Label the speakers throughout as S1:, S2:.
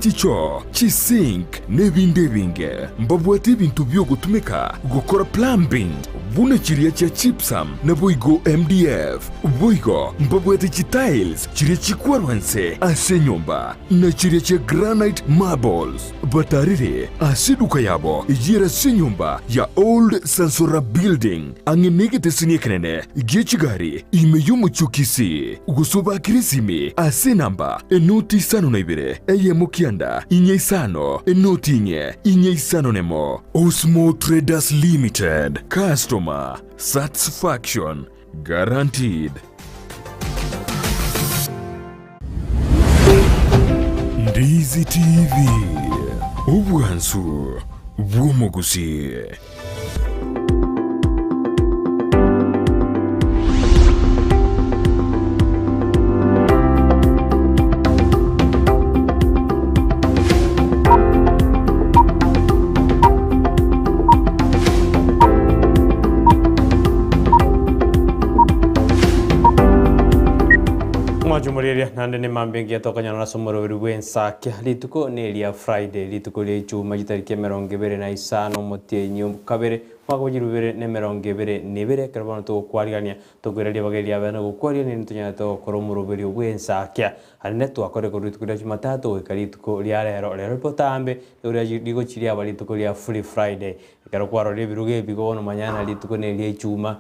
S1: chichoo, chisink, na ebinde ebinge. Mbabwate ebinto biogotumeka gokora plumbing buna chiria chia gypsum naboigo MDF. Boigo mbabwate chitiles chiria chikwarwa nse ase enyomba na chiria chia granite marbles. Batarire ase eduka yabo eyio ere ase enyomba ya Old Sansora Building ang'e negeteseni ekenene gie chigari ime y'omochie o Kisii. Gose obakere esimi ase enamba enoti isano na ibere eyemo kianda inye isano enoti inye inye isano nemo. Osmo Traders Limited, Customer Satisfaction Guaranteed. Ndizi TV, obwansu bw'omogusii.
S2: Omwancho omorieria naende nemambia engiya tokonyora ase omoroberi bw'ensakia. Rituko neria Friday, rituko ria echuma chitariki emerongo ebere na isano omotienyi o kabere omwaka bwa chilifu ibere na emerongo ebere na ebere ekero bono togokwarigania tokoira ribaga eria abene gokwarigania rinde tonyarete gokora omoroberio bw'ensakia. Naende twakore korwa rituko ria Jumatatu goika rituko ria rero. Rero botambe nigo rigochia riaba rituko ria Free Friday. Ekero kwarorire ebirogo ebi igo bono manya ng'a rituko neria echuma,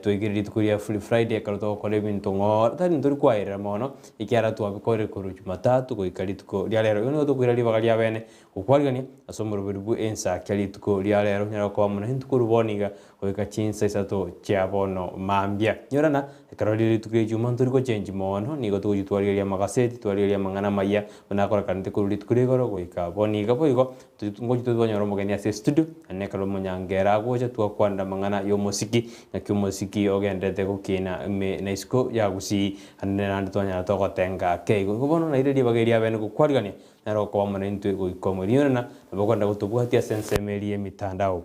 S2: twaikire rituko ria Free Friday ekero togokora ebinto ng'ora, tari ntori kwaerera mono, ekiagera twabikorire korwa Jumatatu goika rituko ria rero. Igo nigo tokoira ribaga ria bene gokwarigania ase omoroberi bwe ensakia rituko ria rero, onyare koba mono intwe korwa bono iga goika chinsa isato chia bono mambia. Nyora ng'a ekero rire rituko ria echuma ntori gochengi mono, nigo togochia twarigereria amagaseti, twarigereria amang'ana amayia buna akorekanete korwa rituko ria igoro goika bono iga. Boigo Ngochia totonyora omogeni ase estudio, naende ekero omonyangera agocha twakwanera amang'ana y'omosiki, naki omosiki ogenderete gokina ime na isiko ya Gusii, naende naende twanyara togotenga ake igo. Igo bono naire ribaga eria abene gokwarigania, naro okoba amo naintwe goika omoerio. Rirorio nabo okogenda gotobwatia ase ensemo eria y'emitandao.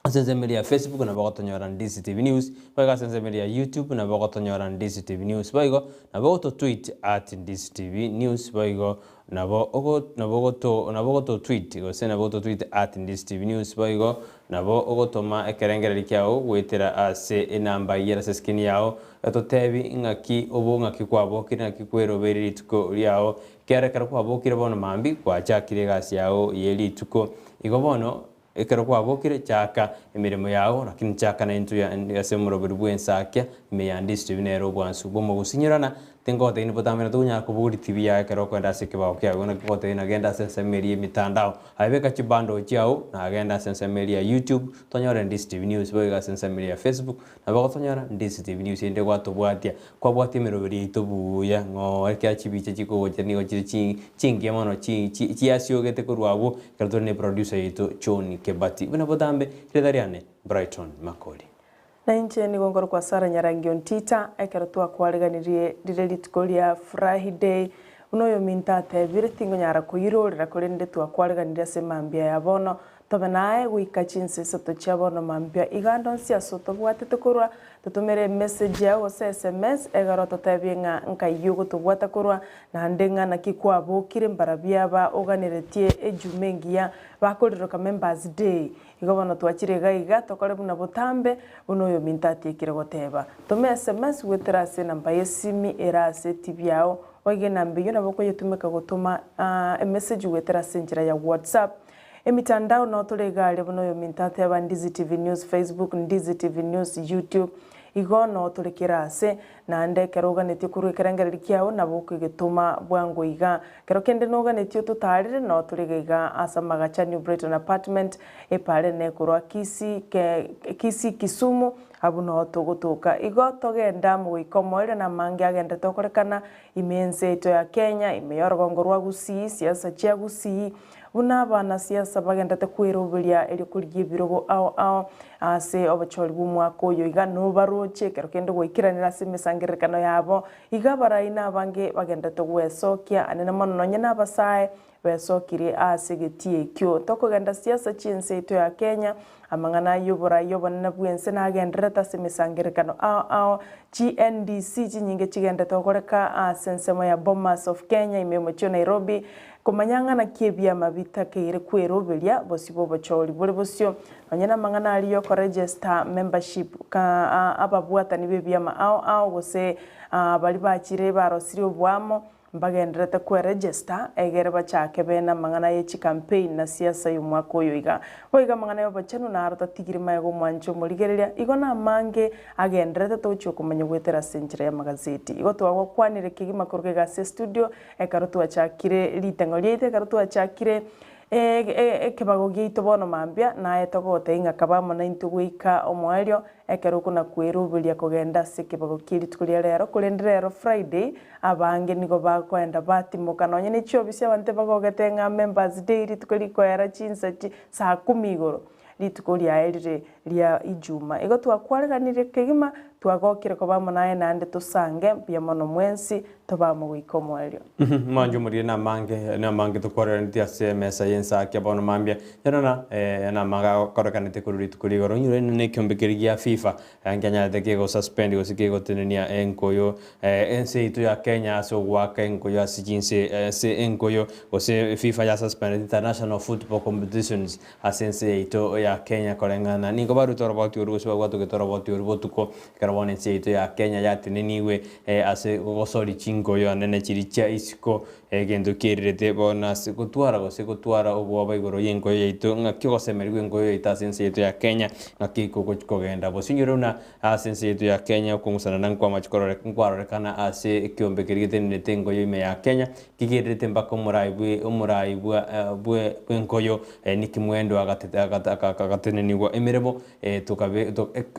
S2: Ase ensemo eria ya Facebook nabo ogotonyora Ndizi TV News, boigo ase ensemo eria ya YouTube nabo ogotonyora Ndizi TV News, boigo nabo ogototweet at Ndizi TV News, boigo nabo ogo nabo ogoto nabo ogototweet gose nabo ogototweet at Ndizi TV News, boigo nabo ogotoma ekerengererio kiago goetera ase enamba eyio ere ase eskrini yao, etotebi ng'aki obo ng'aki kwabokire ng'aki kwerobeire rituko riao, ekiagera ekero kwabokire bono mambia gwachakire egasi yao ye rituko. Igo bono Ekero kwabokire, chaka emeremo yao, lakini chaka naintwe ya ase omoroberi bw'ensakia, ime ya Ndisto ebi nere obwansu bw'omogusinyerana. Tingogotebi nibotambe na tokonyara kobogoria TV yaye ekero okoenda ase ekebao kiago. Igo naki ngogotebi na genda ase ensemo eria y'emitandao, aye beka chibundle chiao, na genda ase ensemo eria ya YouTube, tonyore Ndisto TV News, boigo ase ensemo eria ya Facebook, nabo ogotonyora Ndisto TV News erinde gwatobwatia. Kwabwatia emeroberi yaito buya, ng'oo ekero chibicha chikogocha nigo chire chi chingiya mono chi chi chiasiogete korwa abwo ekero tore ne producer yaito John Kebati. Buna botambe, rieta riane Brighton Makori.
S3: Na inche nigo nkorokwa Sarah Nyarangi Ontita, ekero twakwariganirie rire rituko ria Friday, buna oyominto atebire, tingonyara koirorera korende twakwariganirie ase mambia ya bono, Tobe naye goika chinsa isato chia bono mambia iga ande onsi ase otobwatete korwa, totomere emessage yao gose sms egere ototebie ng'a nkai ogotobwata korwa, naende ng'a naki kwabokire mbarabio aba oganeretie ejuma engiya bakoriroka members day. Igo bono twachire iga iga tokore buna botambe buna oyominto atiekire goteba. Toma sms goetera ase enamba yesimi ere ase etibi yao, oige enamba eyio nabo okoyetumeka gotoma emessage goetera ase enchera ya whatsapp. Emitandao noo tore iga aria buna oyominto ateba Ndizi TV News Facebook, Ndizi TV News YouTube, igo noo tore kera ase, naende ekero oganetie korwa ekerengererio kiao nabo okogetoma bwango iga. Kero kende noganetie ototarere noo tore iga iga ase amagacha New Brighton Apartment, epara ene korwa Kisii ke Kisii Kisumu, abwo noo togotoka. Igo togende amo goika omoerio na amange agenderete gokorekana ime ense yaito ya Kenya, ime yorogongo rwa Gusii, siasa chia Gusii, Buna abanasiasa bagenderete kweroberia erio korigia ebirogo ao ao ase obochori bw'omwaka oyo iga nobaroche ekero kende goikeranera ase emesangererekano yabo, iga abarai na abange bagenderete gwesokia anene mono nonye nabasae besokirie ase egetii ekio. Tokogenda siasa chi'ense yaito ya Kenya, amang'ana y'oborai obonene bw'ense nagendererete ase emesangererekano ao ao, chi NDC chinyinge chigenderete gokoreka ase ensemo ya Bomas of Kenya ime y'omochie o Nairobi. Komanya ng'a naki ebiama bitakeire kweroberia bosio bw'obochori bore bosio, nonye namang'ana aria y'okoregesta membership ka ababwatani b'ebiama ao ao gose baria bachire barosirie oboamo mbagendererete kweregesta egere bachake bene amang'ana ye chicampaign na siasa y'omwaka oyo iga. Boigo amang'ana y'obochenu naro tatigiri magega omwanchi omorigereria, igo namange agendererete togochia okomanya goetera ase enchera y'amagazeti. Igo twagokwanire kegima korwa iga ase estudio Ekero twachakire ritang'o riaito, ekero twachakire ekebago giaito bono mambia, naye togotebia ng'a kaba amo naintwe goika omoerio, ekero okonakweroberia kogenda ase ekebago kie rituko ria rero, korende rero Friday, abange nigo bakoenda batimoka nonye ne chiofisi abanto bagogete ng'a members day rituko rikoera chinsa chi saa kumi igoro. Rituko riaye rire ria Ijuma. Igo twakwareganirie kegima, twagokire koba amo naye naende tosange mbuya mono mwensi, tobe amo goika omoerio.
S2: Mwanche omorire namange, namange tokwareraneti ase emesa y'ensakia bono mambia. Erora, namange agokorekanete korwa rituko rigoro. Onyore nekiombe keria gia FIFA, nkianyarete kegosuspend gose kegotenenia enkoyo ense yaito ya Kenya ase ogoaka enkoyo ase chinse ase enkoyo gose FIFA ya suspended international football competitions Ase ense yaito ya Kenya koreng'ana nigo barwete oroboti oru gose babwatogete oroboti oru botuko, ekero bono ense yaito ya Kenya yatenenigwe ase gogosori chinkoyo anene chiria chia isiko, egento kierirete bono ase gotwara gose gotwara obwoba igoro y'enkoyo yaito ng'aki ogosemeria gw'enkoyo yaito ase ense yaito ya Kenya ng'aki kogochi kogenda. Bosinyore buna ase ense yaito ya Kenya okong'usanana nkwamache korore nkwarorekana ase ekiombe keria getenenete enkoyo ime ya Kenya, Kigererete mpaka omorai bwe omorai bwa bwe bw'enkoyo Nick Mwendwa agate agatenenigwa emeremo tokabe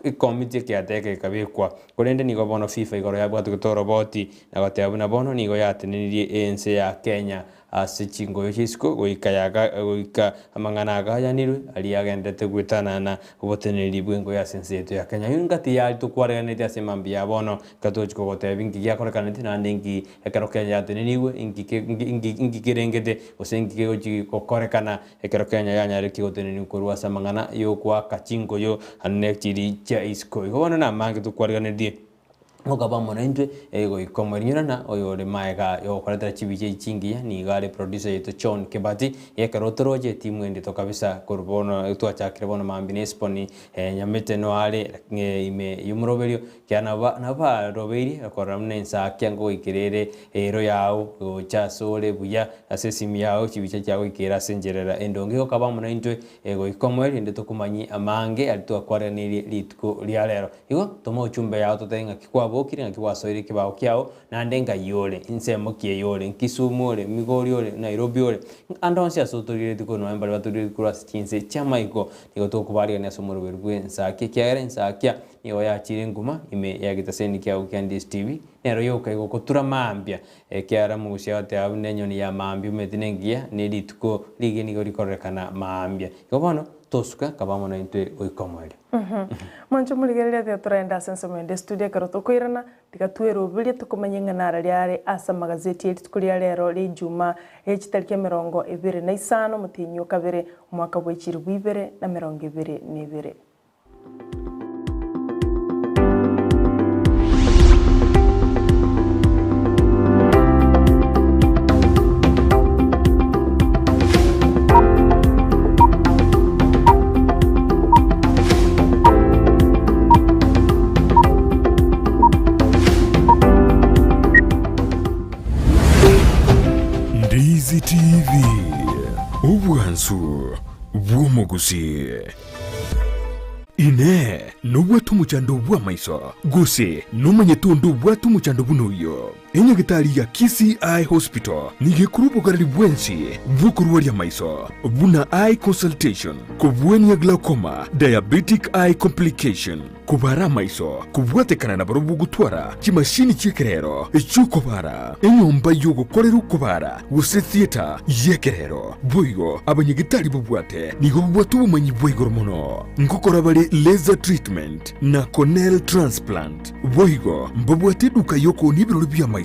S2: ekomiti ekiateka ekabekwa. Korende nigo bono FIFA igoro yabwatogete oroboti na goteba buna bono nigo yatenenirie ense ya Kenya ase chinkoyo chia isiko goika yaga goika amang'ana agayanirwe aria agenderete goetanana oboteneneri bw'enkoyo ase ense yaito ya Kenya. Eyio ngati yaria tokwareganete ase mambia ya bono ekero togochia kogotebia inki giakorekanete naende inki Ekero Kenya yatenenigwe, inki ke- inki- inki inki kerengete, gose inki kegochi gokorekana ekero Kenya yanyaretie gotenenigwa korwa ase amang'ana y'okoaka chinkoyo ane chiri chia isiko. Igo bono namange tokwariganetie gokaba amo naintwe goika omorinyurana oyore maega yogokoretera chibicha echi chingiya nigo are producer yaito John Kibati, ekero otoroche etimu endito kabisa korwa bono twachakire bono mambia na esiponi Nyamete noare ime y'omoroberio Ekiagera nabo nabarobeirie korora buna ensakia ngoikera ere eero yao gocha asore buya, ase esimi yao chibicha chiagoikera ase enchera endonge. Igo kaba amo naintwe goika omoerio, rende tokomanyie amange aria twakwaraneirie rituko ria rero. Igo toma ochumbe yao totebe ng'aki kwabokire, ng'aki gwasoire ekebao kiao, naende ng'ai ore, ensemo ki eye ore, Kisumu ore, Migori ore, Nairobi ore, ande onsi ase otorigeretie korwa nonya mbaria batorigeretie korwa ase chinse chi'amaiko, nigo tokobarigania ase omoroberi bw'ensakia, ekiagera ensakia Nigo yachire enkuma ime ya egetaseni kiao kia DSTV, nero yoka egokotura mambia, ekiagera omogusia agoteba buna enyoni ya mambia omanyete nengiya, ne rituko rigiya nigo rikororekana mambia. Igo bono, tosuka, kaba amo naintwe goika omoerio.
S3: Mwanche morigereria tiga torende ase ensemo ende estudio ekero tokoirana, tiga tweroberie tokomanya ing'ana ara riare ase amagazeti ye rituko ria rero ria ijuma rie chitariki emerongo ebere na isano omotienyi o kabere omwaka bwe chilifu ibere na emerongo ebere na ebere.
S1: Ndizi TV, obwansu bw'omogusii. Inee! Nobwate omochando bw'amaiso? Gose nomanyete onde obwate omochando buna oyio? Enyagetari ya Kisii Eye Hospital nigo ekorwa obogareri bwensi bw'okorwaria amaiso, buna eye consultation, kobwania glaucoma, diabetic eye complication, kobara amaiso, kobwatekana na barobwo gotwara chimashini chi'ekerero chi'okobara, enyomba y'ogokorera okobara gose theatre y'ekerero. Boigo abanyagetari babwate nigo babwate obomanyi bwa igoro mono ngokora bare laser treatment na corneal transplant. Boigo mbabwate eduka y'okoonia ebirori bi'amaiso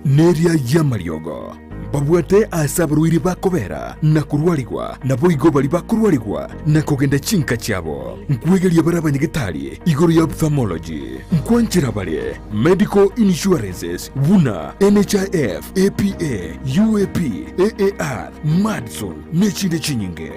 S1: neria y'amariogo. Mbabwate aase abarwaire bakobera na korwarigwa, naboigo baria bakorwarigwa na kogenda chinka chiabo. Nkwegeria bare abanyagetari igoro ya ophthalmology. Nkwanchera bare medical insurances buna NHIF, APA, UAP, AAR, Madison nechinde chinyinge.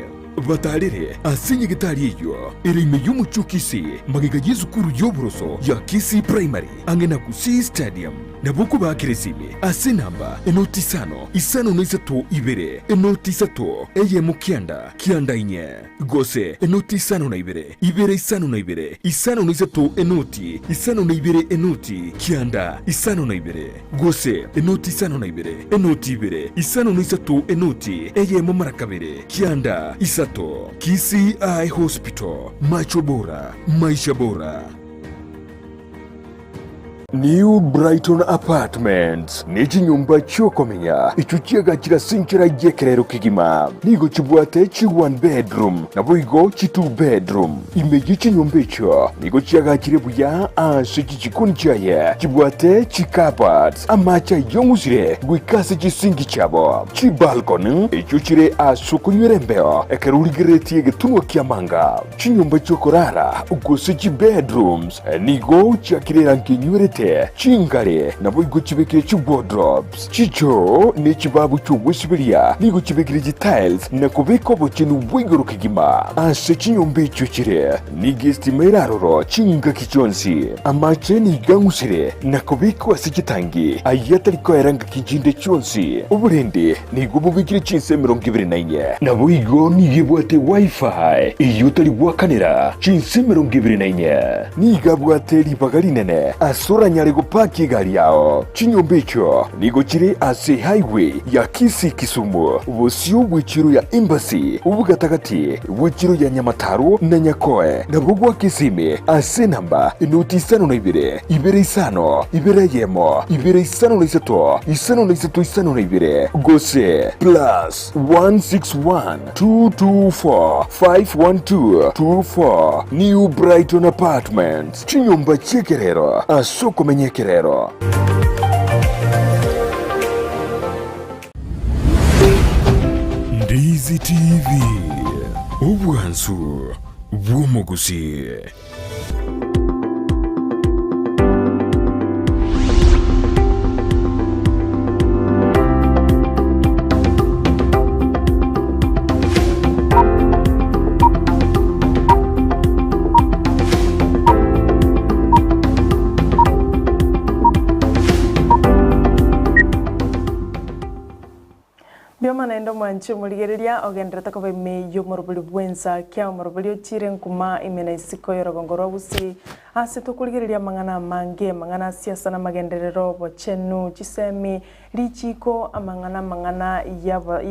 S1: Batarere ase nyagetari eyio ere ime y'omochie o Kisii, magega y'esukuru y'oboroso ya Kisii Primary ang'e na Gusii Stadium. Nabo okobaakera esimi ase enamba enoti isano, isano na isato ibere, enoti isato, eyemo kianda, kianda inye, gose enoti isano na ibere, ibere isano na ibere, isano na isato enoti, isano na ibere enoti, kianda, isano na ibere, gose enoti isano na ibere, enoti ibere, isano na isato enoti, eyemo mara kabere, kianda, isato. Kisii Eye Hospital, macho bora, maisha bora. New Brighton Apartments nechinyomba chi'okomenya echio chiagachire ase enchera y'ekerero kegima. Nigo chibwate chi one bedroom naboigo chi two bedroom. Ime ye chinyomba echio nigo chiagachire buya ase chichikoni chiaye chibwate chi cupboards, amache ayong'usire goika ase chisinki chiabo, chibalcony echio chire ase okonywera embeo ekero origereretie egetunwa ki'amanga. Chinyomba chi'okorara gose chibedrooms nigo chiakire erangi enywerete, chingare naboigo chibekire chiwardrobes, chichoo ne chibabu chi'ogwesiberia nigo chibekire chitiles na kobeka obochenu bwa igoro kegima. Ase chinyomba echio chire nigo estima ere aroro chingaki chionsi. Amache nigo ang'usire na kobekwa ase chitangi ayio atari koera ngaki chinde chionsi. Oborende Nigo bobekire chinsa 24. Naboigo nigo ebwate Wi-Fi eyio otari goakanera chinsa 24. Nigo abwate ribaga rinene ase oranyare gopaki egari yao. Chinyomba echio nigo chire ase highway ya Kisii-Kisumu, bosio bw'echiro ya Embassy, obogatagati bw'echiro ya Nyamataro na Nyakoe, nabo gwa Kisimi ase enamba enoti isano na ibere, ibere isano, ibere eyemo, ibere isano na isato, isano na isato isano na ibere, gose plus 161 224 512 24 New Brighton Apartments, chinyomba chi'ekerero ase okomenya ekerero. Ndizi TV, obwansu bw'omogusii.
S3: Mbioma naende omwanchi omorigereria ogenderete koba ime y'omorobori bw'ensakia, omorobori ochiire nkuma ime na isiko y'orogongo rwa Gusii, ase tokorigereria amang'ana amange, amang'ana a siasa na amagenderero, obochenu, chisemi, richiiko, amang'ana amang'ana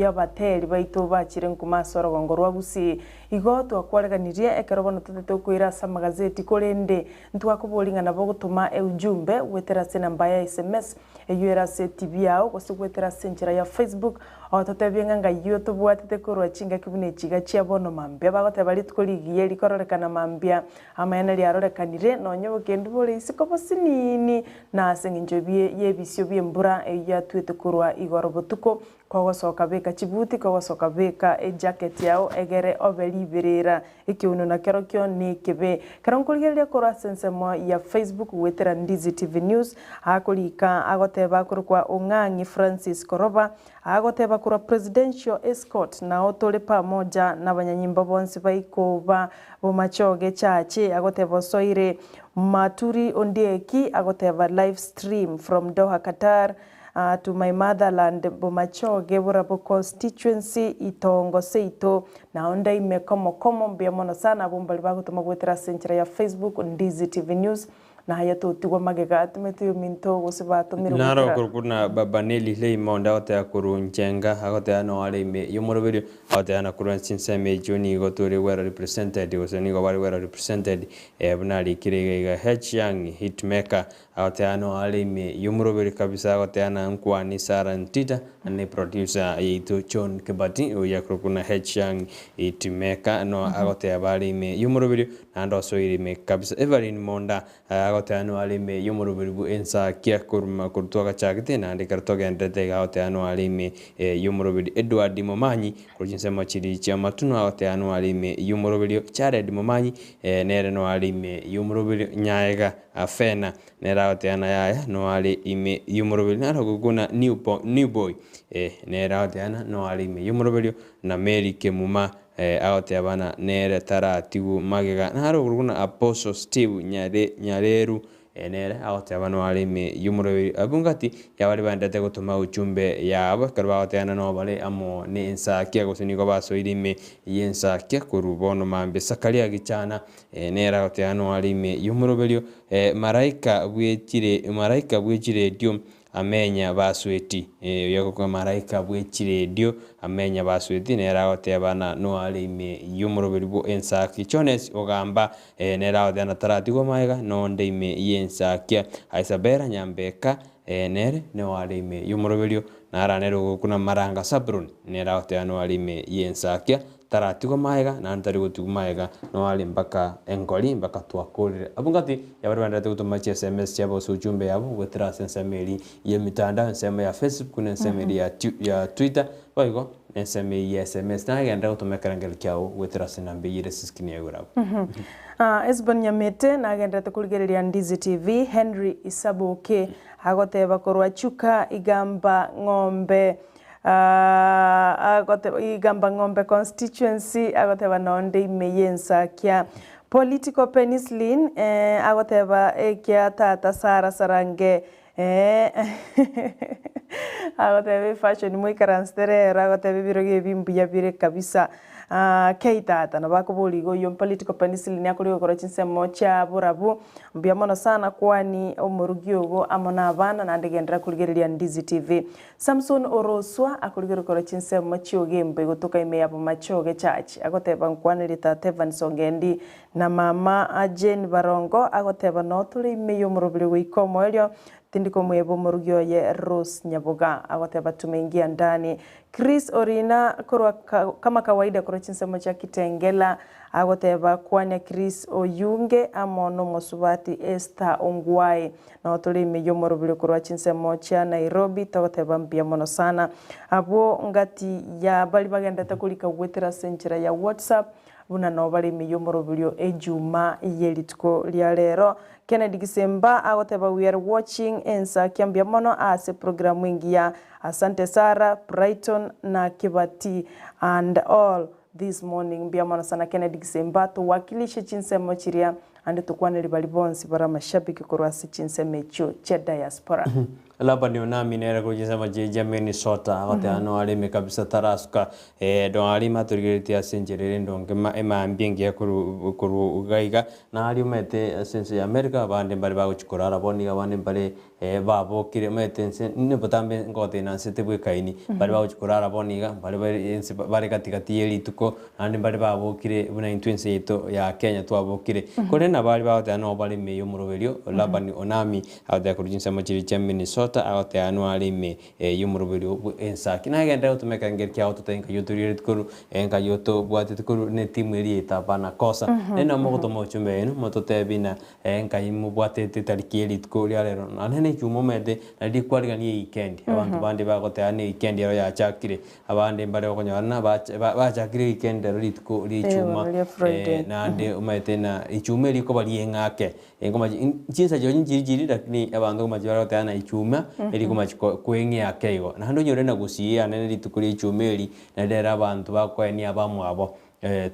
S3: y'abateri baito bachire nkuma ase orogongo rwa Gusii. Igo twakwareganirie ekero bono totete okoira ase amagazeti, korende ntwakoboria ng'a nabo ogotoma eujumbe goetera ase enamba ya sms Eyio ere ase etibi yao, gose goetera ase enchera ya Facebook, ogototebia ng'a ng'ai otobwatete korwa chingaki buna echi iga chia bono mambia. Bagoteba rituko rigiya rikororekana mambia, amaene riarorekanire, nonya obokendu bore isiko bosinini, na ase eng'encho y'ebisio bi'embura eyio yatwete korwa igoro botuko, Kogosoka beka chibuti, kogosoka beka ejacket yao egere obe riberera. Ekeuno nakerokio nekebe. Ekero nkorigereria korwa ase ensemo ya Facebook goetera Ndizi TV News, akorika agoteba akorokwa Ong'ang'i Francis Koroba, agoteba korwa Presidential Escort nao tore pamoja nabanyanyimbo bonsi baikoba Bomachoge Church, agoteba osoire Maturi Ondieki, agoteba live stream from Doha Qatar, To my motherland Bomachoge Borabo constituency Itongo seito nao ndaime komo komo mbuya mono sana abwo mbari bagotoma goetera ase enchera ya Facebook Ndizi TV News na aya totigwa magega atomete oyominto gose batomire
S2: Naro
S3: goetera
S2: okorokwa na baba Nelly Leima onde agoteba korwa Njenga agoteba noo are ime y'omoroberio agoteba na korwa chinsemo echio nigo tore well represented gose nigo bare well represented buna arikire iga iga H Young Hitmaker. Agoteana no are ime y'omoroberi kabisa agoteana nkwani Sarah Ntita ne producer yaito John Kibati oyo akorokwa na H Young Itimeka no agoteba are ime y'omoroberi naende osoire ime kabisa. Evelyn Monda agoteba no are ime y'omoroberi bwe ensakia koruma korwa twagachagete naende ekero togenderete iga agoteba no are ime y'omoroberi. Edward Momanyi korwa chinsemo chiria chi'amatuno agoteba no are ime y'omoroberio. Jared Momanyi nere no are ime y'omoroberio. Nyaega Afena nere agoteba na yaya no are ime y'omoroberio. Naro gokuna New Boy nere agoteba na no are ime y'omoroberio. Na Mary Kemuma agoteba na nere taratigwa magega. Naro gokuna Apostle Steve Nyareru nere agoteba no are ime y'omoroberio. Abwo ngati yabare baendete gotoma ujumbe yabo ekero bagotebana no bare amo na ensakia gose nigo basoire ime y'ensakia korwa bono mambia. Sakaria Gichana nere agoteba no are ime y'omoroberio. Maraika bwechire maraika bwechiredio amenya basweti oyo agokwa maraika bwechiredio amenya basweti nere agoteba na no are ime y'omoroberio bwo ensaki. Jones Ogamba nere agoteba na taratigwa magega nonde ime y'ensakia. Isabella Nyambeka nere no are ime y'omoroberio naranere ogokuna Maranga Sabron nere agoteba no are ime y'ensakia taratigwa magega naende tari gotigwa magega no are mpaka enkori mpaka twakorire. Abwo ngati yabare baenderete gotoma chi sms chiabo gose ujumbe yabo goetera ase ensemo eri ya emitandao ensemo ya Facebook na ensemo eri ya Twitter boigo na ensemo eye ya sms nagenderera gotoma ekerengerio kiago goetera ase enamba eyio ere ase eskrini ya igoro abwo.
S3: Esbon Nyamete nagenderete korigereria Ndizi TV, Henry Isaboke agoteba korwa Chuka Igamba Ng'ombe agoteba Igamba Ng'ombe constituency agoteba nonde ime y'ensakia. Political Penicillin agoteba ekia tata Sarah Sarange agoteba efashion moikaransete rero agoteba ebirogo ebi mbuya bire kabisa. Kei tata nabo akoboria igo oyio political penicillin akoria gokora chinsemo chia borabu mbuya mono sana kwani omorugi ogo amo na abana naende genderera korigereria Ndizi TV. Samson Oroswa akorigereria gokora chinsemo chia ogembe gotoka ime ya Bomachoge Church agoteba nkwanerie tata Evans Ongendi na mama Jane Barongo agoteba noo tore ime y'omorobiri goika omoerio tindi komweba omorugi oye Rose Nyaboga agoteba tumeingia ndani. Chris Orina korwa kama kawaida korwa chinsemo chia Kitengela agoteba kwania Chris Oyunge amo nomosubati Esther Ongwae noo tore ime y'omorobiri korwa chinsemo chia Nairobi togoteba mbuya mono sana. Abwo ngati ya baria bagendete korika goetera ase enchera ya WhatsApp buna noo bare ime y'omoroberio ejuma y'erituko ria rero. Kennedy Gisemba agoteba we are watching ensakia mbuya mono ase programu engiya. Asante Sarah, Brighton na Kibati and all this morning mbuya mono sana Kennedy Gisemba towakilishe chinsemo chiria ande tokwaneri baria bonsi bare amashabiki korwa ase chinsemo echio chia diaspora.
S2: Labani Onami nere korwa chinsemo chiria chia Minnesota agoteba noareme kabisa tarasuka noareme atorigeretie ase enchera ere endonge emambia engiya korwa korwa iga iga naria omanyete ase ense ya America abande mbare bagochia korara bono iga abande mbare babokire omanyete ense botambe ngoteba na nse tebwekaini mbare bagochia korara bono iga mbare bare ense bare katikati ya rituko naende mbare babokire buna intwe ense yaito ya Kenya twabokire. Korende nabo aria bagoteba nabo bare ime y'omoroberio Labani Onami agoteba korwa chinsemo chiria chia Minnesota agoteba noare ime y'omoroberio bwe ensaki. Nagenderera gotumeka engeri kiago totebe nkai otorigeretie korwa nkai otobwatete korwa na etimu eria yaito hapana kosa. Naende nabo mogotoma ojumbe yaino mototebie ng'a nkai mobwatete etariki ya rituko ria rero naende na echuma omanyete nari rikwarigania ewikendi. Abanto bande bagoteba ng'a ewikendi ero yachakire abande mbare okonyora ng'a bachakire ewikendi ero rituko ria echuma naende omanyete ng'a echuma eria ekoba rieng'ake chinsa chirochio nchiri chiri lakini abanto nkomache bare goteba ng'a echuma eri komachi koeng'ea ake igo. Naende onyore na gusii yane rituko ria echuma eri naende rero abanto bakoenia abamwabo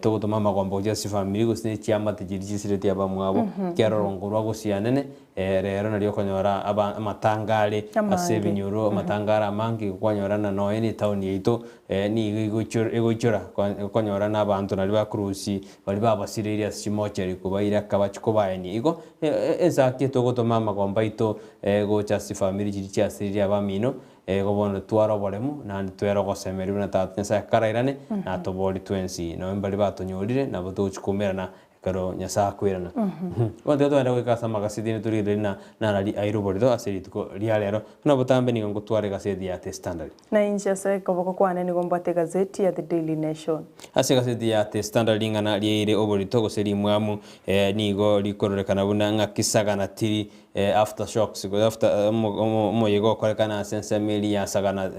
S2: togotoma amagombo gochia ase chifamiri gose ne chiamate chiria chisireti abamwabo ekero orongo rwa gusii anene rero nario okonyora amatanga are ase ebinyoro amatanga are amange igo kwanyora ng'a nonya na etown yaito nigo egoichora okonyora na abanto nario bakorusia baria babasireire ase chimochari kobaira akaba chikobaenia. Igo ensaki togotoma amagombo aito gocha ase chifamiri chiria chiasirire abamino igo bono tware oboremu naende twere ogosemeria buna tata Nyasaye karairane natoborie twensi nonye baria batonyorire nabo togochia koumerana. Ekero Nyasae akoirana. Bono tiga togende goika ase amagaseti inde torigererie na narari aire oborito ase rituko ria rero. Buna botambe nigo ngotwara egaseti ya The Standard.
S3: Na inche ase okoboko kwane nigo mbwate egazeti ya The Daily Nation.
S2: Ase egaseti ya The Standard ring'ana riaire oborito gose rimwamu nigo rikororekana buna ng'aki sagana tiri After shocks, gose after omoyega okorekana ase ensemo eria ya sagana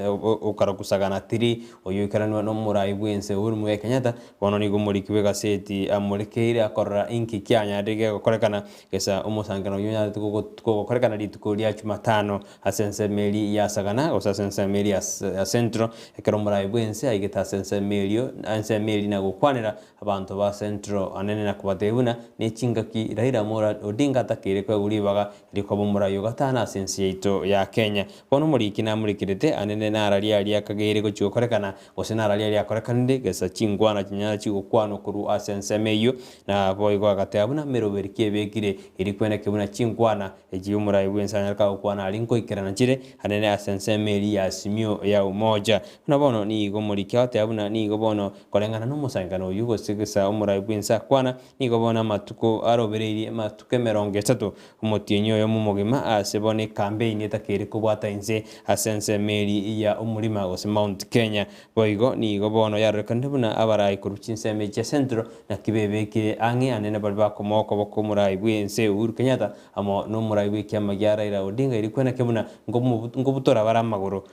S2: okarokwa sagana tiri, oyio oikeranwe nomorai bwense Uhuru Muigai Kenyatta, bono nigo omoriki bw'egaseti amorekeire akorora inki kianyarire gegokorekana gesa omosangerano oyio onyarete kogokorekana rituko ria Jumatano ase ensemo eria ya sagana gose ase ensemo eria ya Central, ekero omorai bwense aigete ase ensemo erio ensemo eria na gokwanera Abanto ba Central anene na kobatebia buna nechingaki Raila Amolo Odinga atakeire koegwa ribaga rikoba omorai o gatano ase ense yaito ya Kenya. Bono omoriki namorikerete anene nararia aria akageire gochia gokorekana gose nararia aria akorekanire gesa chingwana chinyara chigokwanwa korwa ase ensemo eyio na boigo agateba buna meroberi ki ebekire eri kweneke buna chingwana echi omorai bwense anyare kagokwana aria nkoikerana chire anene ase ensemo eria ya Azimio ya Umoja. Buna bono nigo omoriki agoteba buna nigo bono Koreng'ana nomosangererekano oyio gose gesa omorai bw'ense akwana, nigo bono amatuko arobereirie amatuko emerongo etato, omotienyi oyomo omogima, ase bono ekambeini etakeire kobwata inse ase ensemo eria ya omorima gose Mount Kenya. Boigo nigo bono yarorekanire buna abarai korwa chinsemo echi chia Central naki bebekire ang'e anene baria bakomoa okoboko omorai bw'ense Uhuru Kenyatta amo nomorai bw'ekiama gia Raila Odinga erio kweneke buna nkobutora bare amagoro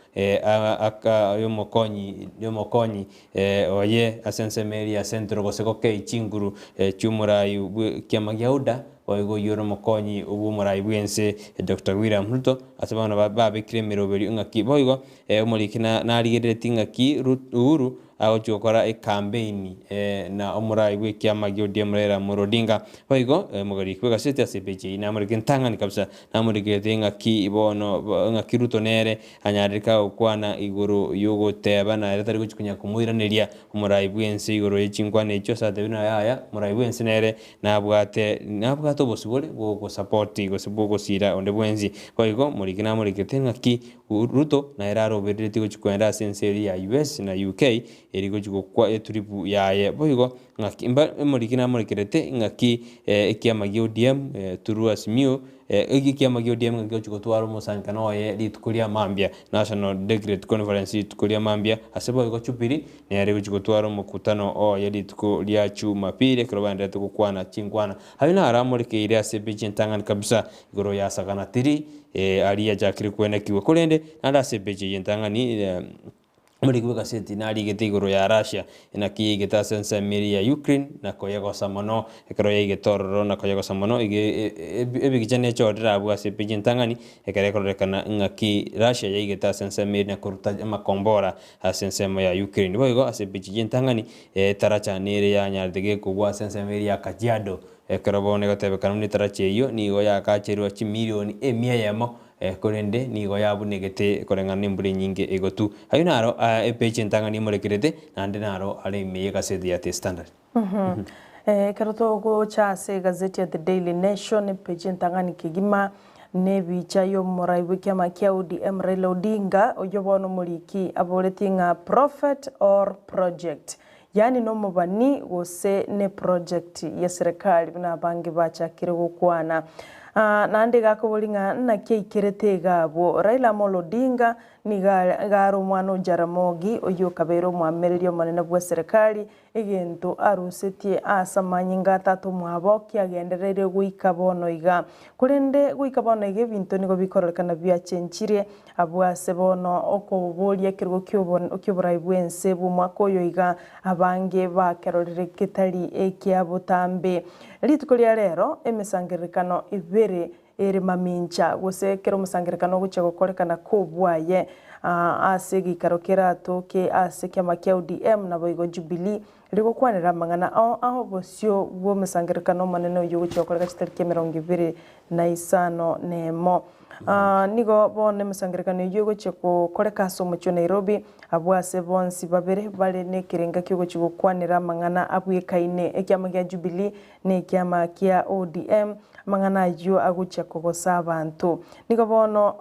S2: aka yomokonyi yomokonyi oye ase ensemo eria ya Central gose gokei chinguru chi'omorai bw'ekiama gia UDA, boigo oyio ore omokonyi bw'omorai bw'ense Doctor William Ruto, ase bono babekire emeroberio ng'aki boigo omoriki narigereretie ng'aki Uhuru agochia gokora ekampeini na omorai bw'ekiama gia ODM Raila Amolo Odinga. Boigo omogeri bw'egaseti ase epeji eyio namorike entang'ani kabisa namorikerete ng'aki bono ng'aki Ruto nere anyarire kagokwana igoro yogoteba nere tari gochia konya komoiraneria omorai bw'ense igoro ye chinkwana echio ase atebire ng'a yaya omorai bw'ense nere nabwate nabwate obosibore bw'ogosapoti gose bw'ogosira onde bwensi. Boigo morike namorikete ng'aki Ruto nere arobereretie gochia koenda ase ense eria ya US na UK eri gochia gokwa eturibu yaye. Boigo ng'aki mba omoriki namorekerete ng'aki ekiama gia ODM through Azimio ekiama gia ODM ng'aki gochia gotwara omosanekano oye rituko ria mambia National Degrate Conference rituko ria mambia ase boigo Jubilee nere gochia gotwara omokutano oye rituko ria Jumapili ekero baendererete gokwana chinkwana. Ayio naro amorekeire ase epeji entang'ani kabisa Igoro ya sagana tiri aria yachakire kwenekigwa. Korende naende ase epeji eye entang'ani omoriki bw'egaseti narigete igoro ya Russia naki yaigete ase ensemo eria ya Ukraine na koyegosa mono ekero yaigete ororo na koyegosa mono iga ebigicha nechorire abwo ase epeji entang'ani ekero ekororekana ng'aki Russia yaigete ase ensemo eria na koruta amakombora ase ensemo ya Ukraine. Boigo ase epeji eye entang'ani etaracha nere yanyarete gekogwa ase ensemo eria ya Kajiado Ekero bono egotebekana buna etaracha eyio nigo yagacherwa chimilioni emia eyemo, korende nigo yabunegete koreng'ana nembura enyinge egotu. Ayio naro epeji entang'ani emorekerete, naende naro are ime y'egaseti ya The Standard.
S3: Ekero togocha ase egazeti ya The Daily Nation, epeji entang'ani kegima nebicha y'omorai bw'ekiama kia ODM Raila Odinga, oyio bono omoriki aboretie ng'a Prophet or Project? Yaani nomobani gose ne project ye serikali buna abange bachakire gokwana. Naende iga akobori ng'a naki aikerete iga abwo. Raila Amolo Odinga nigo iga are omwana o Jaramogi oyio okabeire omoamereria omonene bwe serikali, egento arusetie ase amanyinga a tata omwabo kiagendereire goika bono iga. Korende goika bono iga ebinto nigo bikororekana biachenchirie, Abwo ase bono okoboria ekerogo ki'oborai bw'ense bw'omwaka oyo iga, abange bakerorire getari ekia botambe. Rituko ria rero emesangererekano ebere ere mamincha, gose kera omosangererekano ogochia gokorekana kobwaye ase egeikaro keratoke ase ekiama kia ODM naboigo Jubilee, rigokwanera amang'ana ao ao bosio bw'omosangererekano omonene oyio ogochia gokoreka chitariki emerongo ebere na isano nemo. Nigo bono emesangererekano eyio egochia gokoreka ase omochie o Nairobi, abwo ase bonsi babere bare nekerenga ki'ogochia gokwanera amang'ana abwekaine ekiama gia Jubilee na ekiama kia ODM, amang'ana ayio agochia kogosa abanto. Nigo bono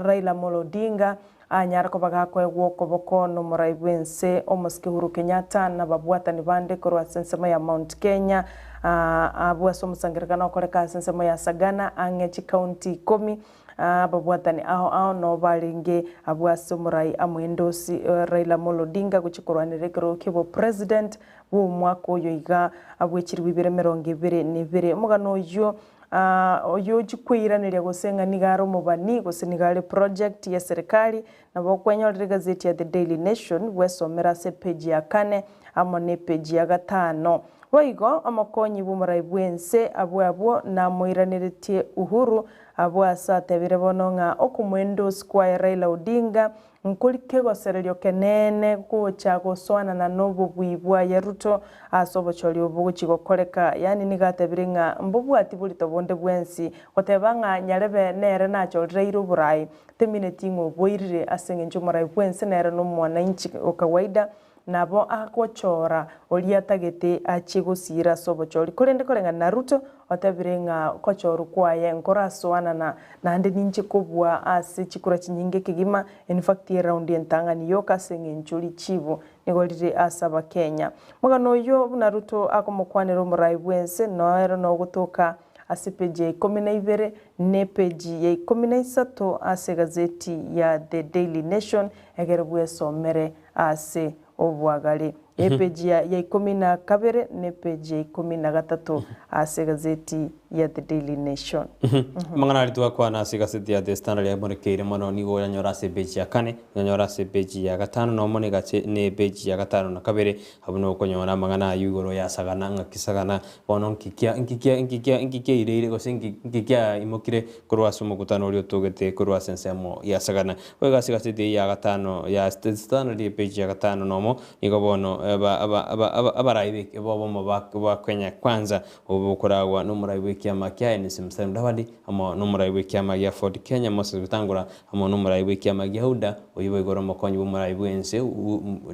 S3: Raila Amolo Odinga. Anyare koba gakoegwa okoboko nomorai bw'ense omosike Uhuru Kenyatta na ababwatani bande korwa ase ensemo ya Mount Kenya, abwo ase omosangererekano okoreka ase ensemo ya Sagana ang'e chikaunti ikomi. Ababwatani ao ao noo barenge abwo ase omorai amoendosi Raila Amolo Odinga gochia korwanera ekerogo ki'obopresident bw'omwaka oyo iga bw'echiribu ibere emerongo ebere na ebere. Omogano oyio Oyio ochia kweiraneria gose ng'a nigo are omobani, gose nigo are project ye serikali, nabo okwenyorera egazeti ya The Daily Nation bwesomere ase epeji ya kane amo ne epeji ya gatano. Boigo omokonyi bw'omorai bw'ense abwo abwo namoiraneretie Uhuru abwo ase atebire bono ng'a okomoendosi kwaye Raila Odinga Nkori kegosererio keneene gocha gosoanana nobobui bwaye Ruto ase obochori obo gochia gokoreka, yaani nigo atebire ng'a mbobwati borito bonde bwensi, goteba ng'a nyarebe nere nachorire aire oborai, temineti ng'a oboirire ase eng'encho omorai bwensi nere nomwananchi o kawaida, Nabo agochora oria atagete achie gosiira ase obochori. Korende koreng'ana na Ruto, otebire ng'a okochorwa kwaye nkorasoanana naende ninche kobua ase chikura chinyinge kegima, in fact eraundi entang'ani yoka ase eng'encho richibu nigo rire ase Abakenya. Omogano oyio buna Ruto akomokwanera omorai bwense noero nogotoka ase epeji ya ikomi na ibere na epeji ya ikomi na isato ase egazeti ya The Daily Nation egere bwesomere Ase obwagare. Epeji ya ya ikomi na kabere na epeji ya ikomi na gatato ase egazeti ya The Daily Nation.
S2: Amang'ana aria twakwana ase egazeti ya The Standard yamorekeire mono nigo oyanyora ase epeji ya kane, oyanyore ase epeji ya gatano nomo na egache na epeji ya gatano na kabere. Abwo nokonyora amang'ana ayio igoro ya sagana ng'aki sagana bono nki kia nki kia nki kia nki kiaireire gose nki nki kiaimokire korwa ase omokutano oria otogete korwa ase ensemo ya sagana. Boigo ase egaseti eyio ya gatano ya Standard epeji ya gatano nomo, nigo bono aba aba aba aba abarai b'eke b'obomo ba ba Kenya Kwanza, obo bokoragwa nomorai bw'ekiama kia ANC Musalia Mudavadi, amo nomorai bw'ekiama gia Ford Kenya Moses Wetangula, amo nomorai bw'ekiama gia UDA, oyio boigo ore omokonyi bw'omorai bw'ense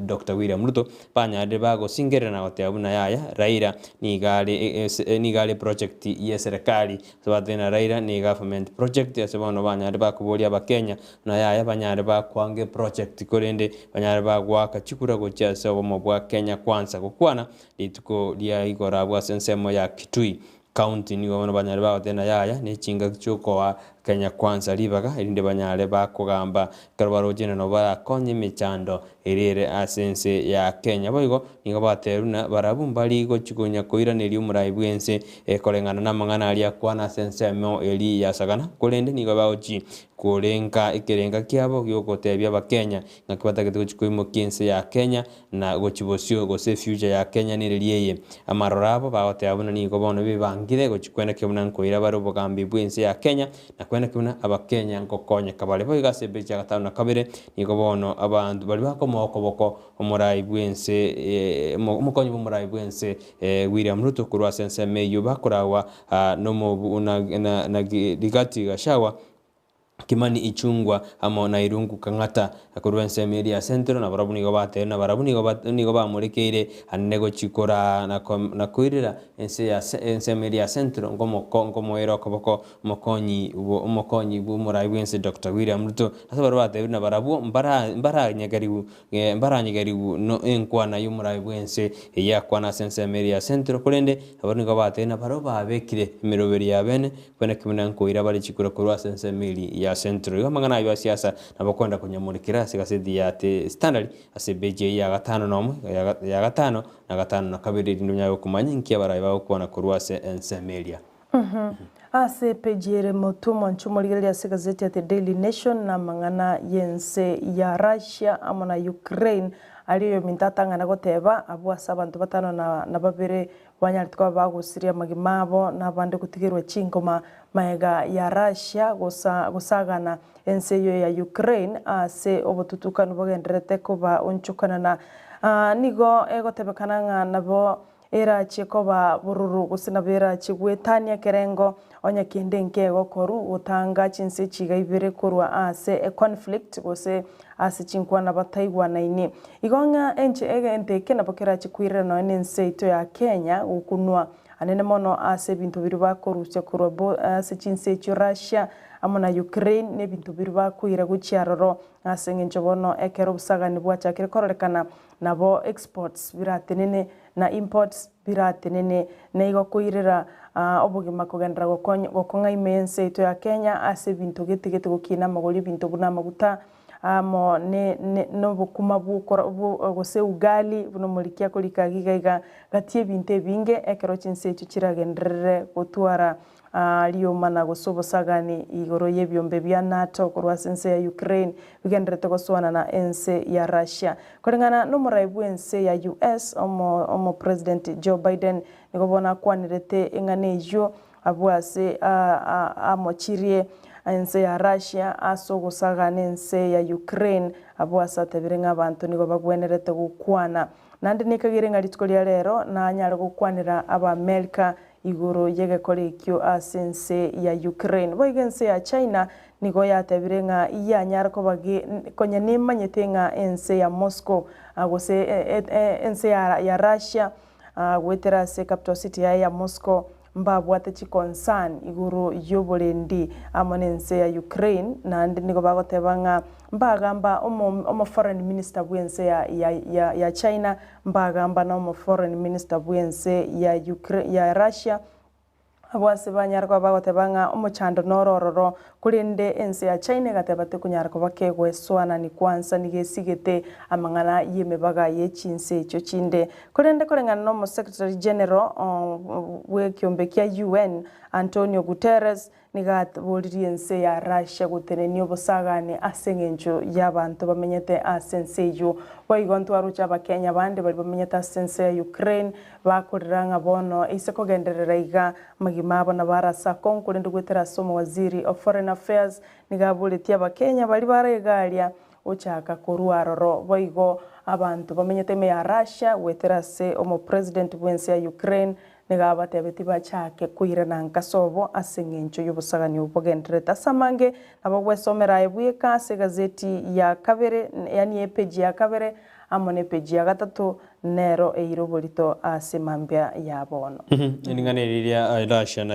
S2: Doctor William Ruto, banyarire bagosingerera na goteba buna yaya Raila nigo are nigo are project y'eserekari. Ase batebire na Raila ne government project ase bono banyare bakoboria abakenya buna yaya banyare bakwanga eproject korende banyare bagoaka chikura gochia ase obomo bwa Kenya Kwanza gokwana rituko ria igoro abwo ase ensemo ya Kitui County nigo bono banyare bagoteba na yaya ne chingaki chiokoa Kenya Kwanza ribaga erinde banyare bakogamba ekero baroche nabo barakonye emechando Ere ere ase ense ya Kenya. Boigo nigo bateerwe na barabwo mbari gochia konya koiraneria omorai bw'ense koreng'ana namang'ana aria akwana ase ensemo eria ya sagana, korende nigo bagochia korenga ekerenga kiabo gi'ogotebia abakenya ng'aki batagete gochia koimokia ense ya Kenya na gochia bosio gose efuture ya Kenya nereri eye. Amaroro abo bagoteba buna nigo bono bebangire gochia kwendekia buna nkoira bare obogambi bw'ense ya Kenya Na kweneki buna Abakenya nkokonyeka bare boigo ase ebechi ya gatano na kabere, nigo bono abanto baria bakomoa okoboko omorai bw'ense omokonyi bw'omorai bw'ense William Ruto korwa ase ensemo eyio bakoragwa nomobu na na Rigathi Gachagua, Kimani Ichung'wa amo na Irungu Kang'ata. Korwa ensemo eria ya Central nabarabwo nigo bateire nabarabwo nigo nigo bamorekeire anene gochia koraa na koirera ense ya ensemo eria ya Central nkomoko nkomoira okoboko omokonyi omokonyi bw'omorai bw'ense Doctor William Ruto. Ase baria batebirie nabarabwo mbara mbaranyegeriwu mbaranyegeriwu no enkwana y'omorai bw'ense eyio akwana ase ensemo eria ya Central korende abwo nigo batebirie nabarabwo babekire emeroberi ya bene buna ki buna nkoira bare chikura korwa ase ensemo eria ya Central. Igo amang'ana ayio a siasa Nabo kwenda konyamorikera ase egaseti ya The Standard ase epeji eyio ya gatano nomo, ya gatano na gatano na kabere erinde onyare gokomanya inki abarai bagokwana korwa ase ensemo eria.
S3: Ase epeji ere motwe mwanche omorigereria ase egazeti ya The Daily Nation na amang'ana y'ense ya Russia amo na Ukraine aria oyominto atang'ana goteba abwo ase abanto batano na babere Banyarete koba bagosiria amagima abo, na abande gotigerwa chingoma magega ya Russia gosagana ense eyio ya Ukraine ase obotutukanu bogendererete kobaonchokanana. Nigo egotebekana ng'a nabo erachie koba bororo gose nabo erachie goetania ekerengo onye kende nkegokorwa gotanga chinse echi iga ibere korwa ase econflict gose ase chinkwana bataigwanaini. Igo ng'a enche egento eke nabo kerache koirera nonya nense yaito ya Kenya gokunwa anene mono ase ebinto biria bakorusia korwa bo ase chinse echio Russia. amo na Ukraine na ebinto biria bakoira gochia aroro ase eng'encho bono ekero obosagani bwachakire kororekana nabo exports biratenene na imports biratenene na igo koirera obogima kogenderera gokong'a ime y'ense yaito ya Kenya ase ebinto gete gete gokina amagori ebinto buna amaguta amo nobokima gose ugali buna omoriki akorika iga iga gati ebinto ebinge ekero chinse echio chiragenderere gotwara riomana gose obosagani igoro y'ebiombe bia Nato korwa ase ense ya Ukraine bigendererete gosoana na ense ya Russia. Koreng'ana nomorai bw'ense ya US omopresident Joe Biden nigo bono akwanerete eng'ana eyio abwo ase amochirie ense ya Russia ase ogosagana ense ya Ukraine abwo ase atebire ng'a abanto nigo bagwenerete gokwana. Naende nekagere ng'a rituko ria rero nanyare gokwanera Abaamerika igoro y'egekora ekio ase ense ya Ukraine. Boigo ense ya China nigo yatebire ng'a yanyare koba konya nemanyete ng'a ense ya Moscow gose ense ya Russia goetera ase capital city yaye ya Moscow mbabwate chiconcern igoro y'oborendi amo nense ya Ukraine naende nigo bagoteba ng'a mbagamba omo foreign minister bw'ense ya China mbagamba na omo foreign minister bw'ense ya Russia abwo ase banyare koba bagoteba ng'a omochando noro ororo korende ense ya China egateba tekonyara koba kegoesoanani kwansa nigo esigete amang'ana y'emebaga ye chinse echio chinde. Korende koreng'ana na omo secretary general bw'ekiombe kia UN Antonio Guterres Nigo aboririe ense ya Russia gotenenia obosagani ase engencho y'abanto bamenyete ase ense eyio. Boigo ntwaroche Abakenya bande baria bamenyete ase ense ya Ukraine bakorera ng'a bono eise kogenderera iga amagima abo nabo arase akong'u korende goetera ase omowaziri o Foreign Affairs nigo aboretie Abakenya baria bare iga aria gochaka korwa aroro. Boigo abanto bamenyete ime ya Russia goetera ase omopresident bw'ense ya Ukraine Nigo abatebetie bachake koirana nkasobo ase engencho y'obosagani obwo bogendererete. Ase amange nabo gwesomera aye bweka ase egazeti ya kabere, yaani epeji ya kabere amo nepeji ya gatato, nero eire oborito ase mambia ya bono.
S2: Ring'ana eri ria Russia na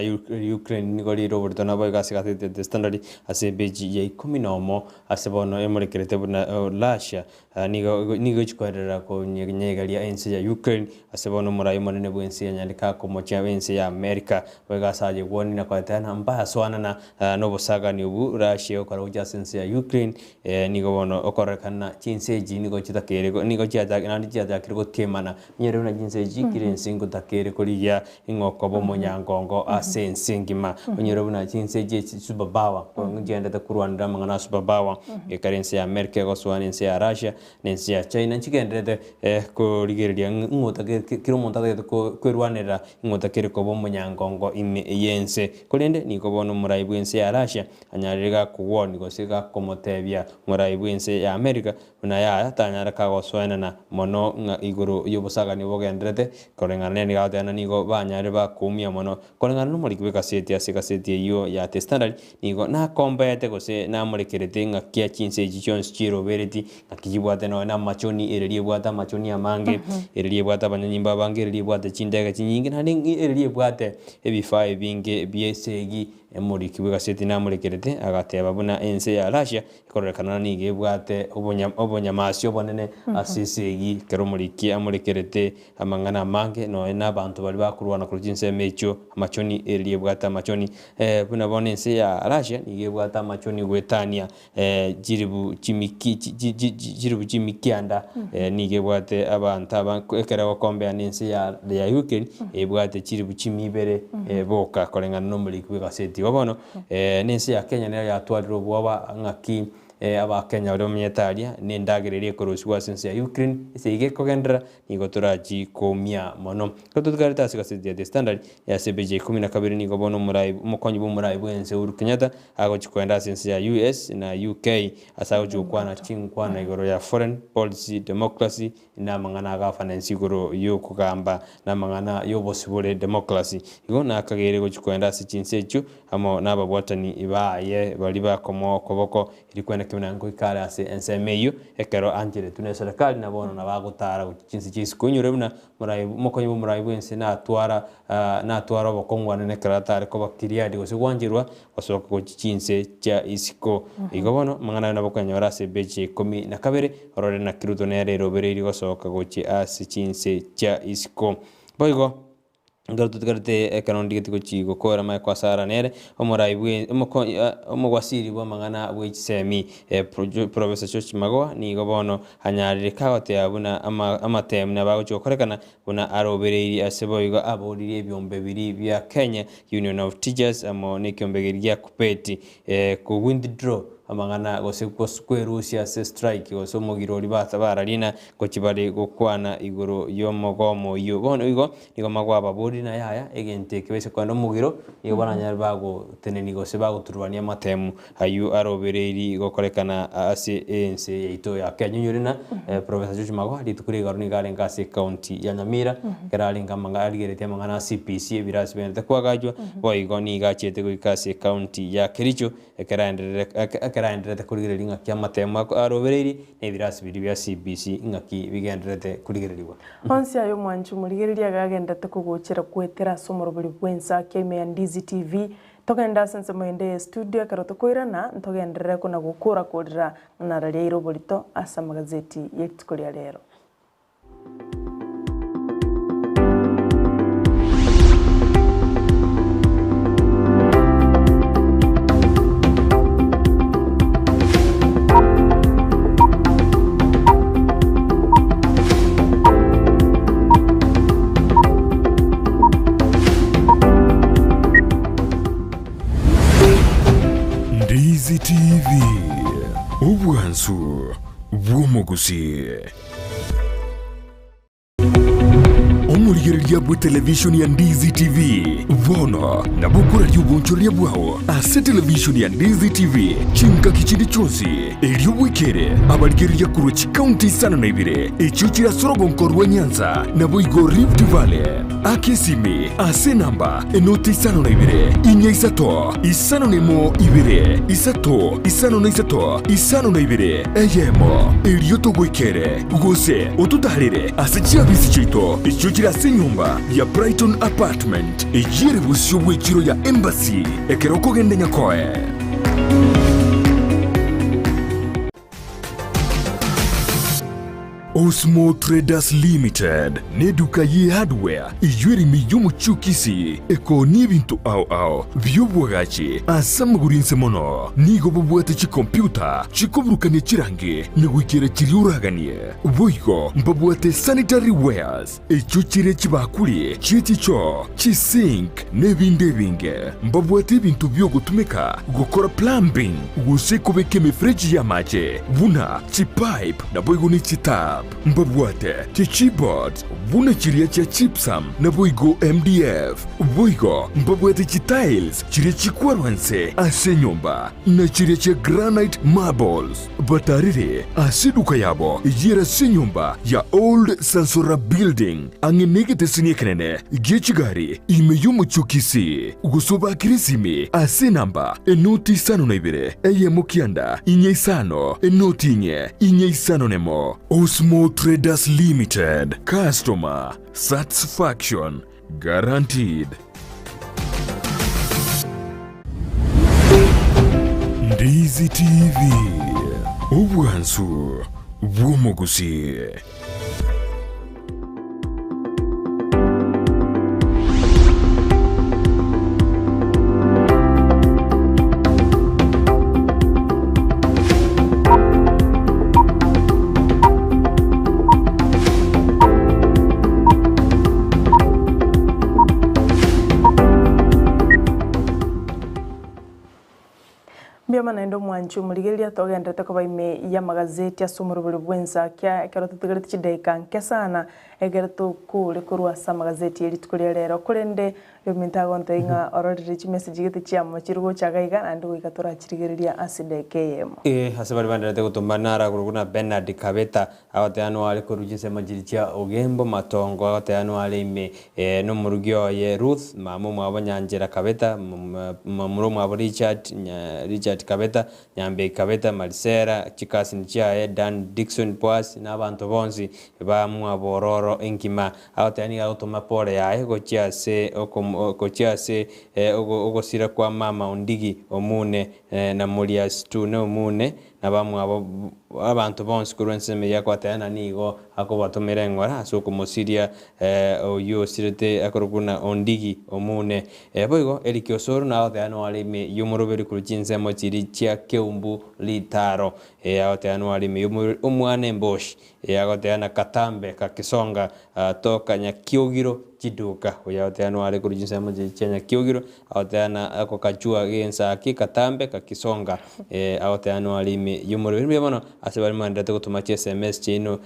S2: Ukraine nigo rire oborito naboigo ase egazeti ya The Standard ase epeji ya ikomi nomo ase bono emorekerete buna Russia Nigo nigo egochikoerera konyegeria ense ya Ukraine ase bono omorai omonene bw'ense ya Nyandika akomochia ense ya Amerika boigo ase aye gwoni na koetana mbasoanana nobosagani obu Russia egokora gochia ase ense ya Ukraine nigo bono okororekana chinse echi nigo chitakere nigo chiachakire naende chiachakire gotiemana nyore buna chinse echi kera ense ngotakere korigia ng'a okoba omonyangongo ase ense engima onyore buna chinse echi echi super power nchiendete korwanera amang'ana a super power ekero ense ya America egosoa na ense ya Russia na ense ya China nchigendererete korigereria ng'a ng'a otagete kera omonto atagete kwerwanerera ng'a otakere koba omonyangongo ime y'ense. Korende nigo bono omorai bw'ense ya Russia anyarire gakogwoni gose gakomotebia omorai bw'ense ya America Buna yaya tanyare kagosoenana mono ng'a igoro y'obosagani bogendererete, koreng'ana nere nigo agoteba ng'a nigo banyare bakoumia mono. Koreng'ana nomoriki bw'egaseti ase egaseti eyio ya The Standard, nigo nakombeete gose namorekerete ng'a kia chinse echi chionsi chirobereti ng'aki chibwate nonya namachoni, ereria ebwate amachoni amange, ereria ebwate abanyanyimbo abange, ereria ebwate chindege chinyinge, naende ereria ebwate ebifaa ebinge bi'esegi. Omoriki bw'egaseti namorekerete agateba buna ense ya Russia Ekororekana nigo ebwate obonyamasi obonene ase esegi, ekero omoriki amorekerete amang'ana amange, nonya na abanto baria bakorwana korwa chinsemo echio, amachoni, eria ebwate amachoni. Buna bono ense ya Russia nigo ebwate amachoni goetania chiribu chimiki chiribu chimikianda, nigo ebwate abanto aba ekero egokombea na ense ya Ukraine, ebwate chiribu chimia ibere boka koreng'ana na omoriki bw'egaseti. Igo bono. Nense ya Kenya nero yatwarire obwoba ng'aki Abakenya baria bamenyete aria, na endagera eria ekorosigwa ase ense ya Ukraine, ase iga ekogenderera, nigo torachi koumia mono. Ekero totigarete ase egaseti ya The Standard, ase epeji ya ikomi na kabere nigo bono omorai omokonyi bw'omorai bw'ense Uhuru Kenyatta agochi koenda ase ense ya US na UK ase agochi gokwana chinkwana igoro ya foreign policy, democracy, Namang'ana a governance igoro y'okogamba, namang'ana y'obosibore, democracy. Igo nakageire gochia koenda ase chinse echio amo nababwatani baye baria bakomoa okoboko, erio kwene. Koeneki buna ngoika are ase ensemo eyio, ekero ancheretwe neserekari, na bono nabo agotara gochia chinse chia isiko. Onyore buna morai mokonyi bw'omorai bw'ense natwara natwara obokong'u anene ekero atare koba cleared gose gwancherwa gosoka gochia chinse chia isiko. Igo bono amang'ana ayo nabo okonyora ase epeji ya ikomi na kabere, orore naki Ruto nere erobereirie gosoka gochia ase chinse chia isiko. Boigo. Ekero totigarete ekero ndigeti gochia gokora amaye kwa Sara nere omorai bwe omoko omogwasiri bw'amang'ana bwe chisemi Professor George Magoha nigo bono anyarire kagoteba buna ama amatemu nabo agochia gokorekana buna arobereirie ase boigo aboririe ebiombe biria bia Kenya Union of Teachers amo na ekiombe keria gia KUPPET ko withdraw amang'ana gose kwerusia ase strike gose omogiro oria basa bararina gochia bare gokwana igoro y'omogomo oyio. Bono igo nigo magwababoria na yaya egento eke bese kogenda omogiro nigo baranyare bagotenenia gose bagoturubania amatemu ayio arobereiri gokorekana ase ense yaito ya Kenya. Onyore na Professor George Magoha rituko ria igoro nigo arenge ase ecounty ya Nyamira ekero arenge amang'a arigeretie amang'ana a CBC ebirasi biagenderete koagachwa boigo nigo achiete goika ase ecounty ya Kericho Ekero agendererete korigereria ng'aki amatemo arobereirie, na ebirasi biria bia CBC ng'aki bigendererete korigererigwa.
S3: Onsi aye omwanchi omorigereria iga agenderete kogochera goetera ase omorobori bw'ensakia ime ya Ndizi TV. Togende ase ensemo ende ye studio ekero tokoirana ntogenderere kona gokora korera ng'a narariaire oborito ase amagazeti ye rituko ria rero.
S1: Ndizi TV, obwansu bw'omogusii. Omorigereria bw'etelevishoni ya Ndizi TV bono nabo okoraria obonchoreria bwao ase televishoni ya Ndizi TV chingaki chinde chionsi, erio bwekere abarigereria korwa chikaunti isano na ibere echio chire ase orogonko rwa Nyanza naboigo Rift Valley. Aka esimi ase enamba enoti isano na ibere, inya isato, isano na emo ibere, isato, isano na isato, isano na ibere, eyemo, erio togoikere, gose ototaarere ase chiabisi chiaito echio chire ase enyomba ya Brighton Apartment, eyio ere bosio bw'echiro ya Embassy, ekero okogenda Nyakoe. Osmo Traders Limited neduka ye hardware eyio ere ime y'omochie o Kisii ekoonia ebinto ao ao bi'obwagachi ase amagoro inse mono. Nigo bobwate chikompyuta chikoburukania chirangi na goikera chiria oraganie. Boigo mbabwate sanitary wares echio chire chibakuri chie chichoo, chisink na ebinde ebinge. Mbabwate ebinto bi'ogotumeka gokora plumbing gose kobeka emefereji y'amache buna chipipe naboigo ne chitap. Mbabwate chichipboards buna chiria chia gypsum naboigo MDF. Boigo mbabwate chitiles chiria chikwarwa nse ase enyomba na chiria chia granite marbles. Batarire ase eduka yabo eyere ase enyomba ya Old Sansora Building ang'e negeteseni ekenene gie chigari ime y'omochie o Kisii, gose obakere esimi ase enamba enoti isano na ibere eyemo kianda inye isano enoti inye inye isano nemo. Osmo Traders Limited, Customer Satisfaction Guaranteed. Ndizi TV, obwansu bw'omogusii.
S3: Mbuya naende omwanchi omorigereria togenderete koba ime y'amagazeti ase omorobori bw'ensakia ekero totigarete chidaika nke sana. Ekero tokure korwa ase amagazeti ye rituko ria rero, korende oyominto agontebia ng'a ororire chimessage gete chiamochire gocha iga iga naende goika torachirigereria ase edageka eyemo.
S2: Ee, ase baria banderete gotoma naragorwe buna Bernard Kabeta, agoteba noare korwa chinsemo chiria chia Ogembo Matongo, agoteba noare ime nomorugi oye Ruth, mama omwabo Nyanchera Kabeta, momura omwabo Richard, Richard Kabeta, Nyambeki Kabeta, Marisela, chikasini chiaye, Dan Dickson Boaz, na abanto bonsi bamwabo ororo engima. Agoteba nigo agotoma pore yaye gochia ase gochia ase ogosira kwa mama Ondigi Omune na Morias Tune Omune na bamwabo abanto bonsi korwa ensemo eyio akobatebia ng'a nigo akobatomera eng'ora ase okomosiria oyio osirete akorokwa buna Ondigi Omune. Boigo Eric Osoro nagoteba noare ime y'omoroberi korwa chinsemo chiria chia Keumbu Ritaro. Agoteba noare ime y'omoroberi omwana emboshi. Agoteba na Katambe Kakisonga toka Nyakiogiro chiduka. Oyo agoteba noare korwa chinsemo chiria chia Nyakiogiro agoteba na ako kachua gensaki Katambe Kakisonga. Agoteba noare ime y'omoroberi. Mbuya mono ase baria mwaendererete gotoma chi sms chiaino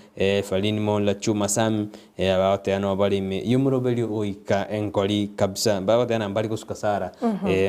S2: Farini Mola Chuma Sam Bagoteba nabo bare ime y'omoroberio goika enkori kabisa. Bagoteba na mbari gosuka Sara.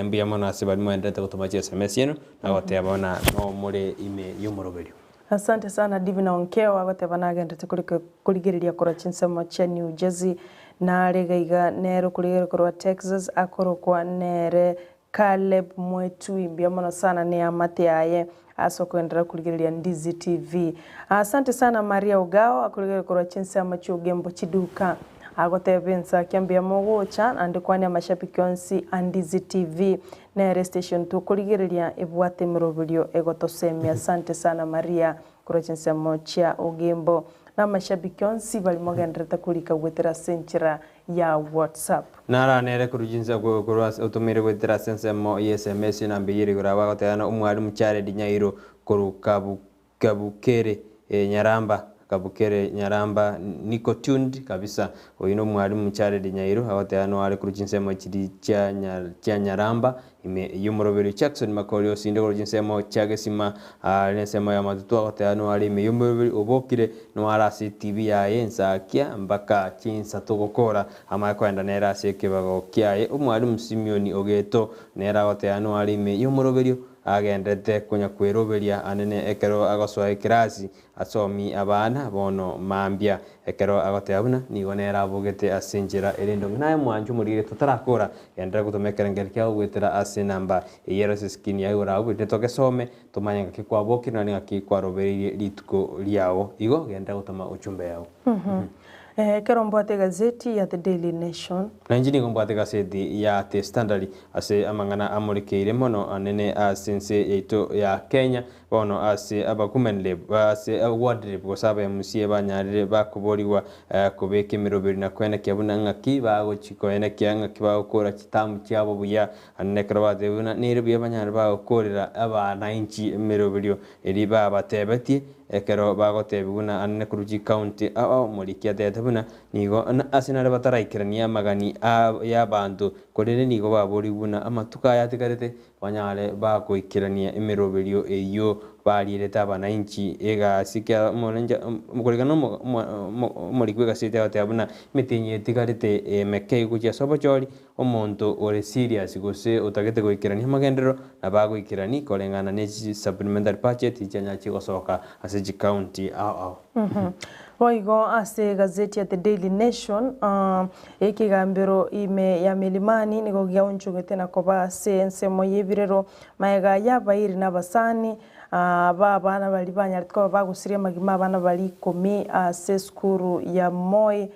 S2: Mbuya mono ase baria mwaenderete gotoma chi sms chiaino na goteba bono no more ime y'omoroberio.
S3: Asante sana Divina Onkeo agoteba nagenderete korika korigereria korwa chinsemo chia New Jersey nare iga iga nere okorigereria korwa Texas akorokwa nere Caleb Mwetui mbuya mono sana neamate yaye ase okoenderera korigereria Ndizi TV. Asante sana Maria Ogao akorigereria korwa chinsemo chi'Ogembo chiduka agoteba ensakia mbuya mogocha naende kwania amashabiki onsi a Ndizi TV nere estation tokorigereria ebwate emeroberio egotosemia asante sana Maria Korwa chinsemo chia Ogembo na amashabiki onsi baria mogendererete korika goetera ase enchera ya WhatsApp.
S2: Nara nere korwa chinsa korwa ase otomeire goetera ase ensemo ye sms enamba eyio ere igoro abwo agoteba na omwalimu Jared Nyairo korwa Kabu Kabukere Nyaramba Kabukere Nyaramba niko tuned kabisa oyio na omwalimu Jared Nyairo agoteba noare korwa chinsemo chiria chia chia Nyaramba Ime y'omoroberio Jackson Makori osinde korwa chinsemo chia Gesima are nensemo y'amatutu agoteba noare ime y'omoroberio obokire noare ase etibi yaye ensakia mpaka chinsa togokora amanye koenda nere ase ekebago kiaye Omwalimu Simeon Ogeto nere agoteba noare ime y'omoroberio agenderete konya kweroberia anene ekero agosoa ekerasi Asomi abana bono mambia, ekero agoteba buna nigo nere abogete ase enchera ere endonge. Naye mwanche omorigere totarakora, genderera gotoma ekerengerio kiao goetera ase enamba eyio ere ase escreen yaye igoro agwo, erinde togesome tomanye ng'aki kwabokire naende ng'aki kwarobereirie rituko riao. Igo genderera gotoma uchumbe yao.
S3: Ekero mbwate egazeti ya The Daily Nation.
S2: Nainche nigo mbwate egazeti ya The Standard ase amang'ana amorekeire mono anene ase ense yaito ya Kenya. Bono ase abakumenreb, ase wardreb, gose aba MCA banyarire bakoborigwa kobeka emeroberi na koenekia buna ng'aki bagochi koenekia ng'aki bagokora chitamu chiabo buya. Naende ekero batebire buna nere buya banyare bagokorera abanainchi emeroberio eria babatebetie, ekero bagotebiwa buna anene korwa chicounty ao ao omoriki atebete buna nigo ase nare bataraikerania amagani y'abanto korende nigo baborigwe buna amatuko aya atigarete Banyare bagoikerania emeroberio eyio barierete abanainchi egasi ekero omonenche koreng'ana omoriki bw'egaseti agoteba buna emetienyi etigarete emeke gochia ase obochori, omonto ore serious gose otagete goikerania amagenderero nabo agoikerani koreng'ana ne chi supplementary budget chianya chigosoka ase chicounty ao ao.
S3: Boigo ase egazeti ya The Daily Nation, ekegambero ime ya Milimani nigo giaonchogete na koba ase ensemo y'ebirero magega y'abairi na abasani b'abana baria banyarete koba bagosiria amagima abana baria ikomi ase esukuru ya Moi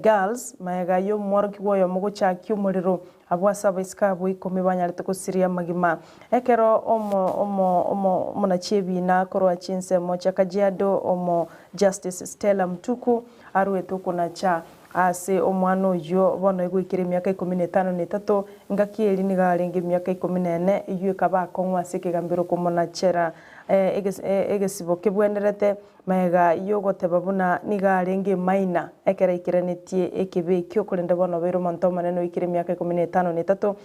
S3: Girls magega y'omworokigwa oyomo gochakia omorero Abwo ase abaiseke abwo ikomi banyarete gosiria amagima. Ekero omo omo omo omonachi ebiina korwa chinsemo chia Kajiado omo Justice Stella Mtuku aruete okonacha ase omwana oyio bono egoikera emiaka ikomi na etano na etato, engaki eria nigo arenge emiaka ikomi na ene, eyio ekaba akong'u ase ekegambero komonachera egesibo kebwenerete Magega y'ogoteba buna nigo arenge emaina ekero aikeranetie ekebe ekio, korende bono obeire omonto omonene oikire emiaka ikomi na etano na etato,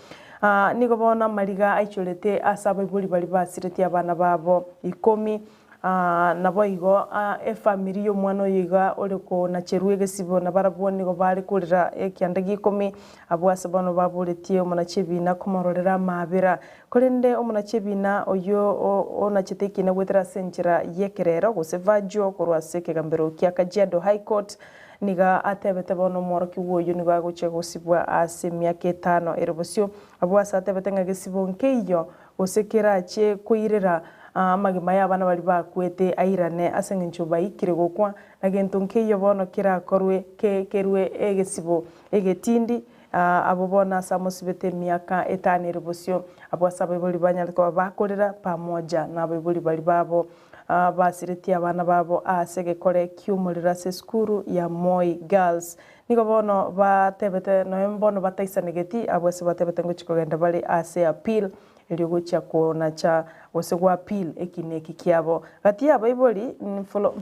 S3: nigo bono amariga aichorete ase abaibori baria basiretie abana babo ikomi. Naboigo efamiri y'omwana oyo iga ore konacherwa egesibo, na barabwo nigo bare korera ekianda gi'ikomi, abwo ase bono baboretie omonachi ebiina komororera amaabera. Korende omonachi ebiina oyio onachete ekiina goetera ase enchera y'ekerero, gose virtual, korwa ase ekegambero kia Kajiado High Court, nigo atebete bono omworokigwa oyio nigo agochia gosibwa ase emiaka etano ere bosio. Abwo ase atebete ng'a gesibo nkeiyo gose kerachie koirera amagima y'abana baria bakwete airane ase engencho baikire gokwa, na gento nkeiyo bono kerakorwe kerue egesibo egetindi, abwo bono ase amosibete emiaka etano ere bosio, abwo ase abaibori banyare koba bakorera pamoja nabaibori baria babo basiretie abana babo ase egekore ki'omorero ase esukuru ya Moi Girls. Nigo bono batebete nonya mbono bataisanegeti, abwo ase batebete ngochia kogenda bare ase appeal, erio gochia konacha gose go appeal ekina eki kiabo. Gati y'abaibori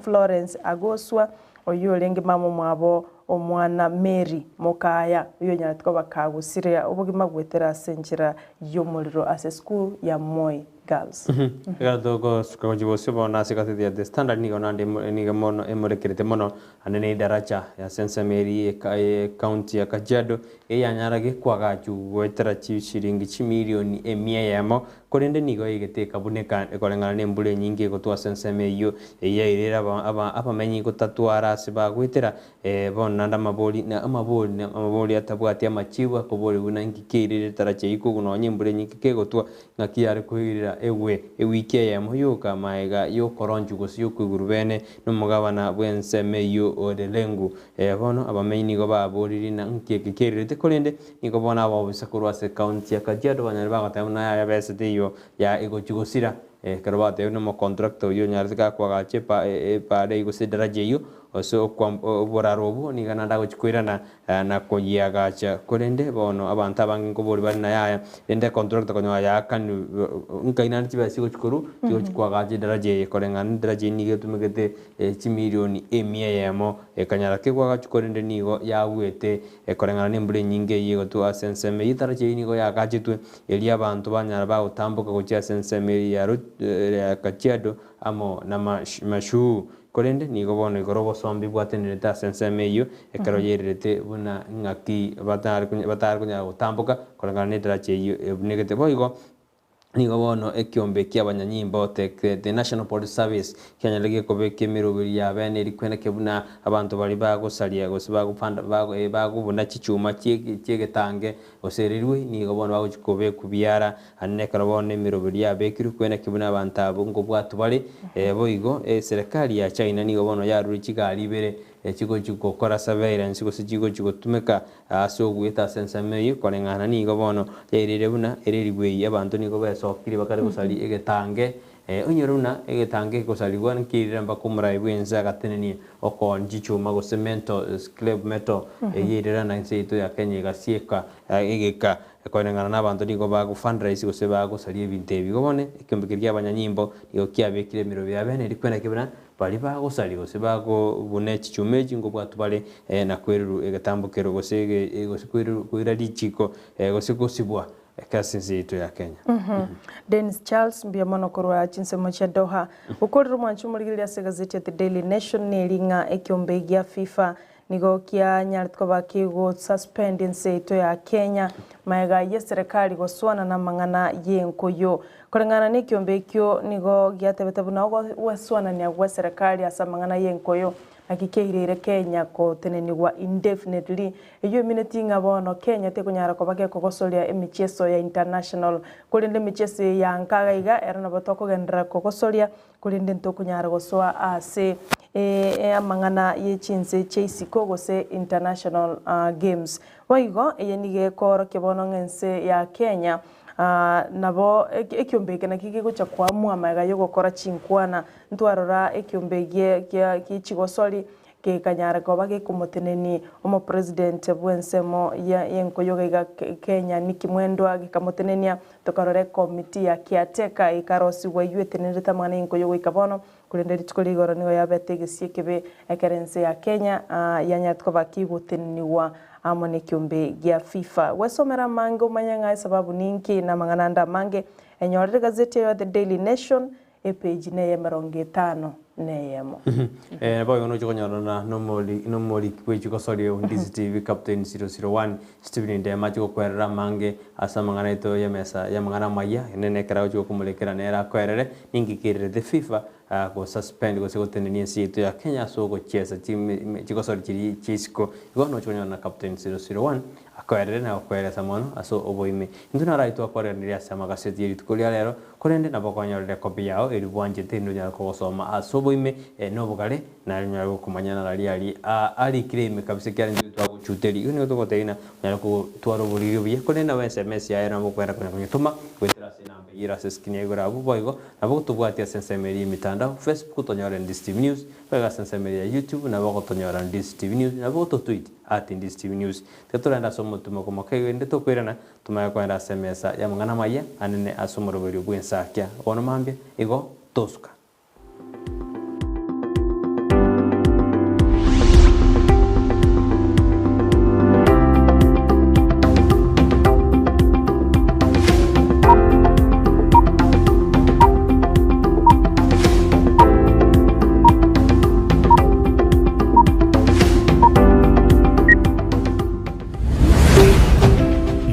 S3: Florence Agosua, oyio orenge mama omwabo omwana Mary Mokaya, oyio onyarete koba kagosiria obogima goetera ase enchera y'omorero ase esukuru ya Moi Girls.
S2: Ekero togosuka gochia bosio bono ase egaseti ya The Standard nigo naende nigo mono emorekerete mono Ande nedaraja ase ensemo eria y'ecounty ya Kajiado eyanyara gekwagachwa goetera chishiringi chimilioni emia eyemo, korende nigo egete ekabuneka koreng'ana nembura enyinge egotwa ase ensemo eyio eyairire abamenyi gotatwara ase bagoetera. Bono naende amabori amabori amabori atabwati amachibu akoboria buna inki keirire edaraja eyio kogwa nonya embura enyinge kegotwa ng'aki yare koirira egwe ewiki eyemo yoka maega yokoronchwa gose yokoigurwa bene Nomogabana bw'ensemo eyio ore Lengu. Bono abamenyi nigo baboririe na nki eke kerirete, korende nigo bono abaofisa korwa ase ekaunti ya Kajiado banyare bagoteba buna yaya besa teiyo ya egochia gosira. Ekero batebire nomocontractor oyio onyarete gakoagacha epa epaara eyio gose edaraja eyio ase okwam oboraro obwo nigo naende agochia koirana na koyiagacha. Korende bono abanto abange nkoboria bare na yaya, rende econtractor konyora yaakanirwe nkai naende chibesa chigochia korwa, chigochia koagacha edaraja eye koreng'ana na edaraja eye nigo etumegete chimilioni emia eyemo, ekanyara ki koagachwa korende nigo yaguete koreng'ana na embura enyinge eyio egotwa ase ensemo eyio. Edaraja eyio nigo yaagachetwe erio abanto banyara bagotamboka gochia ase ensemo eria ya Kajiado amo na Mashuu. Korende nigo bono igoro obosombi bwatenerete ase ensemo eyio, ekero yairerete buna ng'aki batare batare konyara gotamboka koreng'ana nedaracha eyio ebunegete. Boigo nigo bono ekiombe ki'abanyanyimbo the the National Police Service kianyarire gekobeka emeroberi ya bene eri kweneke buna abanto baria bagosaria gose bagopanda bago bagobuna chichuma chie chiegetange gose erirwe nigo bono bagochia kobekwa biara Aye nekero bono emeroberi yabekirwe kwenaki buna abanto abwo nkobwatwa bare, boigo eserekari ya China nigo bono yarure chigari ibere chigochi gokora surveillance gose chigochi gotumeka ase ogoeta ase ensemo eyio koreng'ana nigo bono yairire buna ere erigwe eyio abanto nigo besokirie bakare gosaria egetange onyore buna egetange kegosarigwa nkeirire mpaka omorai bwense agatenenia okoonia chichuma gose metal scrap metal eyio yairire na ense yaito ya Kenya egasieka egeka Koreng'ana nabanto nigo bago fundraise gose bagosaria ebinto ebi. Igo bono ekeombe keria kiabanyanyimbo nigo kiabekire emerobio ya bene erio kwenaki buna baria bagosaria gose bagobuna echichuma echi nkobwatwa bare na kwererwa egetambokero gose gose koira richiko gose gosibwa ase ense yaito ya Kenya.
S3: Dennis Charles, mbuya mono korwa chinsemo chia Doha. Gokorera omwancho omorigereria ase egazeti ya The Daily Nation neri ng'a ekeombe gia FIFA Nigo kianyarete koba kegosuspend ense yaito ya Kenya magega y'eserekari gosoana namang'ana y'enkoyo. Koreng'ana nekiombe ekio nigo giatebete buna ogwesoanania gweserekari ase amang'ana y'enkoyo naki kiaireire Kenya gotenenigwa indefinitely. Eyio emineti ng'a bono Kenya tekonyara koba gekogosoria emechieso ya international. Korende emechieso eye ya nka iga iga ero nabo tokogenderera kogosoria Korende ntokonyara gosoa ase amang'ana ye chinse chia isiko gose international games. Boigo eye nigo ekoorokia bono ng'a ense ya Kenya nabo ekiombe eke nakio kegocha koamua magega yogokora chinkwana. Ntwarora ekiombe gie chigosori Gekanyara koba gekomotenenia omopresident bw'ensemo y'enkoyoga iga Kenya Nicky Mwendwa gekamotenenia, tokarora ekomiti ya caretaker ekarosigwa eyio etenenerete amang'ana y'enkoyo goika bono, korende rituko ria igoro nigo yabete egesio ekebe ekero ense ya Kenya yanyarete koba kegotenenigwa amo nekiombe gia FIFA. Gwesomera amange omanye ng'a esababu ninki na amang'ana ande amange enyorere egazeti eyo ya The Daily Nation. Epeji neye 50 neyemo.
S2: Naboigo nochia konyorana nomoriki bwe chigosori o Ndizi TV Captain 001 Stephen Ndema achie gokwerera amange ase amang'ana aito y'emesa y'amang'ana amaya nene ekero agochia gokomorekera nere akwerere ninki kererete FIFA go suspend gose gotenenia ense yaito ya Kenya ase ogochiesa chigosori chiria chia isiko igo nochia konyorana na Captain 001 Akoerere na gokoeresa mono ase oboime. Intwe naro twakoranire ase amagaseti ye rituko ria rero, korende nabo okonyorera ekopi yao eria bwanchete erinde onyare kogosoma ase oboime na obogare, naye onyare gokomanya narari aria arikire ime kabisa ekiagera intwe twagochuteria. Igo nigo togotebia ng'a onyare gotwara oboriri obuya, korende nabo SMS yaye nabo okwenda konya konyetoma goetera ase enamba eyio ere ase eskrini ya igoro abwo. Boigo nabo gotobwatia ase ensemo eria y'emitandao, Facebook tonyore Ndisi TV News, boigo ase ensemo eria ya YouTube nabo ogotonyora Ndisi TV News, nabo gototweet at Ndisi TV News. Tiga torende ase omotumo okomoka igo erinde tokoirana, tomanye kogenda ase emesa y'amang'ana amaya anene ase omoroberio bw'ensakia. Bono mambia, igo tosuka.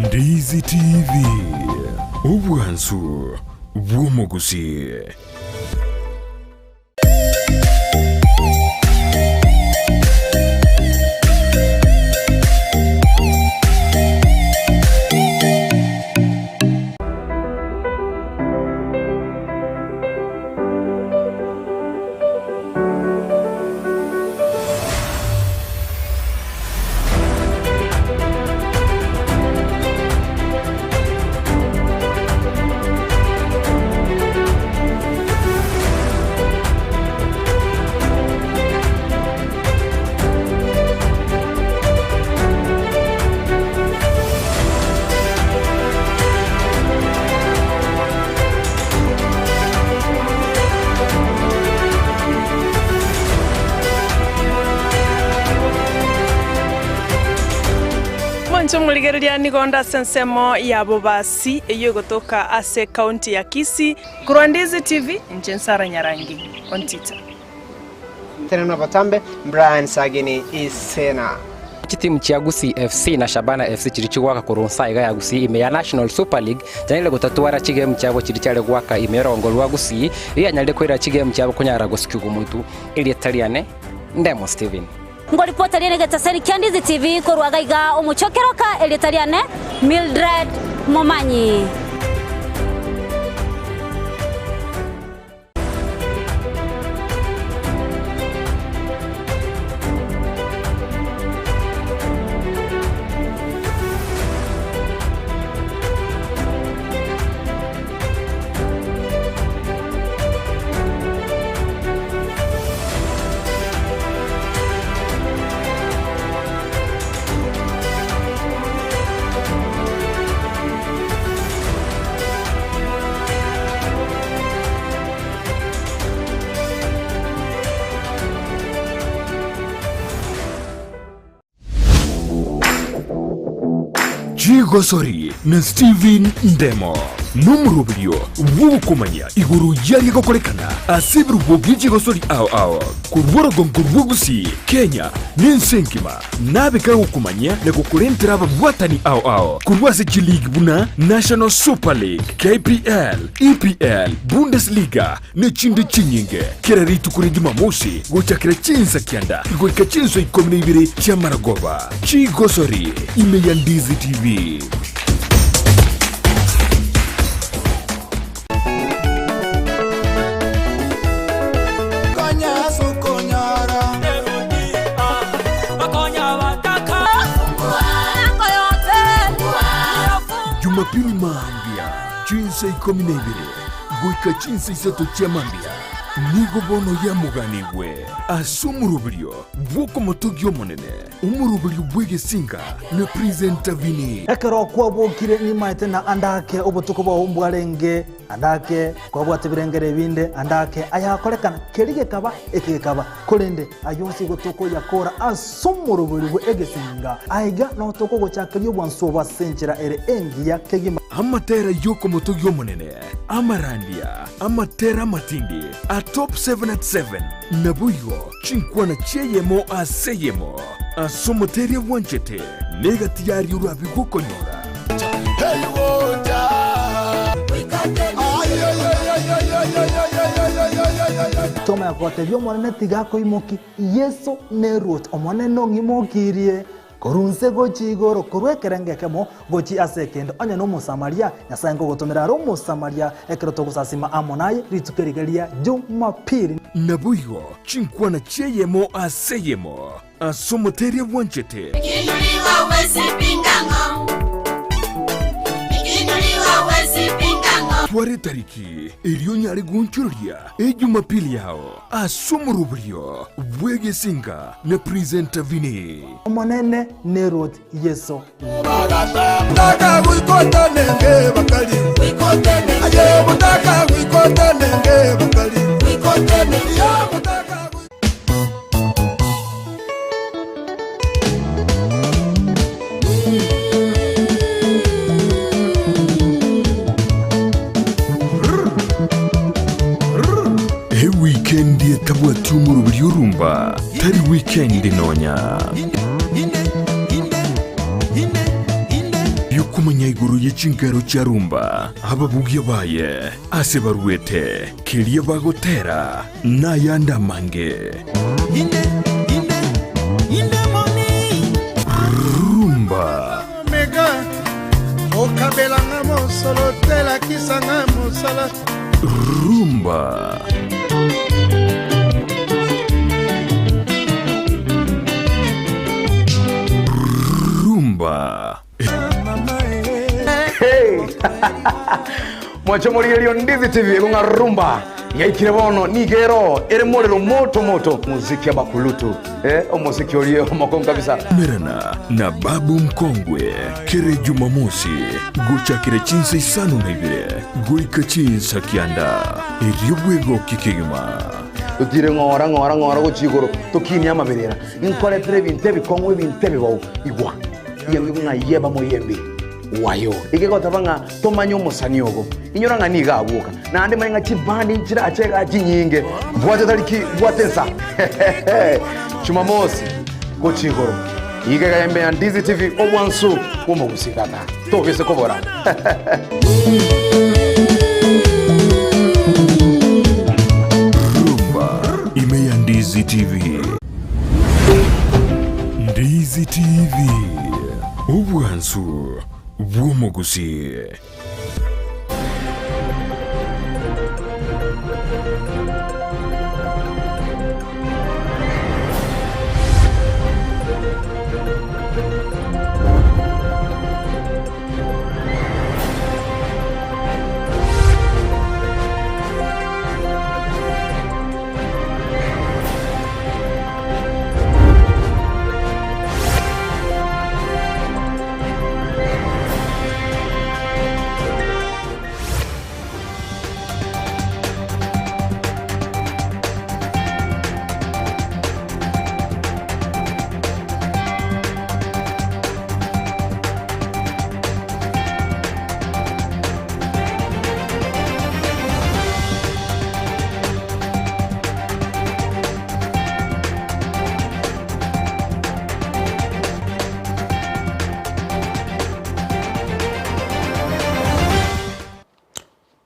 S1: Ndizi TV, obwansu bw'omogusii.
S3: Mwanche omorigereria nigo onde ase ensemo ya Bobasi eyio egotoka ase ekaunti ya Kisii. Korwa Ndizi TV, inche Nsara Nyarangi Ontita.
S4: Tenena botambe, Brian Sagini Isena.
S5: Chitimu chia Gusii FC na Shabana FC chiria chigoaka korwa nsa iga ya Gusii ime ya National Super League chianyarire gotatwara chigemu chiabo chiria chiare goaka ime y'orogongo rwa Gusii rianyarire koira chigemu chiabo konyara gosikigwa motu. Erieta riane Ndemo Steven.
S6: Ngoripota riane egetaseri kia Ndizi TV korwa gaiga omochie o Keroka erieta riane Mildred Momanyi.
S1: Chigosori na Steven Ndemo nomoroberio bw'ogokomanya igoro y'aria gokorekana ase ebirubo bie chigosori ao ao korwa orogongo rwa Gusii, Kenya, na ense engima. Nabe kagokomanyia na gokorentera ababwatani ao ao korwa ase chiligi buna National Super League, KPL, EPL, Bundesliga ne chinde chinyinge. Kera rituko ria Jumamosi gochakera chinsa kianda goika chinsa ikomi na ibere chi'amaragoba. Chigosori ime ya Ndizi TV. Jumapili mambia chinsa ikomi na ibere goika chinsa isato chia mambia nigo bono yamoganigwe ase omoroberio bw'okomotogia Omonene, omoroberio bw'egesinga na Presenter Vinny.
S7: Ekero kwabokire nimaete na ande ake obotuko bwao mbwarenge. Ande ake kwabwate ebirengero ebinde, ande ake ayakorekana, keria gekaba, eke gekaba. Korende ayio onsi igo tokoyakora ase omoroberi bwe egesinga. Aiga nao tokogochakeria obwansu obo ase enchera ere engiya kegima.
S1: Amatera y'okomotogia Omonene, amarandia, amatera amatindi a Top 7 at 7, naboigo chinkwana chi'eyemo ase eyemo ase omoteria bwanchete, negati yaria orabe gokonyora.
S7: Tomanya gotebia Omonene tiga akoimokie, Yeso neruoti, Omonene ong'imokirie korwa inse gochia igoro, korwa ekerengo ekemo gochia ase ekende. Onye n'Omosamaria, Nyasae nkogotomera are Omosamaria ekero togosasima amo naye rituko eriga ria Jumapili.
S1: Naboigo chinkwana chi'eyemo ase eyemo ase omoteria bwanchete. Twara etariki eria onyare goonchoreria Ejumapili yao ase omoroberio bw'egesinga na Presenter Vinny.
S7: Omonene neruoti Yeso.
S1: Ewikendi etabwati omoroberi orumba tari wikendi nonya. Yokomanya igoro ye chinkero chia rumba, ababugia baye, ase baruete, keria bagotera, nayande amange. Rumba. Rumba. Rumba.
S8: Hey! Mwache morigerio Ndizi TV ekong'a rumba yaikire bono nigo ero ere morero moto moto muziki abakulutu eh, omosiki orie omokongu kabisa.
S1: Merana na Babu Mkongwe kere Jumamosi gochakera chinsa isano na ibere goika chinsa kianda erio bwegokie kegima.
S8: Totire ng'ora ng'ora ng'ora gochia igoro tokinie amaberera Ninkoretere ebinto ebikong'u, ebinto ebibou. Igwa, iyengwe ng'a yeba moyembe wayo. Egegoteba ng'a tomanye omosani ogo. Inyora ng'a nigo agwoka. Naende manye ng'a chibandi nchirache igaa chinyinge. Bwate tariki, bwate ensa. Jumamosi, gochia igoro. Iga iga embe ya Ndizi TV, obwansu bw'omogusii tata. Tobise kobora.
S1: Rumba ime ya Ndizi TV. Ndizi TV, obwansu bw'omogusii.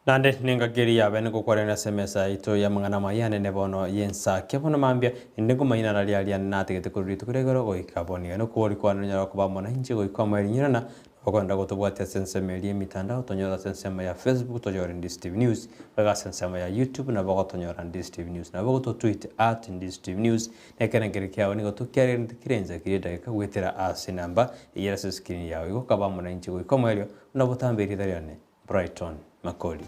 S2: Naende nengaki eria yabe nigokwarania ase emesa yaito y'amang'ana amaya anene bono y'ensake. Bono mambia, inde nkomanyia nararia aria nategete korwa rituko ria igoro goika bono iga. Nokobori kwane nonyare koba amo nainche goika omoerio nyirana, Okoenda gotobwatia ase ensemo eria y'emitandao, tonyore ase ensemo ya Facebook tonyore Ndisi TV News, boigo ase ensemo ya YouTube nabo ogotonyora Ndisi TV News. Nabo ogototweet at Ndisi TV News, na ekerengerio kiao nigo tokiaregerete kera ensa kera edageka goetera ase enamba eyio ere ase escreen yao. Igo kaba amo nainche goika omoerio buna botambe erieta riane Brighton Makori.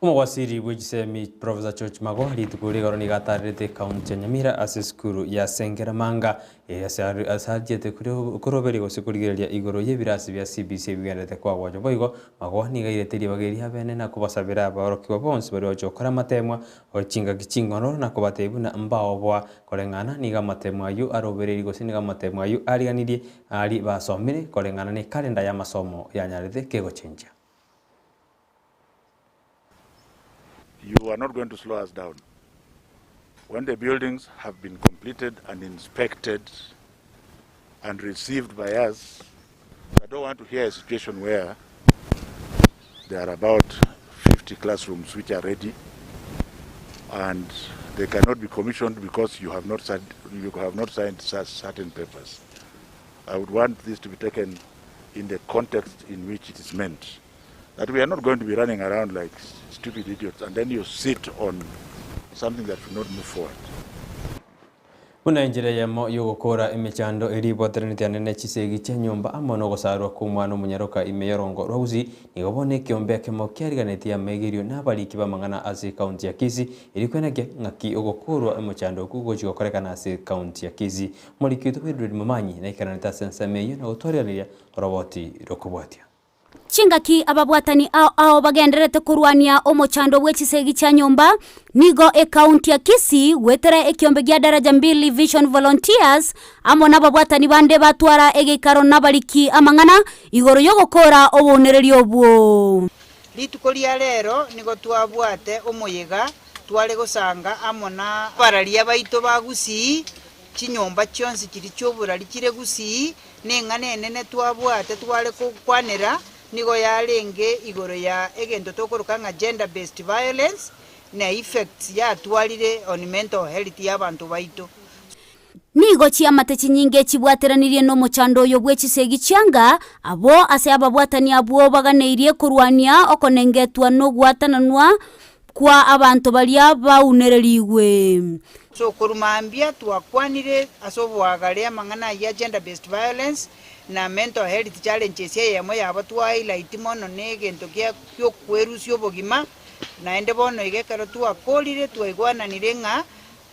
S2: Omogwasiri bwe chisemi Professor George Magoha rituko rigoro nigo atarerete ekaunti ya Nyamira ase esukuru ya Sengeramanga ere ase ase achiete koroberia gose korigereria igoro y'ebirasi bia CBC ebigendererete koagwachwa. Boigo Magoha nigo airete ribaga eria abene na kobasabera abaorokigwa bonsi baria bagochia gokora amatemwa chingaki ching'ororo na kobatebia buna mbaoboa koreng'ana nigo amatemo ayio arobereirie gose nigo amatemo ayio ariganirie aria basomire koreng'ana ne ekalenda y'amasomo yanyarete kegochenchia.
S9: You are not going to slow us down. When the buildings have been completed and inspected and received by us, I don't want to hear a situation where there are about 50 classrooms which are ready and they cannot be commissioned because you have not signed, you have not signed certain papers. I would want this to be taken in the context in which it is meant. That we are not going to be running around like stupid idiots and then you sit on something that should not move forward.
S2: Buna enchera eyemo y'ogokora emechando eria ebwateranete anene chisegi chia nyomba amo nogosarwa kw'omwana omonyaroka ime y'orongo rwa Gusii, nigo bono ekeombe ekemo kiariganetie amaigerio na abariki b'amang'ana ase ekaunti ya Kisii erio kweneke ng'aki ogokorwa omochando okwo gochia gokorekana ase ekaunti ya Kisii. Omoriki oito Mildred Momanyi naikaranete ase ensemo eyio na gotwariganiria oroboti rokobwatia.
S6: Chingaki ababwatani ao ao bagendererete korwania omochando bwe chisegi chia nyomba, nigo ekaunti ya Kisii goetera ekiombe gia Daraja Mbili Vision Volunteers amo nababwatani bande batwara egeikaro nabariki amang'ana igoro y'ogokoora obounereria obwo.
S10: Rituko ria rero nigo twabwate omoyega tware gosanga amo na abararia baito ba Gusii Chinyomba chionsi chiria chi'oborari chire gusii, neng'ana enene twabwate tware gokwanera nigo yarenge igoro ya egento tokoroka ng'a gender based violence na effects yatwarire on mental health ya abanto baito.
S6: Nigo chiamate chinyinge chibwateranirie nomochando oyo bwe chisegi chianga, abwo ase ababwatani abwo baganeirie korwania okonengetwa nogwatananwa kwa abanto baria baunererigwe.
S10: So korwa mambia twakwanire ase oboagare amang'ana ayio a gender based violence na mental health challenges eyemo yabo twa highlight mono na egento kia okwerusia obogima naende bono iga ekero twakorire twaigwananire ng'a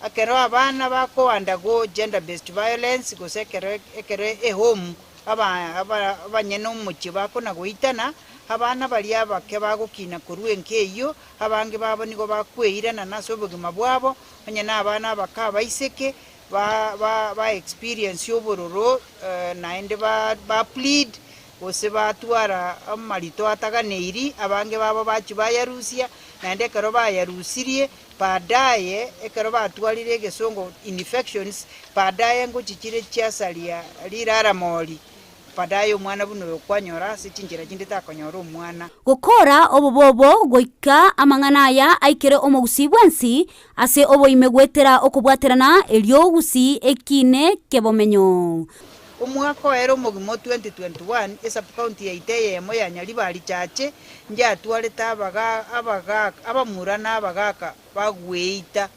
S10: ekero abana bako undergo gender based violence gose ekero ekero ehome aba aba abanyene omochie bakona goitana Abana baria abake bagokina korwa enka eyio, abange babo nigo bakweirana ase obogima bwabo, onye nabana abake abaiseke, ba ba ba experience obororo naende ba ba plead, gose batwara amarito ataganeiri, abange babo bachia bayarusia, naende ekero bayarusirie, baadaye ekero batwarire egesongo infections, baadaye ngochichire chiasaria riraramori. Baadaye omwana buna oyo kwanyora ase chinchera chinde takonyora omwana.
S6: Gokora obobe obo goika amang'ana aya aikere omogusii bwensi ase oboime goetera okobwaterana erio gusii ekiine kebomenyo.
S10: Omwaka oere omogima o 2021, esub-county yaito eyemo ya Nyaribari Chache njatwarete abaga abagaka abamura na abagaka bagweita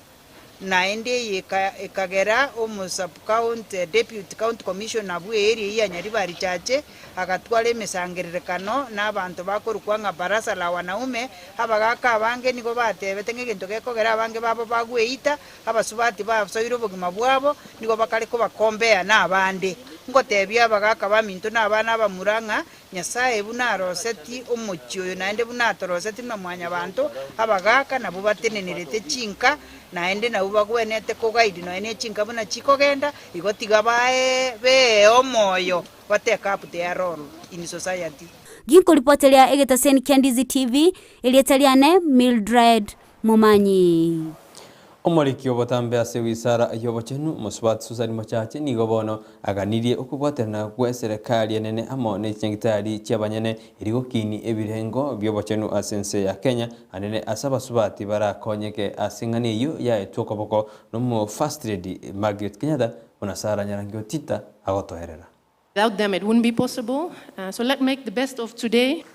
S10: Naende eye ekagera omo-sub-county deputy county commissioner bw'eeria eyio ya Nyaribari Chache agatwara emesangererekano n'abanto bakorokwa ng'a Baraza la Wanaume. Abagaaka abange nigo batebete ng'a egento gekogera abange babo bagweita, abasubati basoire obogima bwabo, nigo bakare kobakombea nabande. Ngotebia abagaaka baminto na abana abamura ng'a Nyasae buna aroseti omochie oyo naende buna atoroseti buna mwanyabanto, abagaaka nabwo batenenerete chinka, naende nabwo bagwenerete koguide nonya ne chinka buna chikogenda, igo tiga bae bee omoyo ba take up their role in society.
S6: Ginkoripoteria egetaseni kia Ndizi TV, erieta riane Mildred Momanyi.
S2: Omoriki obotambe ase wisara y'obochenu, Mosubati Susan Mochache nigo bono aganirie okobwaterana gw'eserekari enene amo ne chinyagitari chi'abanyene erio gokiini ebirengo bi'obochenu ase ense ya Kenya anene ase abasubati barakonyeke ase eng'ana eyio yaetwe okoboko nomo First Lady Margaret Kenyatta buna Sarah Nyarangi Otita agotoerera.
S11: Without them it wouldn't be possible, so let make the best of today.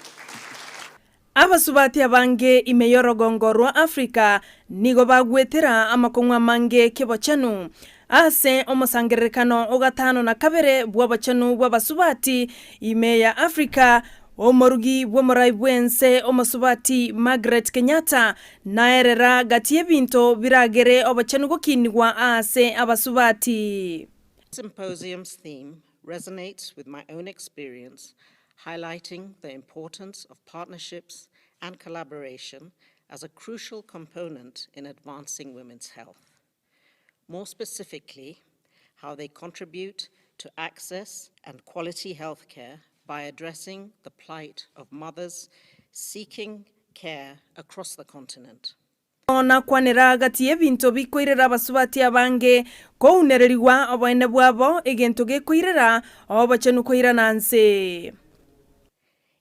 S3: Abasubati abange ime y'orogongo rwa Afrika nigo bagwetera amakong'u amange k'ebochenu. Ase omosangererekano o gatano na kabere bw'obochenu bw'abasubati ime ya Afrika, Omorugi bw'omorai bw'ense omosubati Margaret Kenyatta naerera gati y'ebinto biragere obochenu gokinigwa aase abasubati.
S12: Symposium's theme resonates with my own experience, highlighting the importance of partnerships and collaboration as a crucial component in advancing women's health. More specifically, how they contribute to access and quality healthcare by addressing the plight of mothers seeking care across the continent.
S3: Nakwanera gati y'ebinto bikoirera abasubati abange kounererigwa oboene bwabo, egento gekoirera obochenu koirana nse.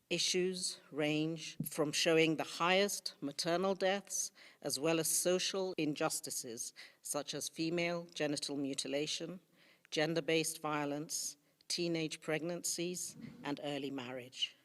S12: Issues range from showing the highest maternal deaths as well as social injustices such as female genital mutilation, gender-based violence, teenage pregnancies and early marriage.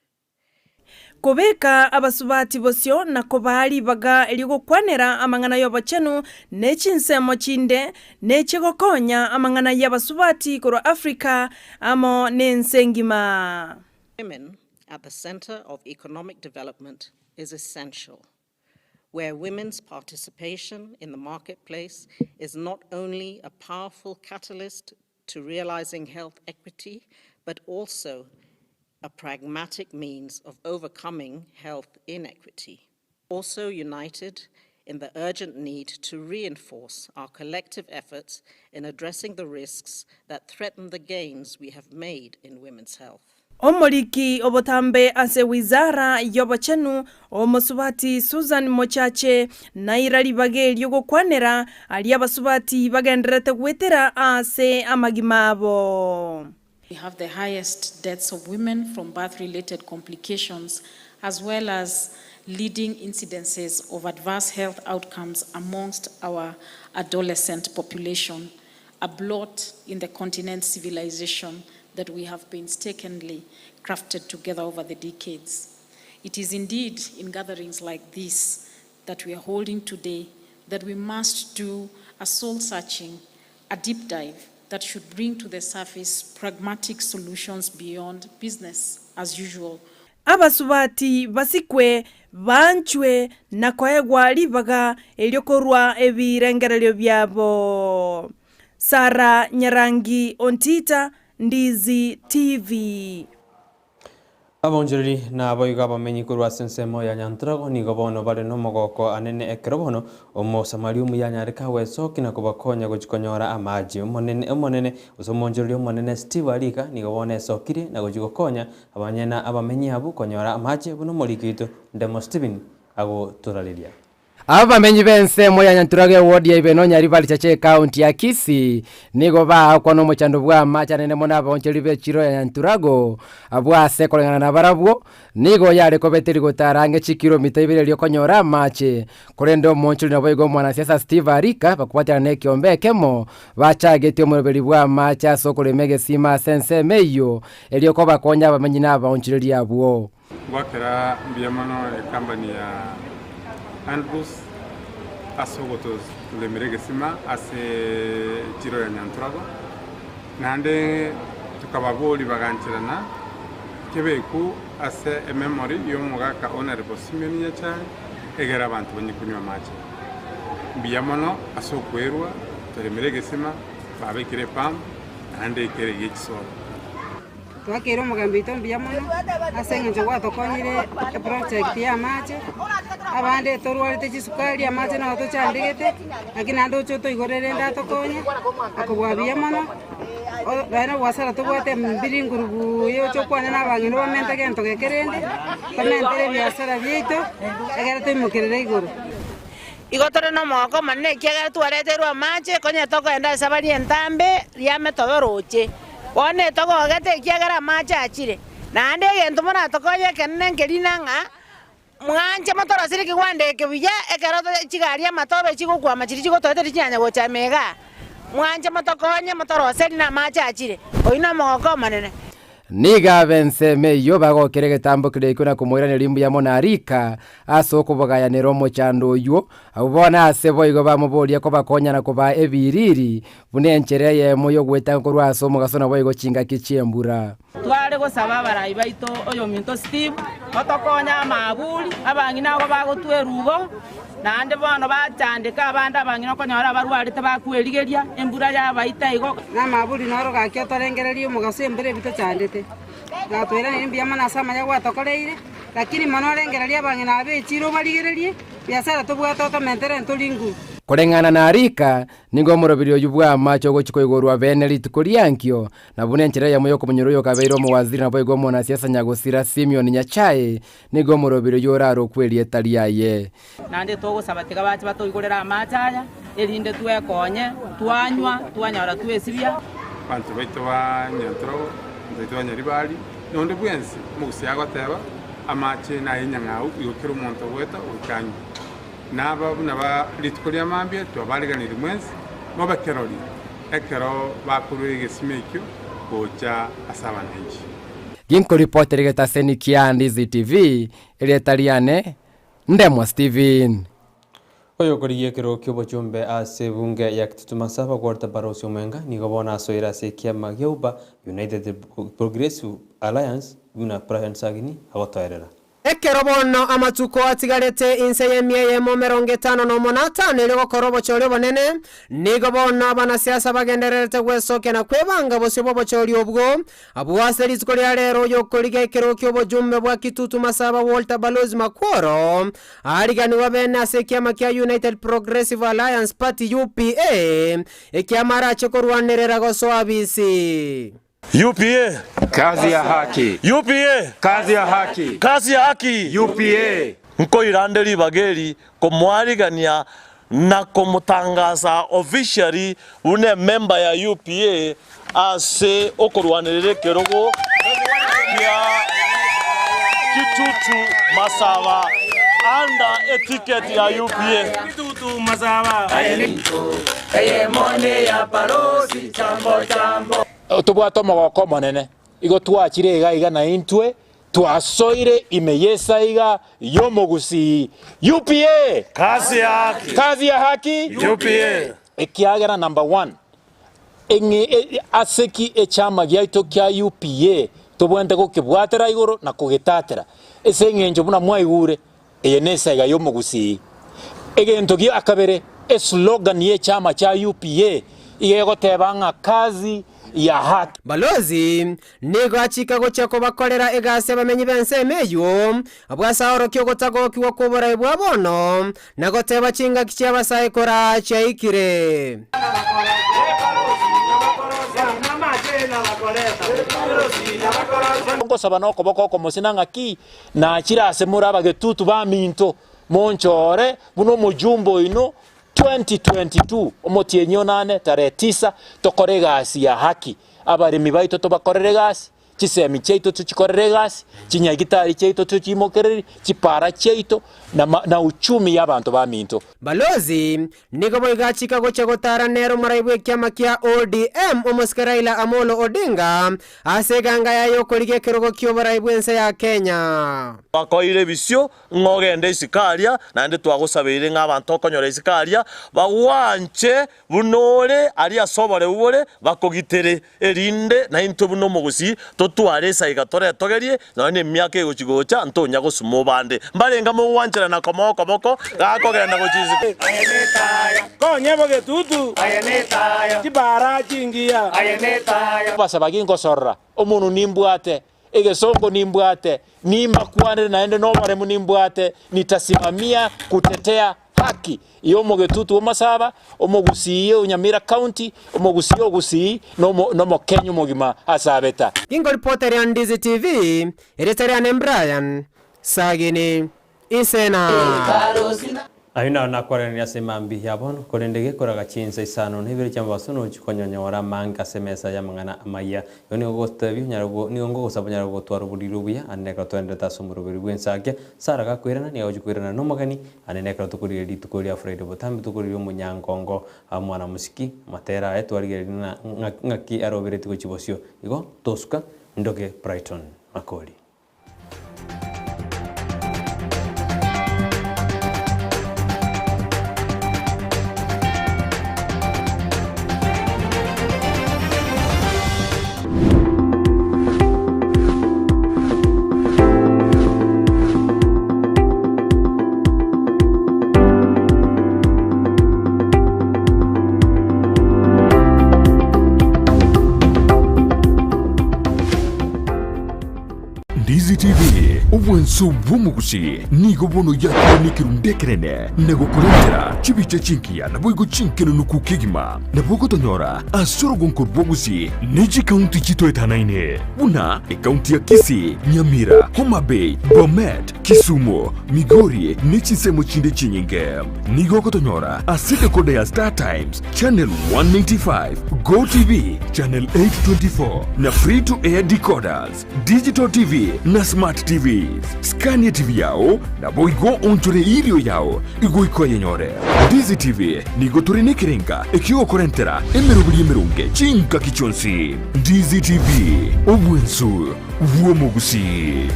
S3: Kobeka abasubati bosio na kobaa ribaga ri'ogokwanera amang'ana y'obochenu ne chinsemo chinde, neche gokonya amang'ana y'abasubati korwa Africa amo nense engima.
S12: Women at the center of economic development is essential, where women's participation in the marketplace is not only a powerful catalyst to realizing health equity, but also a pragmatic means of overcoming health inequity. Also united in the urgent need to reinforce our collective efforts in addressing the risks that threaten the gains we have made in women's health.
S3: Omoriki obotambe ase Wizara y'obochenu, Omosubati Susan Mochache, naira ribaga erio gokwanera aria abasubati bagendererete goetera ase amagima abo.
S13: We have the highest deaths of women from birth-related complications, as well as leading incidences of adverse health outcomes amongst our adolescent population, a blot in the continent's civilization that we have painstakingly crafted together over the decades. It is indeed in gatherings like this that we are holding today that we must do a soul-searching, a deep dive that should bring to the surface pragmatic solutions beyond business as usual.
S3: Abasubati basikwe, banchwe, na koegwa ribaga erio korua ebirengererio biabo. Sarah Nyarangi Ontita, Ndizi TV.
S2: Abaonchoreri naboigo abamenyi korwa ase ensemo ya Nyantrago nigo bono bare nomogoko anene ekero bono Omosamaria omuya anyareke agwesokia na kobakonya gochia konyora amache. Omonene omonene gose omoonchoreri omonene Steve Arika nigo bono esokirie na gochia gokonya abanyene abamenyi abwo konyora amache buna omoriki oito Ndemo Stephen agotorareria.
S5: Abamenyi b'ensemo ya Nyanturage ewodi ya Ibeno Nyaribari Chache ekaunti ya Kisii nigo baakwa nomochando bw'amache anene mono abaonchoreri b'echiro ya Nyanturago abwo ase koreng'ana nabarabwo nigo yare kobeteria gotara ang'e chikiromita ibere erio konyora amache korende omoonchoreri naboigo omwanasiasa Steve Arika bakobwaterana nekiombe ekemo bachagetie omoroberi bw'amache ase okorema egesima ase ensemo eyio erio kobakonya abamenyi na abaonchoreri abwo.
S14: Ngoakera mbuya mono ecompany ya Andrews ase ogotoremera egesima ase echiro ya Nyanturagwa, naende tokababoria bagancherana kebeku ase ememory ya omogaka Honourable Simeon Nyachae egere abanto banye konywa amache. Mbuya mono ase okwerwa toremere egesima, babekire epump naende ekere gie chisoda.
S15: Twakeire omogambi oito mbuya mono ase eng'encho gwatokonyire eproject ya amache, abande torwarete chisukari amache naro tochandegete, lakini naende oche otoigorere rende atokonye, akobua buya mono, nonye na oboasara tobwate mbiri nguru buya oche okwane na abang'ina obamente gento geke rende, tomentere ebiasara biaito, egere toimokerere igoro.
S16: Igo tore nomogoko omonene ekiagera twareterwe amache, konya tokoenda ase abare entambe riame tobe orooche. Bono etogogete ekiagera amache achire. Naende egento moratokonye ekenene nkerina ng'a mwanche motorosire ekegwanda eke buya, ekero chigari amatobe chigokwama chiria chigotoeta tichinyanya gocha ime igaa. Mwanche motokonye motoroserie na amache achire. Oyio nomogoko omonene.
S5: Nigo ab'ensemo eyio bagokera egetambo keria ekio na komoiraneria mbuya mono Arika ase okobogayanera omochando oyio. Abwo bono ase boigo bamoboria kobakonya na kobaa ebiiriri, buna enchera eyemo y'ogwetanga korwa ase omogaso naboigo chingaki chi'embura.
S17: Tware gosaba abarai baito oyominto Steve otokonye amaaburi, abang'ina abo bagotwa erubo, naende bono bachandeka abande abang'ina okonyora abarwarete bakwerigeria, embura yabaita igo.
S15: Namaaburi noro gaki otorengererie omogaso embura ebi tochandete. Gatoiraneire mbuya mono ase amaya gwatokoreire, lakini mono orengererie abang'ina aba echiro obarigererie, biasara tobwate otomentere ntori nguru.
S5: Koreng'ana na Arika, nigo omorobiri oyio bw'amache ogochia koigorwa bene rituko riankio, na buna enchera eyemo y'okomonyora oyokabeire omowaziri naboigo omonasiasa nyagosira Simeon Nyachae, nigo omorobiri oyio orarokwe erieta riaye.
S17: Naende togosaba tiga bache batoigorere amache aya, erinde twekonye, twanywa, twanyora twesibia.
S14: Abanto baito ba Nyantrogo, abanto baito ba Nyaribari, na onde bwensi omogusii agoteba, Amache naye enyang'au, igo kera omonto ogoeta goika anywe. Naba buna ba rituko ria mambia twabaariganirie mwensi, mobe kerori ekero bakorua egesima ekio gocha ase abananchi.
S5: Ginkoripotera egetaseni kia Ndizi TV, erieta riane Ndemwa Steven.
S2: Oyokorigia ekerogo ki'obochumbe ase ebunge ya Kitutu Masaba Walter Barosi Omwenga nigo bono asoire ase ekiama gia UPA, United Progressive Alliance, buna Brian Sagini agotoerera.
S18: Ekero bono amatuko atigarete inse y'emia eyemo emerongo etano nomo na atano erio gokora obochori obonene, nigo bono abanasiasa bagendererete gwesokia na kwebanga bosio bw'obochori obwo. Abwo ase rituko ria rero oyokorigia ekerogo ki'obojumbe bwa Kitutu Masaba Walter Balozi Makworo ariganigwe bene ase ekiama kia United Progressive Alliance Party, UPA, ekiama arache korwanerera gosoa abisi.
S19: UPA.
S20: Kazi ya haki.
S19: UPA.
S20: Kazi ya haki.
S19: Kazi ya haki.
S20: UPA.
S19: Nkoirande ribaga eri komoarigania na komotangasa officially buna emember ya UPA ase okorwanerera ekerogo kia Kitutu Masaba under eticket ya UPA.
S21: Kitutu Masaba.
S22: Tobwate omogoko omonene, igo twachire iga iga naintwe twasoire ime y'esaiga y'omogusii. UPA!
S19: Kazi ya haki.
S22: Kazi ya haki.
S19: UPA!
S22: Ekiagera number one, eng'e ase ki echama giaito kia UPA tobwenerete gokebwatera igoro na kogetatera? Ase eng'encho buna mwaigure, Eye nesaiga y'omogusii. Egento gia kabere, eslogan y'echama chia UPA iga egoteba ng'a kazi ya haki.
S18: Balozi nigo achika gochia kobakorera egasi abamenyi b'ensemo eyio, abwo ase aorokia ogotagokigwa kw'oborai bwa bono, na goteba chingaki chi'abasae koraa chiaikire.
S22: Ngosaba nokoboko okomosina ng'aki Nachire ase more abagetutu baminto, monchore buna omojumbe oino 2022 omotienyi onane tarehe tisa tokore egasi ya haki, abaremi baito tobakorere egasi, chisemi chiaito tochikorere egasi, chinyagitari chiaito tochiimokereri, chipara chiaito na na uchumi ya abanto baminto.
S18: Balozi nigo boigo achika gochia gotara nere omorai bw'ekiama kia ODM omosike Raila Amolo Odinga ase eganga yaye okorigia ekerogo ki'oborai bw'ense ya Kenya.
S19: Twakoeire ebisio ng'a ogende isiko aria, naende twagosabeire ng'a abanto okonyora isiko aria bagwanche buna ore aria ase oboreu bore, bakogitere, erinde naintwe buna omogusii totware esaiga toretogerie, nonya nemiaka egochi gocha ntonya gosuma obande. Mbarenge mogwancherana komoa okoboko gakogenda gochia isiko.
S21: Aye netaya. Konye bogetutu. Aye netaya. Chibara chingiya. Aye netaya.
S22: Basaba gingosorora, omonwa nimbwate, egesongo nimbwate, nimbakwanere naende noboremu nimbwate, nitasimamia kutetea haki y'omogetutu omasaba, omogusii o Nyamira County, omogusii o Gusii, na omokenya omogima ase abeta.
S18: Ginkoripota ria Ndizi TV, erieta riane Brian Sagini Isena.
S2: Ayio naro nakwaranire ase mambia ya bono, korende gekoraga chinsa isano na ibere chi'amabaso nochie konyonyora amange ase emesa y'amang'ana amayia. Igo nigo gotebia onyare nigo ngogosaba onyare gotwara oboriri obuya, ande nekero toenderete ase omoroberi bw'ensakia. Sara gakoirana, nigo agochia koirana nomogeni, ande nekero tokorigereria rituko ria Friday botambe tokorigereria omonyangongo mwana mosiki, amatera aye twarigereria ng'a ng'aki aroberetie gochia bosio. Igo tosuka ndoke Brighton Makori.
S1: Obwanso bw'omogusi nigo bono yakire nekerundu ekenene, na gokorentera chibicha chingiya naboigo chinkenenuku kegima. Nabo ogotonyora ase orogonko rw'ogusi ne chikaunti chitoetanaine, buna ekaunti ya Kisii, Nyamira, Homa Bay, Bomet, Kisumu, Migori ne chinsemo chinde chinyinge. Nigo ogotonyora ase decoder ya Star Times, Channel 195, Go TV, Channel 824 na Free to Air decoders, Digital TV na Smart TVs. Skania TV yao naboigo onchore erio yao igoika oyenyore. Ndizi TV nigo tore nekerenga ekiogokorentera emeroberi emeronge chingaki chionsi. Ndizi TV, obwensu bw'omogusii.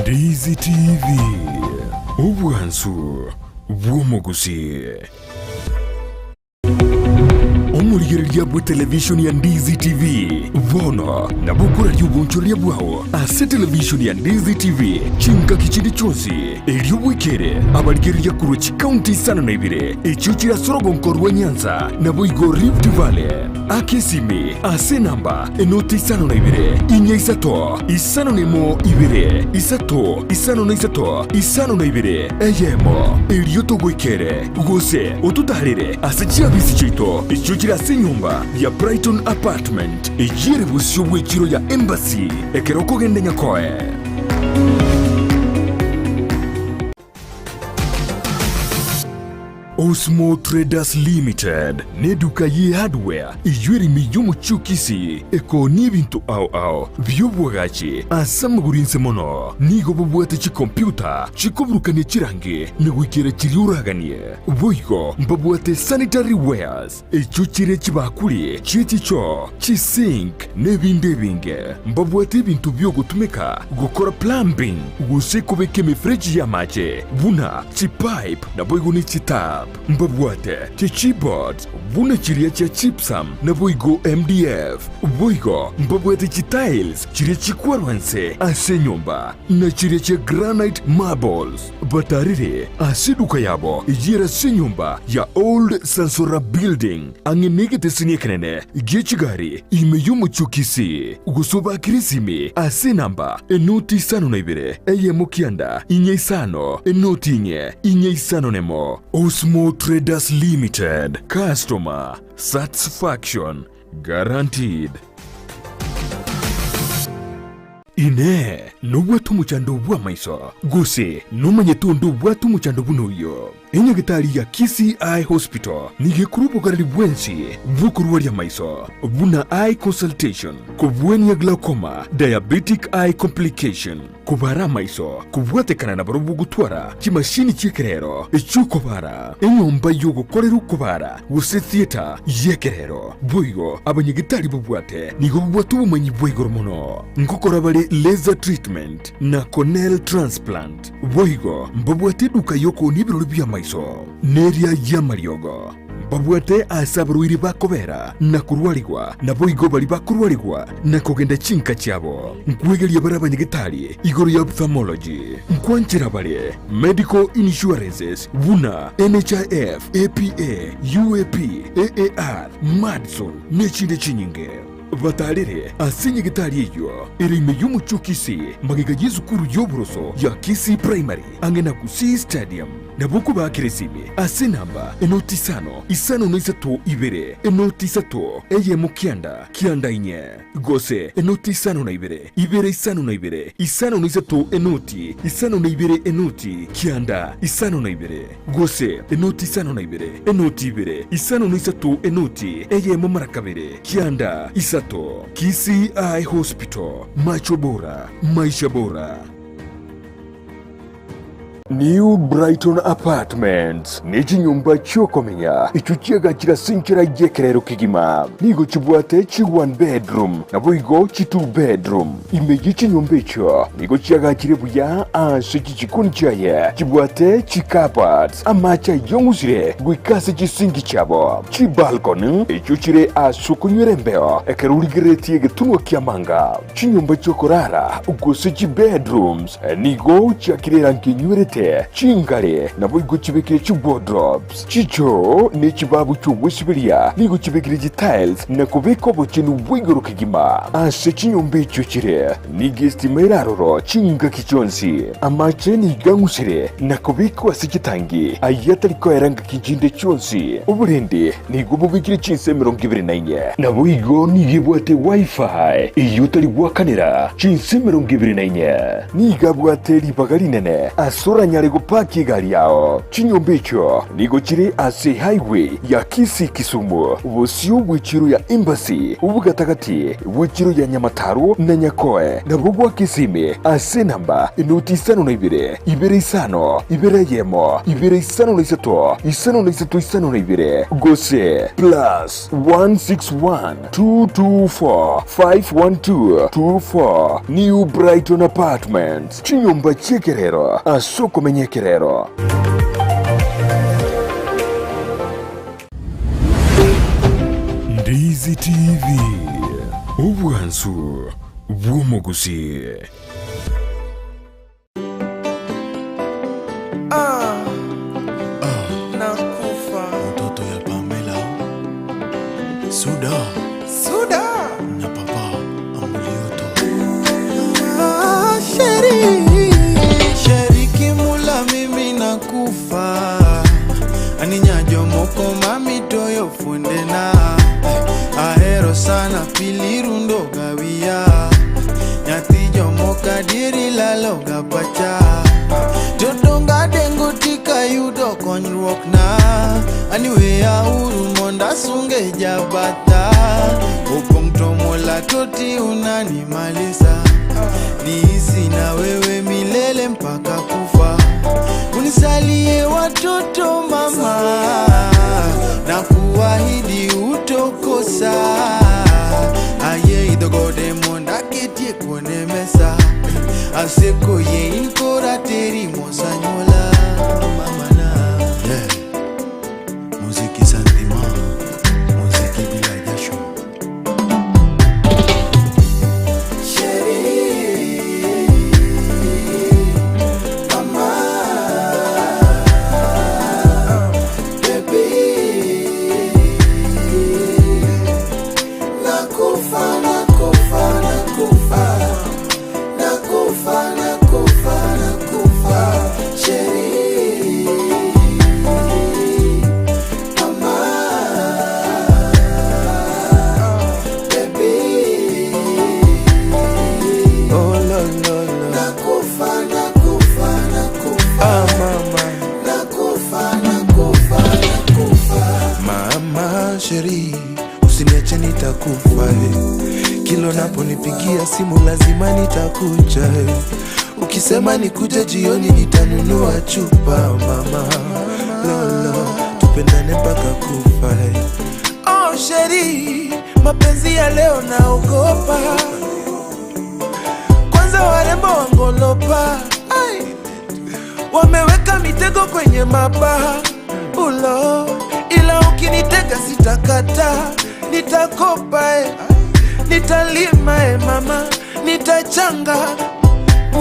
S1: Ndizi TV, obwansu bw'omogusii. Omorigereria bw'etelevishoni ya Ndizi TV bono nabo okoraria obonchoreria bwao ase televishoni ya Ndizi TV chingaki chinde chionsi, erio bwekere abarigereria korwa chikaunti isano na ibere echio chire ase orogonko rwa Nyanza naboigo Rift Valley. Aka esimi ase enamba enoti isano na ibere, inya isato, isano na emo ibere, isato, isano na isato, isano na ibere, eyemo, erio togoikere, gose ototaarere ase chiabisi chiaito echio chire ase enyomba ya Brighton Apartment, eyio ere bosio bw'echiro ya Embassy, ekero okogenda Nyakoe. Osmo Traders Limited neduka ye hardware eyio ere ime y'omochie o Kisii ekoonia ebinto ao ao bi'obwagachi ase amagoro inse mono. Nigo bobwate chikompiuta chikoburukania chirangi na goikera chiria oraganie. Boigo mbabwate sanitary wares echio chire chibakuri chie chichoo, chisink na ebinde ebinge. Mbabwate ebinto bi'ogotumeka gokora plumbing gose kobeka emefereji y'amache buna chipipe naboigo ne chitap. Mbabwate chichipboards buna chiria chia gypsum naboigo MDF. Boigo mbabwate chitiles chiria chikwarwa nse ase enyomba na chiria chia granite marbles. Batarire ase eduka yabo eyio ase enyomba ya Old Sansora Building ang'e negeteseni ekenene gie chigari ime y'omochie o Kisii, gose obakere esimi ase enamba enoti isano na ibere eyemo kianda inye isano enoti inye inye isano nemo. Osmo Traders Limited, Customer Satisfaction Guaranteed. Inee! Nobwate omochando bw'amaiso? Gose nomanyete onde obwate omochando buna oyio? Enyagetari ya Kisii Eye Hospital nigo ekorwa obogareri bwensi bw'okorwaria amaiso, buna eye consultation, kobwania glaucoma, diabetic eye complication, kobara amaiso, kobwatekana na barobwo gotwara chimashini chi'ekerero echi'okobara, enyomba y'ogokorera okobara gose theatre y'ekerero. Boigo abanyagetari babwate nigo babwate obomanyi bwa igoro mono ngokora bare laser treatment na corneal transplant. Boigo mbabwate eduka y'okoonia ebirori bi'amaiso, neria y'amariogo. Mbabwate aase abarwaire bakobera na korwarigwa, naboigo baria bakorwarigwa na kogenda chinka chiabo. Nkwegeria bare abanyagetari igoro ya ophthalmology. Nkwanchera bare medical insurances buna NHIF, APA, UAP, AAR, Madison, nechinde chinyinge. Batarere ase nyagetari eyio ere ime y'omochie o Kisii, magega y'esukuru y'oboroso ya Kisii Primary, ang'e na Gusii Stadium. Nabo okobaakera esimi ase enamba enoti isano, isano na isato ibere, enoti isato, eyemo kianda, kianda inye, gose enoti isano na ibere, ibere isano na ibere, isano na isato enoti, isano na ibere enoti, kianda, isano na ibere, gose enoti isano na ibere, enoti ibere, isano na isato enoti, eyemo mara kabere, kianda, isato. Kisii Eye Hospital, macho bora, maisha bora. New Brighton Apartments ne chinyomba chi'okomenya echio chiagachire ase enchera y'ekerero kegima. Nigo chibwate chi one bedroom naboigo chi two bedroom. Ime ye chinyomba echio nigo chiagachire buya ase chichikoni chiaye chibwate chi cupboards, amache ayong'usire goika ase chisinki chiabo, chibalcony echio chire ase okonywera embeo ekero origereretie egetunwa ki'amanga. Chinyomba chi'okorara, gose chibedrooms, nigo chiakire erangi enywerete. chinke, chingare, naboigo chibekire chiwardrobes, chichoo, ne chibabu chi'ogwesiberia nigo chibekire chitiles na kobeka obochenu bwa igoro kegima ase chinyomba echio chire. Nigo estima ere aroro chingaki chionsi. Amache nigo ang'usire na kobekwa ase chitangi, ayio atari koera ngaki chinde chionsi. Oborendi nigo bobekire chinsa 24. Naboigo nigo ebwate Wi-Fi eyio otari goakanera chinsa 24. Nigo abwate ribaga rinene ase oranyare gopaki egari yao. Chinyomba echio nigo chire ase highway ya Kisii-Kisumu, bosio bw'echiro ya Embassy, obogatagati bw'echiro ya Nyamataro na Nyakoe, nabwo gwa Kisimi ase enamba enoti 52 2 5 2 1 2 5 3 5 3 52 gose plus 161 224 512 24 New Brighton Apartments, chinyomba chi'ekerero ase okomenya ekerero. Ndizi TV, obwansu bw'omogusii.
S4: Ah, nakufa.
S7: Mtoto ya Pamela Suda
S4: Suda
S7: na papa Amulioto.
S4: Ah, sheri sheri kimula mimi nakufa aninyajo moko mamitoyo fundena ahero sana pilirundo gawia nyathi jomoka diri laloga pacha jodonga dengo tikayudo konyruok na aniweya uru mondo asunge jabata opong' to mola toti unanimalisa niisi na wewe milele mpaka kufa unisalie watoto mama na kuahidi utokosa aye idhogode mondo aketie kuonde mesa asekoyie in kora teri mosanyuola mamana
S7: yeah. Muziki santima, muziki bila jasho.
S4: Nakufa, nakufa, nakufa. Nakufa, nakufa, nakufa. Sheri. Mama. Baby.
S7: Oh, lo, lo, lo.
S4: Nakufa, nakufa, nakufa.
S7: Ah, mama.
S4: Nakufa, nakufa, nakufa.
S7: Mama sheri, usiniache nitakufa eh. Kila unaponipigia simu lazima nitakuja eh. Ukisema nikuje jioni nitanunua chupa mama lolo, tupendane mpaka kufa eh. Oh sheri, mapenzi ya leo naogopa, kwanza warembo wangolopa Ai. Wameweka mitego kwenye mabaha ulo, ila ukinitega sitakata, nitakopa eh. Nitalima eh, mama, nitachanga,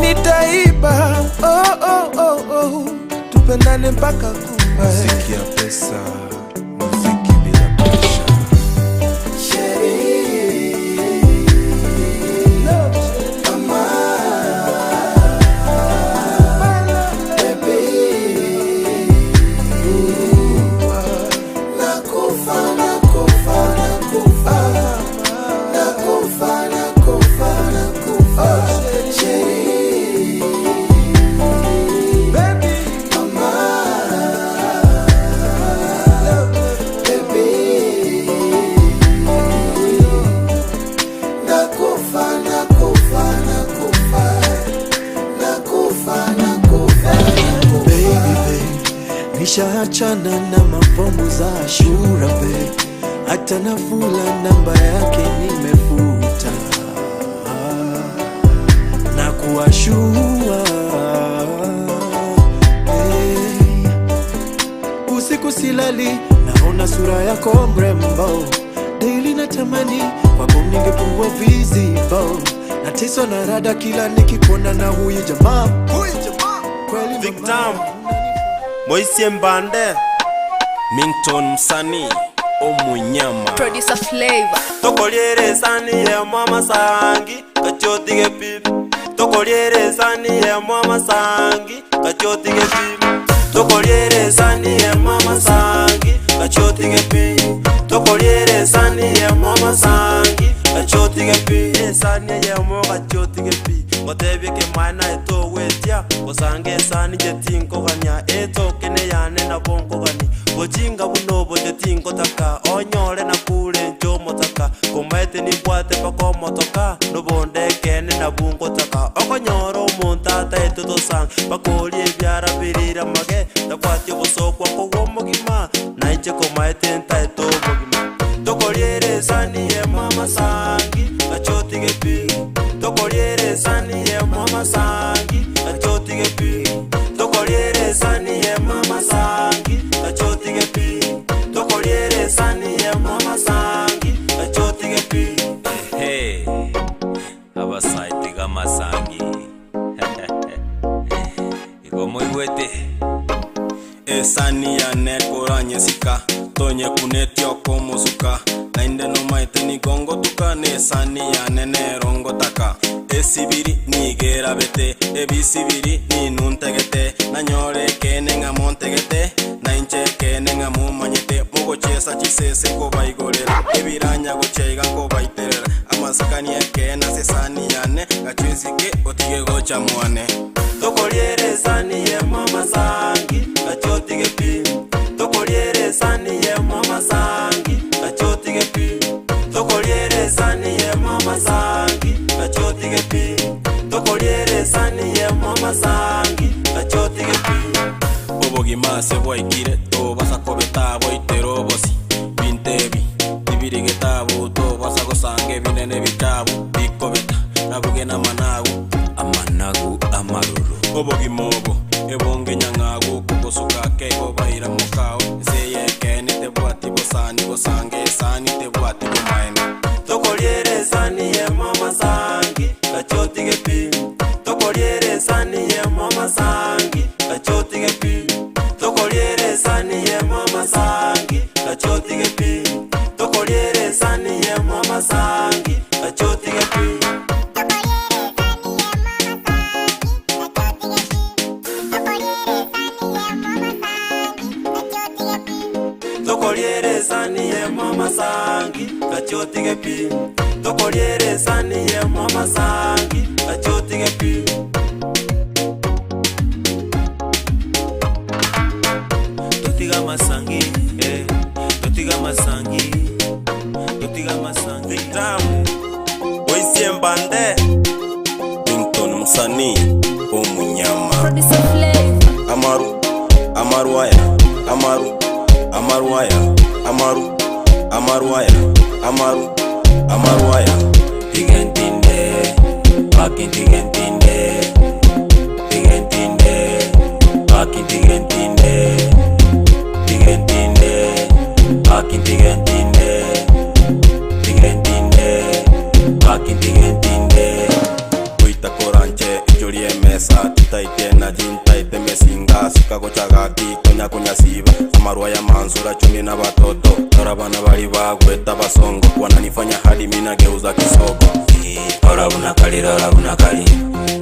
S7: nitaiba oh, oh, oh, oh. Tupendane mpaka kufa eh. Muziki ya pesa, muziki bila presha.
S4: Nakufa, nakufa, nakufa. Nakufa, nakufa, nakufa. Sheri. Mama. Baby. Nakufa, nakufa, nakufa. Nakufa, nakufa, nakufa.
S7: Baby, babe, nishaachana na mafomu za Ashura babe, hata nafula namba yake nimefuta na kuwashua hey. Usiku silali, naona sura yako mrembo, daily natamani kwako ningekuwa visible, nateswa na rada kila nikikuona na huyu jamaa huyu jamaa.
S8: Victam Moisie Mbande
S9: Minton msanii omunyama
S23: Producer Flavor.
S8: Tokoriere esani yemo amasangi gachotige pi Tokoriere esani yemo amasangi gachotige pi Tokoriere esani yemo amasangi gachotige pi Tokoriere esani yemo amasangi gachotige pi Esani yemo gachotige pi Ngotebie kemana etogwetia gosanga esani getinkogania etoke neyane nabo nkogani bochinga buno obote tinkotaka onyore nakure nche omotaka komaete nimbwate mpaka omotoka nobonde ekene nabwo nkotaka okonyora omonto ataete tosanga mpaka orie ebiara birire amage tabwati obosokwa kogwa omogima nainche komaete ntaete obogima tokoriere esani yemo amasangi gachotige pi tokoriere esani yemo amasangi gachotige pi tokoriere esani yemo amasangi gachotige pi tokoriere esani yemo amasangi gachotige pi
S9: Hey, abasaitiga amasangi igo moigwete
S24: Esani yane koranyesika tonyekuneti okomosuka nainde nomaete nigongotuka na esani yane nerongotaka esibiri nigerabete ebisibiri ninuntegete nanyore ekene ng'a montegete nainche ekene ng'a momanyete mogochesa chisese nkobaigorera ebiranya gochaiga nkobaiterera amasikani ekene ase esani yane gachwesike otige gocha mwane
S8: tokoriere esani yemo amasangi gachotige pi tokoriere esani yemo amasangi gachotige pi tokoriere esani yemo amasangi gachotige pi tokoriere esani yemo amasangi gachotige pi
S24: obogima ase bwaikire tobasa kobeta boitera obosi bintebi tibiri getabu tobasa gosanga ebinene bitabu bikobeta nabuge na amanagu
S9: amanagu amaroro
S24: obogima obo ebonge nyang'agu kogosuka keigo baira mokao ase yekene tebwati bosani gosanga esani tebwati bomaene
S8: tokoriere esani yemo amasangi gachotige pi tokoriere esani yemo amasangi gachotige pi tokoriere esani yemo amasangi gachotige pi tokoriere esani yemo amasangi gachotige pi tokoriere esani yemo amasangi gachotige pi tokoriere esani yemo amasangi gachotige pi
S9: totiga masangi eh, totiga masangi totiga masangi
S8: Victam Moisie Mbande
S24: Minton msanii omunyama
S23: Producer Flavor.
S24: amaru amaruaya amaru amaruaya amaru amaruaya amaru amaruaya
S9: tigentinde akintigentinde tigentinde akintigentinde tigentinde akintigentinde tigentinde akintigentinde
S24: oitakoranche ichorie emesa titaite naji ntaite mesinga sikagochagaki konyakunyasiba amarwa ya mansura chuni na batoto tora bana bali bagweta basongo wananifanya hadi mina geuza kisogo
S9: ora bunakali ora bunakali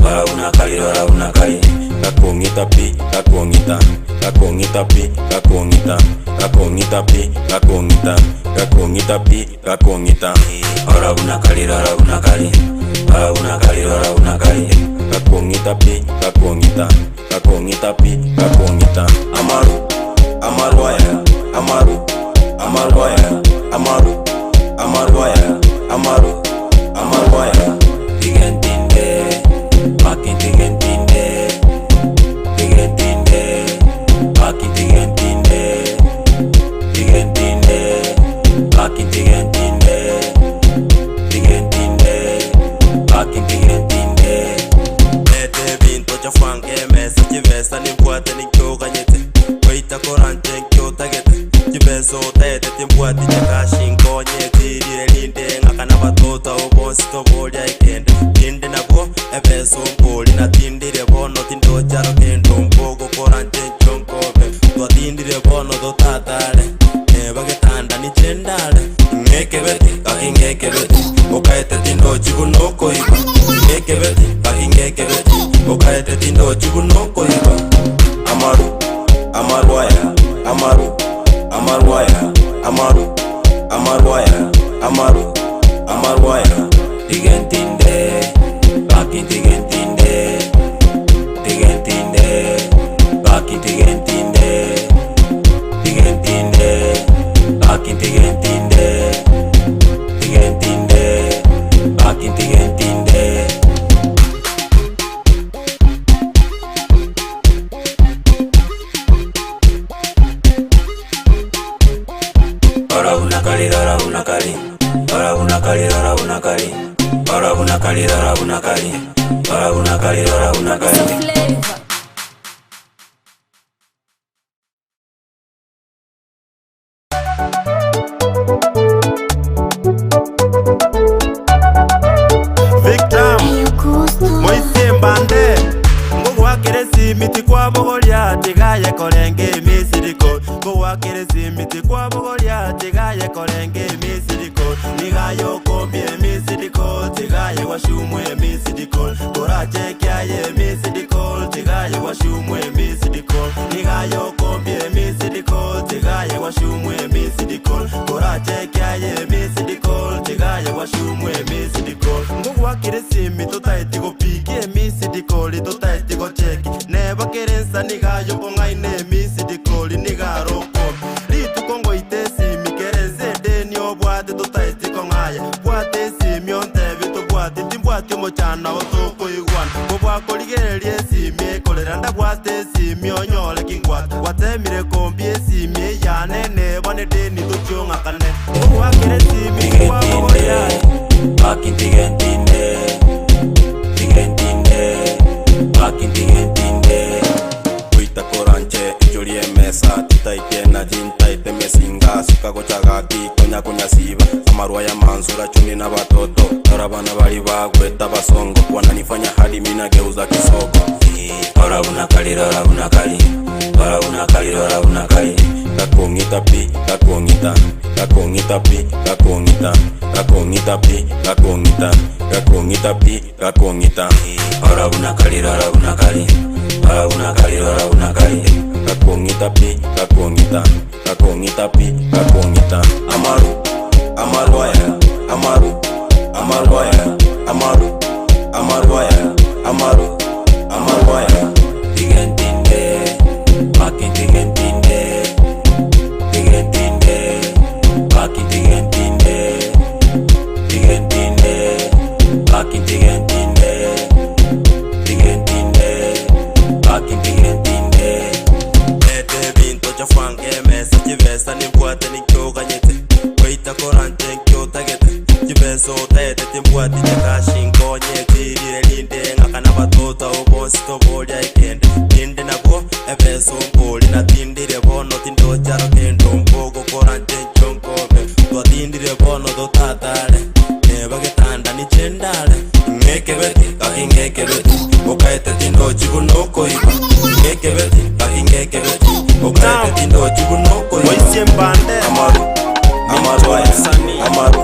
S9: ora bunakali ora bunakali
S24: kakong'ita pi kakong'ita kakong'ita pi kakong'ita kakong'ita pi kakong'ita kakong'ita pi kakong'ita
S9: ora bunakali ora bunakali ora bunakali ora bunakali
S24: kakong'ita pi kakong'ita kakong'ita pi kakong'ita amaru amaruaya amaru amaruaya amaru amaruaya amaru amaruaya
S9: tigentinde akintigentinde tigentinde akintigentinde tigentinde akintigentinde tigentinde akintigentinde
S8: ete binto chafwange emesa chibesa nimbwate nikyoganyete oitakoranje nkyotagete chibesa otaete timbwati chakashi nkonye tirire rinde ng'aka na batota obonsi toboria ekende tinde nabwo ebesa ombori natindire bono tindocharo kendo.
S9: tindochi buna okoiba. Amaru, amaru aya, amaru, amaru aya, amaru, amaru aya, amaru, amaru aya. Tigentinde, baki tigentinde, tigentinde, baki tigentinde, tigentinde, baki tigentinde, tigentinde, baki tigentinde. Ora unakali, ora unakali, ora unakali, ora unakali, ora unakali, ora unakali, ora unakali, ora unakali.
S8: Victor Moise Mbande ngogwakere simiti kwa bogoria tigaye korenge emisiriko ngogwakere simiti kwa bogoria tigaye korenge emisiriko nigaye okombie emisiriko tigaye gwashumwe emisiriko korachekiaye emisiriko tigaye gwashumwe emisiriko nigaye okombie emisiriko tigaye gwashumwe emisiriko korachekiaye emisiriko tigaye gwashumwe emisiriko ngogwakire simi totaeti gopiki emisidikoli totaeti gocheki nebakerensa nigayo kong'aina emisidikoli nigarokomi rituko ngoite esimi kerensa edeni obwate totaeti kong'aya bwate esimi ontebi tobwati timbwati omochana otokoigwana kobwakorigereria esimi ekorera ndabwate esimi onyore kingwate gwatemire kombi esimi eyane nebone deni tochiong'akane ngogwakire esimi kwabogoria
S9: Baki tigentinde, tigentinde, baki tigentinde.
S24: Goita koranche ichorie mesa titaite na jintaite mesinga suka gochagaki konya kunyasiba amarwa ya mansura chuni na batoto ora bana bali bagweta basongo wananifanya hadi mina geuza kisogo
S9: Ora unakali, ora unakali, ora unakali, ora unakali.
S24: Kakongita pi kakongita kakongita pi kakongita kakongita pi kakongita kakongita pi kakongita
S9: Ora unakali, ora unakali, ora unakali, ora unakali.
S24: Kakongita pi kakongita kakongita pi kakongita amaru amaru aya amaru amaru aya amaru amaru aya amaru amaru aya
S9: Tigentinde, baki tigentinde, tigentinde, baki tigentinde, tigentinde, baki tigentinde, tigentinde, baki tigentinde.
S8: Ete binto chafange mesa chibesa nimbwate ninkyoganyete goita korante nkyotagete chibesa otete timbwati chakashinkonye chirire linde ng'akana batota obonsi toboria ekende tinde nabwo ebesa ombori natindire bono tindocharo kendo mbogo korante nkyonkobe twatindire bono totatare nebagetanda nichendare ng'ekebeti kaki ng'ekebeti okaete tindochi buna okoiba ng'ekebeti kaki ng'ekebeti okaete tindochi buna okoiba Moise Mbande
S24: amaru amaru aya amaru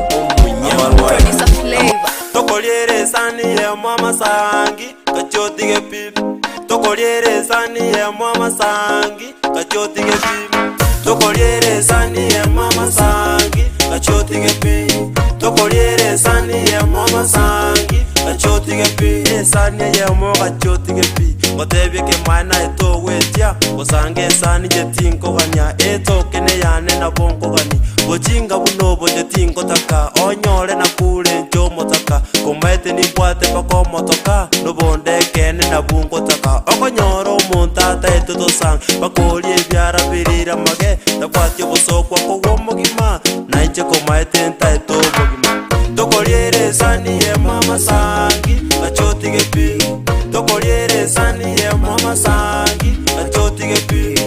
S24: amaru aya
S8: Tokoriere esani yemo amasangi kachotige pipi Tokoriere esani yemo amasangi kachotige pipi Tokoriere esani yemo amasangi kachotige pipi Tokoriere esani yemo amasangi kachotige pi esani yemo kachotige pi Gotebie kemwana etogwetia gosanga esani getinkogania etokene yane nabo nkogani bochinga buno boche tinkotaka onyore nakure nchomotaka komaete nimbwate mpaka omotoka nobondekene nabwo nkotaka okonyora omonto ataete tosanga bakoria ebiara birire amage tabwati obosokwa kogwa omogima nainche komaete ntaete obogima Tokoriere esani yemo amasangi gachotige pi Tokoriere esani yemo amasangi gachotige pi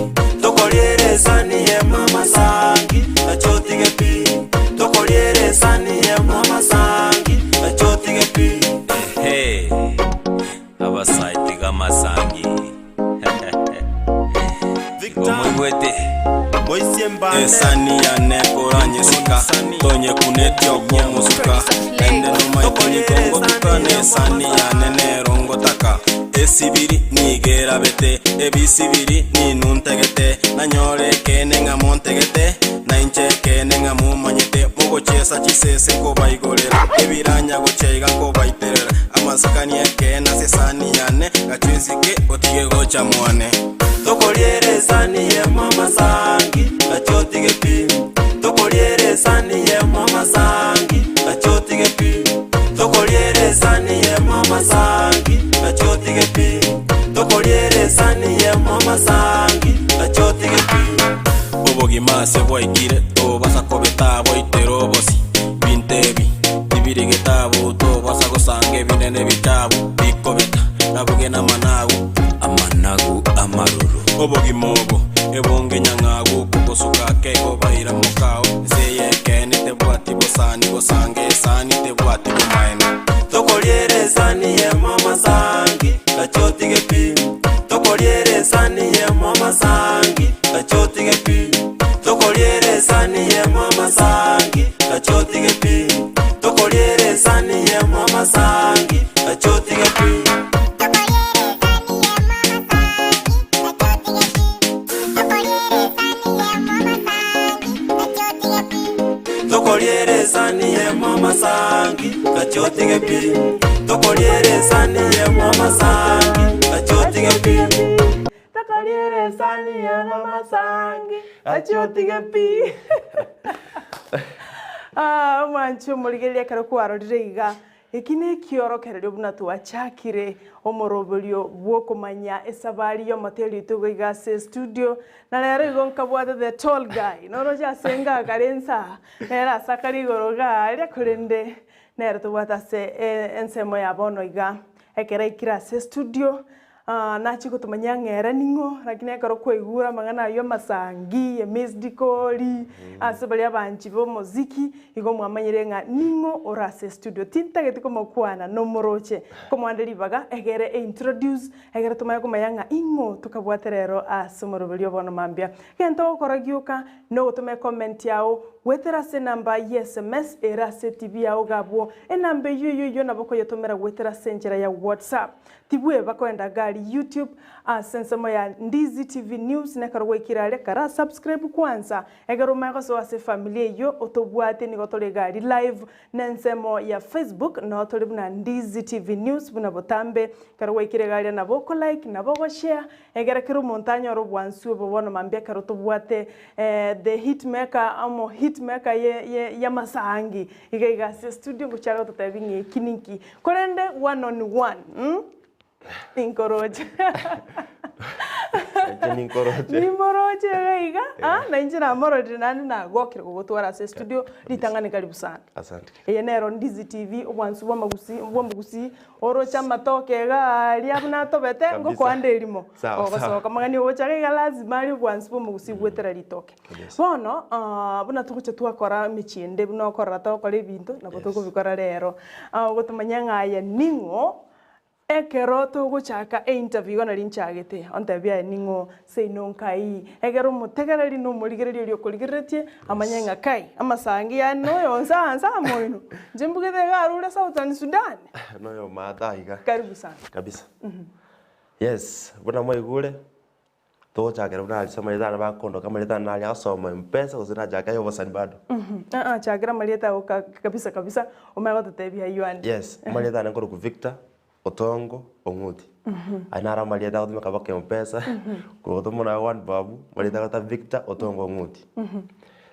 S8: Tokoriere esani yemo amasangi gachotige pi Tokoriere esani yemo amasangi gachotige pi
S9: Hey, abasaiti gamasangi. Omoigwete.
S24: Esani yane koranyesika tonyekuneti okomosuka ende nomaete nikongotuka nesani yane nerongotaka esibiri nigerabete ebisibiri ninuntegete nanyore ekene ng'a montegete nainche ekene ng'a momanyete mogochiesa chisese nkobaigorera ebiranya gochia iga nkobaiterera amasikani ekene ase esani yane gachwa esike otige gocha mwane.
S8: Tokoriera esani yemo amasangi gacha otige pi Tokoriera esani yemo amasangi gacha otige pi Tokoriera esani yemo amasangi gacha otige pi Tokoriera esani yemo amasangi gacha otige pi
S24: Obogima ase bwaikire tobasa kobeta boitera obosi Binto ebi tibiri getabu tobasa gosanga ebinene bitabu bikobeta nabuge namanagu
S9: Amanagu amaroro.
S24: Obogima obo ebonge nyang'agu kogosuka ake igo baira mokao Ense eye ekeene tebwati bosani gosanga esani tebwati bomaene.
S8: Tokoriera esani yemo amasangi gacha otige pi Tokoriera esani yemo amasangi gacha otige pi Tokoriera esani yemo amasangi gacha otige pi Tokoriera esani yemo amasangi gacha otige pi. Tokoriera esani yemo amasangi gacha otige pi Tokoriera esani yemo amasangi gacha otige pi.
S3: Tokoriera esani yemo amasangi gacha otige pi Ah, omwanchi omorigereria ekero kwarorire iga Eki nekiorokererio buna twachakire omoroberio bw'okomanya esabari y'omoteri oito iga iga ase estudio, na rero igo nkabwate the tall guy, noroche ase ngakare insaa, nere ase akare igoro iga aria korende nere tobwate ase ensemo ya bono iga, ekero aikire ase estudio, Nachie gotomanyia ng'a ere ning'o, lakini ekero kwaigure amang'ana ayio amasangi, emissed call, ase baria abanchi b'omoziki, igo mwamanyire ng'a ning'o ore ase estudio. Tintageti komokwana nomoroche, nkomoande ribaga egere eintroduce, egere tomanye komanya ng'a ing'o tokabwate rero ase omoroberio bono mambia. Egento ogokora gioka, nogotoma ecomment yao, goetera ase enamba ye sms ere ase etv yao iga abwo, enamba eyio eyio eyio nabo okoyetomera goetera ase enchera ya WhatsApp. Tibweba koenda gari YouTube ase ensemo ya Ndizi TV News nekero gwaikire aria kara subscribe kwanza ekero omanye gosoa ase efamily eyio otobwate nigo tore gari live ne ensemo ya Facebook noo tore buna Ndizi TV News buna botambe ekero gwaikire iga aria nabo oko like nabo ogo share egere kera omonto anyore obwansu obo bono mambia ekero tobwate the hit maker omo hit maker ye ye yamasangi Iga iga ase estudio ngochaka gototebia ng'a eki ninki. Korende one on one mm ninkoroche.
S6: Inche ninkoroche.
S3: Nimoroche iga iga ah na inche namororire naende nagokire gogotwara ase estudio ritang'ani karibu sana.
S6: Asante.
S3: Eye nero Ndizi TV obwansu bw'amagusi bw'omogusii oroche amatoke iga aria buna atobete
S6: Kabisa.
S3: ngokoanda erimo.
S6: Sawa, sawa.
S3: Ogosoka magani ogochaka iga lazima aria obwansu bw'omogusii bwetera ritoke. Bono buna togocha twakora emechie ende buna okorora togokora ebinto, nabo tokobikora rero. Ogotomanya ng'a aye ning'o, ekero togochaka einterview igo nari nchagete, ontebie aye ning'o, seino nkai, ekero omotegereri na omorigereria oria okorigereretie, amanye ng'a kai, amasangi yane noyo onsi aa nse amo oino, inche mbugete iga arure Southern Sudan.
S6: Noyo maate aiga.
S3: Karibu sana.
S6: Kabisa. Yes, buna mwaigure. Togochakera buna aria ase amarieta ane bakondoka amarieta ane naria agosoma mpesa gose nachake aya obosani bado.
S3: Aa chakera amarieta ago kabisa kabisa omanye gototebia aywo ande.
S6: Yes, amarieta ane nkorokwa Victor Otongo Ong'uti. Ayio naro amarieta agotumeka mpaka mpesa, korwa gotomwa naye one babu, amarieta agoteba Victor Otongo Ong'uti.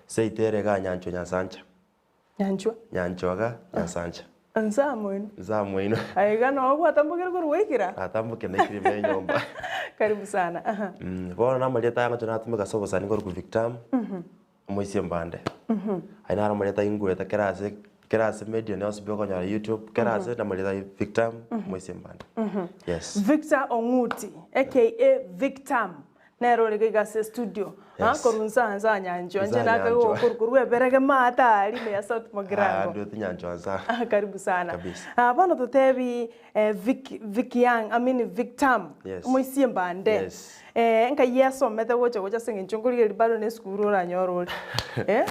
S6: Seito ere igaa Nyanchwa Nyansancha.
S3: Nyanchwa.
S6: Nyanchwa iga Nyansancha.
S3: Nsa moino.
S6: Nsa moino.
S3: Aiga noo gwatambokire korwa gwaikera?
S6: Natambokire naikire ime enyomba.
S3: Karibu sana. Aha.
S6: Bono na amarieta aya ngocha natumeka ase obosani nkorokwa Victam, omoisia mbande. Ayio naro amarieta ingwete kera ase kera ase media yonsi pi okonyora YouTube, kera ase namarieta aye Victam, omoisia mbande. Yes.
S3: Victor Ong'uti aka Victam. Nere ore iga ase studio
S6: Yes.
S3: korwa nsa nsa nyanchwa inche
S6: Nsa
S3: nakaigwa
S6: Nyanchwa.
S3: okorwa korwa eberege maate aria ime ya South
S6: Ah,
S3: Mugirango.
S6: ndwete Nyanchwa nsa.
S3: Ah, karibu sana.
S6: Kabisa.
S3: Ah, bono totebi eh, Vic, Vic Young, I mean Victam,
S6: Yes.
S3: omoisie mbande.
S6: Yes.
S3: Eh, nkai asomete gocha gocha ase eng'encho nkorigereria bado na esukuru oranyore ore. Eh?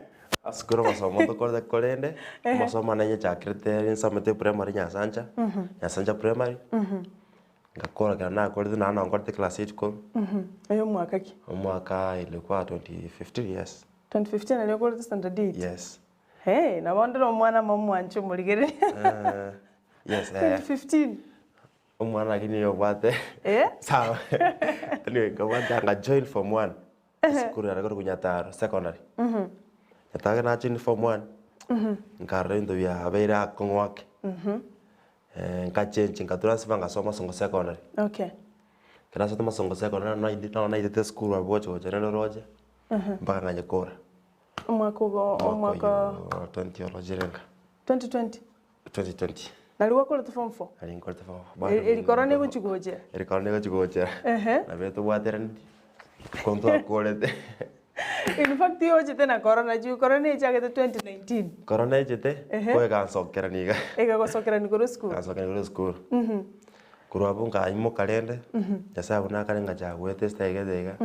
S6: Ase korwa amasomo tokorete korende,
S3: Ehe.
S6: amasomo ane nyechakerete nsomete primary Nyasancha, Nyasancha primary, ngakora ekero nakorete naende nonkorete class eight korwa.
S3: Oyo omwaka ki?
S6: Omwaka ilikuwa 2015 yes.
S3: 2015 nario okorete standard eight?
S6: Yes.
S3: Hey, nabo ndire omwana momwanche omorigereria.
S6: Eh, yes eh.
S3: 2015.
S6: Omwana lakini nigo obwate
S3: Eh?
S6: sawa anyway nkabwate nga join form one esukuru yare korokwa Nyataro secondary. Nyataro ekero najoinire form one, nkarora ebinto biabeire akong'u ake, nkachengi nkatransfer ngasoma Masongo secondary.
S3: Okay.
S6: Ekero nasomete Masongo secondary naro naitete esukuru abwo gocha gocha rende oroche, mpaka nkanyekora.
S3: Omwaka ogo
S6: Omwaka
S3: omwaka
S6: oyio 20 oroche renga.
S3: 2020?
S6: 2020.
S3: Nari gwakorete form four?
S6: Nari nkorete form four.
S3: Eri korona egochi gochera?
S6: Eri korona egochi gochera.
S3: Ehe.
S6: Nabo etobwaterani ko ntwakorete.
S3: In fact yochete na korona juu korona echagete 2019.
S6: Korona echete,
S3: Ehe.
S6: ko egansokerania iga.
S3: Egagosokerania korwa esukuru.
S6: Egansokerania korwa esukuru. Korwa abwo nkaimoka rende, Nyasaye buna akare ngachaka goeta estage gete iga,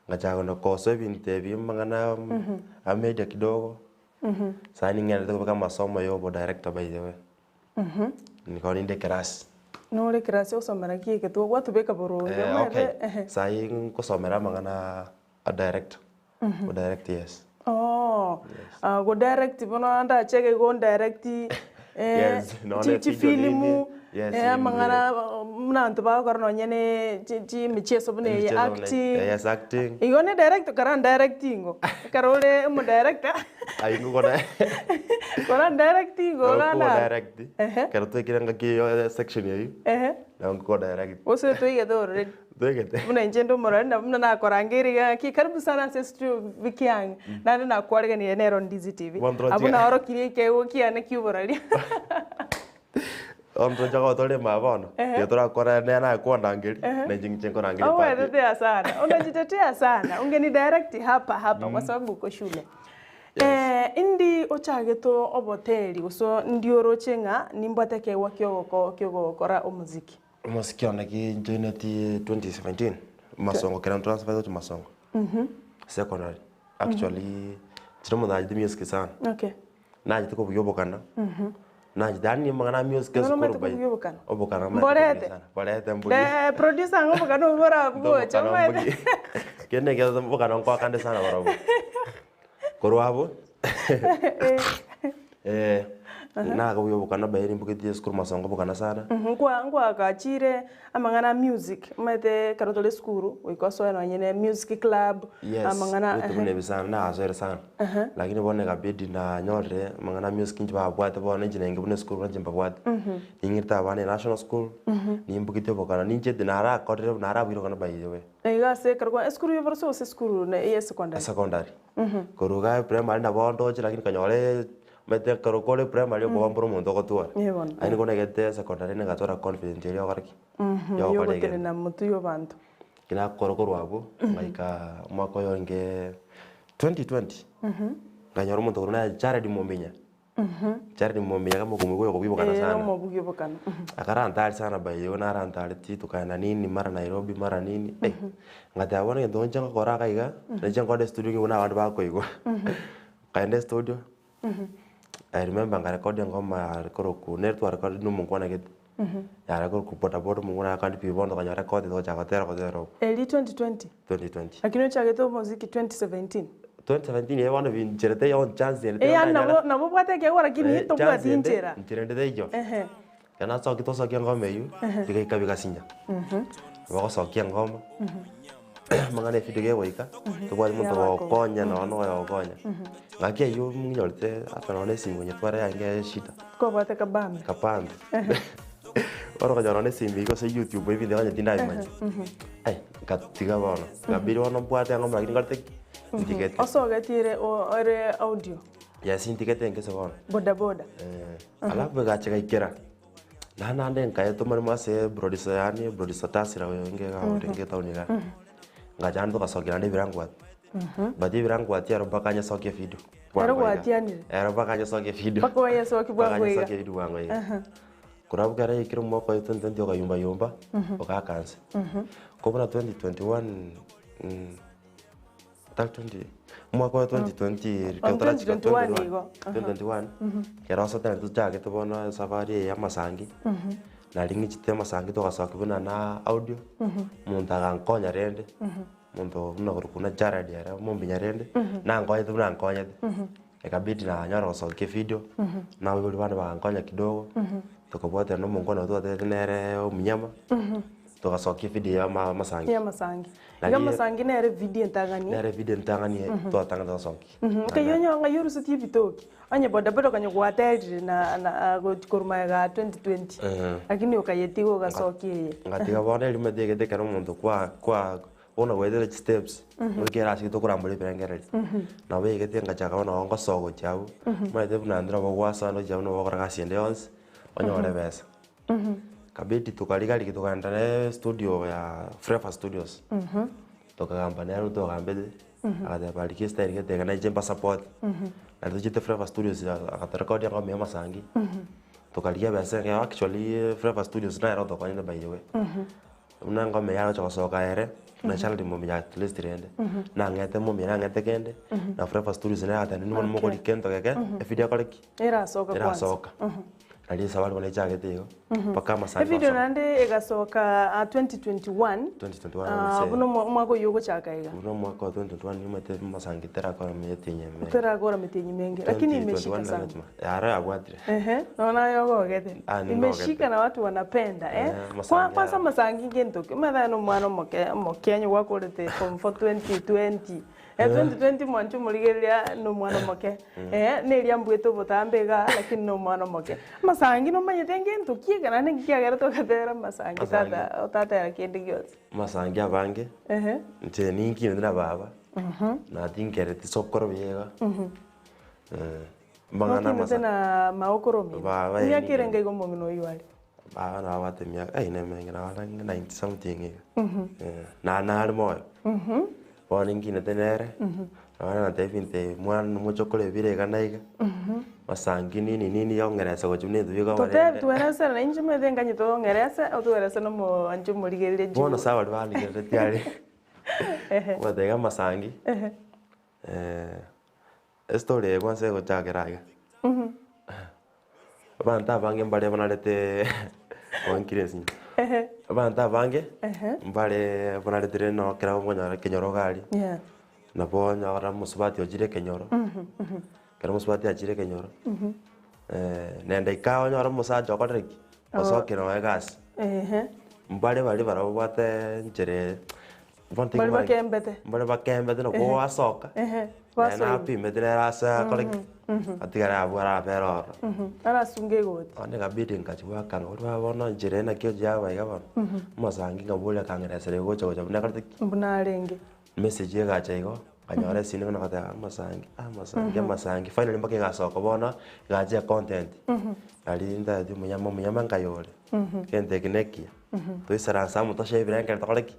S6: ngachaka kogenda kosoa ebinto ebi amang'ana a media kidogo. Saii ning'endete kobeka amasomo ya obo director by the way. Nigo ninde ekerasi.
S3: Nore ekerasi ogosomera ki eke gwatobeka boronge
S6: Eh,
S3: omanyete
S6: okay.
S3: ehe.
S6: Saii nkosomera amang'ana a director. Go direct yes.
S3: Oh, ah, go direct bono ndacheke igo ndirect eh,
S6: Yes, nonya
S3: chi
S6: evideo
S3: chifilimu
S6: nini, yes,
S3: eh, amang'ana buna abanto bagokora nonye ne chi chi emicheso buna eye
S6: Emicheso buna
S3: acting.
S6: eye, yes, acting.
S3: Igo ne direct kara ndirectingo, ekero ore omodirector
S6: Aywo ngokora
S3: kora ndirectingo
S6: Nabo
S3: iga
S6: nko
S3: naro.
S6: direct,
S3: Ehe.
S6: ekero twaikire engaki eyo section eywo,
S3: Ehe.
S6: nabo nko direct.
S3: Gose toigete already.
S6: Toigete.
S3: Buna inche nde omorwari na buna nakorangeire iga ng'aki karibu sana ase studio Vicky Young, naende nakwareganirie nere on Ndizi TV.
S6: Bono
S3: Abwo
S6: toroche-
S3: naorokirie ekeegwa kiane kia oboraria.
S6: Bono toroche gotorema bono,
S3: Ehe.
S6: igo torakore nere nakwandangeri,
S3: Ehe.
S6: na inche ngiche nkorangerie part.
S3: Owetetea sana, unajitetea sana, ungeni direct hapa hapa kwa sababu uko shule. Eh, indi ochagete oboteri gose ndi oroche ng'a nimbwate ekeegwa kiogoko kiogokora omoziki?
S6: Omosiki one ki njoineti 2017 masongo kera ntransfer gochia masongo secondary actually nchire omonto nachete music sana
S3: Okay.
S6: nachete kobugia obokano nachete yaani amang'ana a music
S3: Bono
S6: esukuru
S3: omanyete
S6: by
S3: kobugia obokano?
S6: obokano omanyete
S3: Mborete?
S6: kobugia sana mborete mbugie
S3: Eh, producer ng'a obokano obwo borabwoche
S6: Obokano
S3: omanyete.
S6: mbugie kende ekero obokano nkoakande sana barobwo korwa abwo eh nakobugia obokano by nimbugetie esukuru masongo obokano sana.
S3: Nkwa nkwagachire amang'ana a music, omanyete ekero tore esukuru goika osoe nonye na music club,
S6: Yes,
S3: amang'ana
S6: ebinto buna ebi sana nasoire sana. Lakini bono ekabidi nanyorire amang'ana a music inche babwate bono inche nainche buna esukuru inche mbabwate. Ning'irete abana enational school, nimbugetie obokano ninchete narakorire narabuire obokano by the way.
S3: Iga ase ekero kwa esukuru ya oboroso gose esukuru ya esecondary?
S6: Esecondary. Korwa igaa primary nabo ndoche lakini nkanyora omanyete ekero kore primary okoba mboro omonto ogotwara.
S3: Ee bono.
S6: Lakini bono egete secondary nigatwara confidence eria ogokora ki? Ya gokora egento.
S3: Yogotenena motwe ya abanto.
S6: Ekero nakora korwa abwo, ngaika omwaka oyo orenge 2020, nkanyora omonto okorwa naye Jared Mombinya. Jared Mombinya kama okomoigwa oyo okobibokana
S3: Ee,
S6: sana.
S3: omobugi obokano.
S6: Akarantari sana by the way narantareti tukaenda nini mara Nairobi mara nini eh, ngateba bono egento nche ngokora iga iga, ninche nkore estudio ng'igwe na abande bakoigwa. Nkaenda estudio, I remember nkarecord engoma yare korokwa nere twarecorded na omongwana gete, yare korokwa bodaboda omongwana akandipia bono tokanyora record togochaka gotera gotera okwo.
S3: Eria 2020?
S6: 2020.
S3: Lakini ochagete omoziki 2017?
S6: 2017 eh bono binchera teiyo chance ende
S3: Eya
S6: ndanyore.
S3: nabo nabo obwate ekeegwa lakini
S6: Eh, chance
S3: tobwati
S6: ende,
S3: nchera.
S6: nchera ende teiyo.
S3: Ehe.
S6: Ekero nasokia tosokia engoma eywo, bigaika bigasinya. Bagosokia engoma, amang'ana evideo gegoika, tobwate monto ogokonya nonye na oyo ogokonya. Ng'aki eywo ng'inyorete ata nonye na esimi konyetwara yange eshida.
S3: Kobwate kabambe.
S6: Kabambe. Bono okonyora nonye na esimi igo ase youtube ebinto onye tindabimanya. Ai, ngatiga bono, ngabidi bono mbwate engoma lakini nkorete ki? Ntigete.
S3: Osogetie ere ere audio.
S6: Yes, ntigete nkese bono.
S3: Boda boda.
S6: Eh, alafu egacha egaikera, naende naende nkaetoma rimo ase producer yaani producer Tasira oyo onge iga orenge etown igaa. Ngacha naende togasokia naende ebirangwati. But ebirangwati ero mpaka nyesokie evidio.
S3: Ero gwatianire?
S6: Ero mpaka nyesokie evidio.
S3: Mpaka oyesokie bwango
S6: Mpaka
S3: iga.
S6: nyesokie evidio bwango iga.
S3: Aha.
S6: Korwa abwo kera yaikire omwaka oyo 2020 okayumba yumba, ogaka nse. Ko buna 2021 tari 20 omwaka oyo 2020
S3: On
S6: ekero torachika
S3: 2021 igo.
S6: 2021, ekero osotene tochagete bono esafari eye ya amasangi, nari ng'ichete amasangi togasokia buna na audio, omonto agankonya rende, omonto buna okorokwa buna Jared ere omombinya rende, nankonyete buna ankonyete, ekabidi nanyora gosokia evidio, na abaibori bane bagankonya kidogo, tokabwatana na omonkwana oyo twatebete nere omunyama, togasokia evidio ya ama amasangi.
S3: Ya amasangi.
S6: Nari
S3: Iga amasangi nere evidio entang'ani.
S6: Nere evidio entang'ani twatang'ete gosokia.
S3: Nkai onye ng'ai orusetie ebitoki, onye bodaboda okanya gwaterire na na gochi korwa magega 2020, lakini okayetiga ogasokia eye.
S6: Ngatiga bono erimo etigete ekero omonto kwa kwa bono goetera chisteps, goika ere ase tokorambora ebirengererio. Nabo egete ngachaka bono ngosoa gochia abwo, omanyete buna intwe nabo gwasoa gochia abwo nabo ogokora gasi ende yonsi, onyore ebesa. Kabidi tukarigarigi tukaenda ne studio ya Flavour Studios, tokagamba nere togambete, agateba rigia estyle gete iga nainche mbasupport. Naende tochiete Flavour Studios agatorecordia ngoma ya amasangi, tokarigia ebesa enke actually Flavour Studios nere otokonyete by the way. Buna engoma eye agocha gosoka ere, buna Charity Mumia at least rende, nang'ete Mumia nang'ete kende, na Flavour Studios nere agateba inwe bono mogorika egento geke, evideo ekore ki?
S3: Erasoka kwanza.
S6: Erasoka. Nari esabari bono echagete igo, mpaka amasangi
S3: Evideo
S6: gosoka.
S3: naende egasoka 2021,
S6: 2021
S3: ah,
S6: gose-
S3: buna omwa- omwaka oyio ogochaka iga.
S6: Buna omwaka wa 2021 nimanyete amasangi terakora metienyi emenge.
S3: Terakora metienyi menge, lakini imeshika sana.
S6: 2021 yaro yabwatire.
S3: Ehe, nonya naye ogogete.
S6: Ah, ningogete.
S3: Imeshika na watu wanapenda eh.
S6: Eh,
S3: Kwa
S6: amasangi
S3: kwanza
S6: aya.
S3: amasangi ngento ki? Omanyete aye na omwana omoke omokenyu gwakorete form four 2020. Eh,
S6: Eh.
S3: 2020 mwanche omorigereria na omwana omoke. Eh, na eria mbuete obotambe igaa lakini na omwana omoke. Amasangi nomanyete ngento ki ekero naende nki kiagerete ogatera amasangi
S6: Amasangi.
S3: tata otatera kende gionsi?
S6: Amasangi abange,
S3: Ehe.
S6: inche ninkinete na baba, na tinkereti sokoro buya iga. Amang'ana
S3: Nokinete
S6: amasa.
S3: na maokoro omino.
S6: Baba
S3: Emiaka
S6: ere
S3: erenge iga omong'ina oyio are?
S6: Baba nabwate emiaka eh nemenge nabo are ang'e ninety something iga. Na nare moyo. Bono ninkinete nere, nabo natebi nte mwana mochokoro ebire iga na iga, masangi nini nini yong'eresa gochia buna ebinto bikoba
S3: Totebi
S6: rende.
S3: tweresere na inche omanyete nganyete ong'erese, otwerese na omoanche omorigereria
S6: Bono
S3: juu.
S6: ase abaria bandigereretie aria, ngobatebia amasangi. Estory eye kwansa egochakera iga, abanto abange mbare banarete onkire esinyo, abanto abange mbare banaretire no ekero okonyora ekenyoro iga aria,
S3: Yeah.
S6: nabo onyora omosubati ochire ekenyoro, ekero omosubati achire ekenyoro, nende ikawa onyore omosacha okorire ki? Osokire nonya egasi.
S3: Ehe.
S6: Mbare baria barabwo babwate enchera eye, bono
S3: Mbare bakembete.
S6: Mbare bakembete nabo
S3: Ehe.
S6: gwasoka,
S3: Ehe,
S6: naye
S3: gwasoire.
S6: napimete nere ase akore ki, atigare abwo arabere ororo.
S3: Arasunge egoti.
S6: Bono ekabidi nkachia goakana korwa bono enchera eye naki ochia yaba iga bono, omosangi nkaboria akang'eresera gocha gocha buna akorete ki.
S3: Buna arenge.
S6: Message egacha igo, nkanyora esini buna goteba amasangi, amasangi, amasangi, finally mpaka egasoka bono, egacha econtent, nari ntaeti omonyama omonyama nkayore, egento eke nekiya, toisaranse amo toshare ebirengererio tokore ki?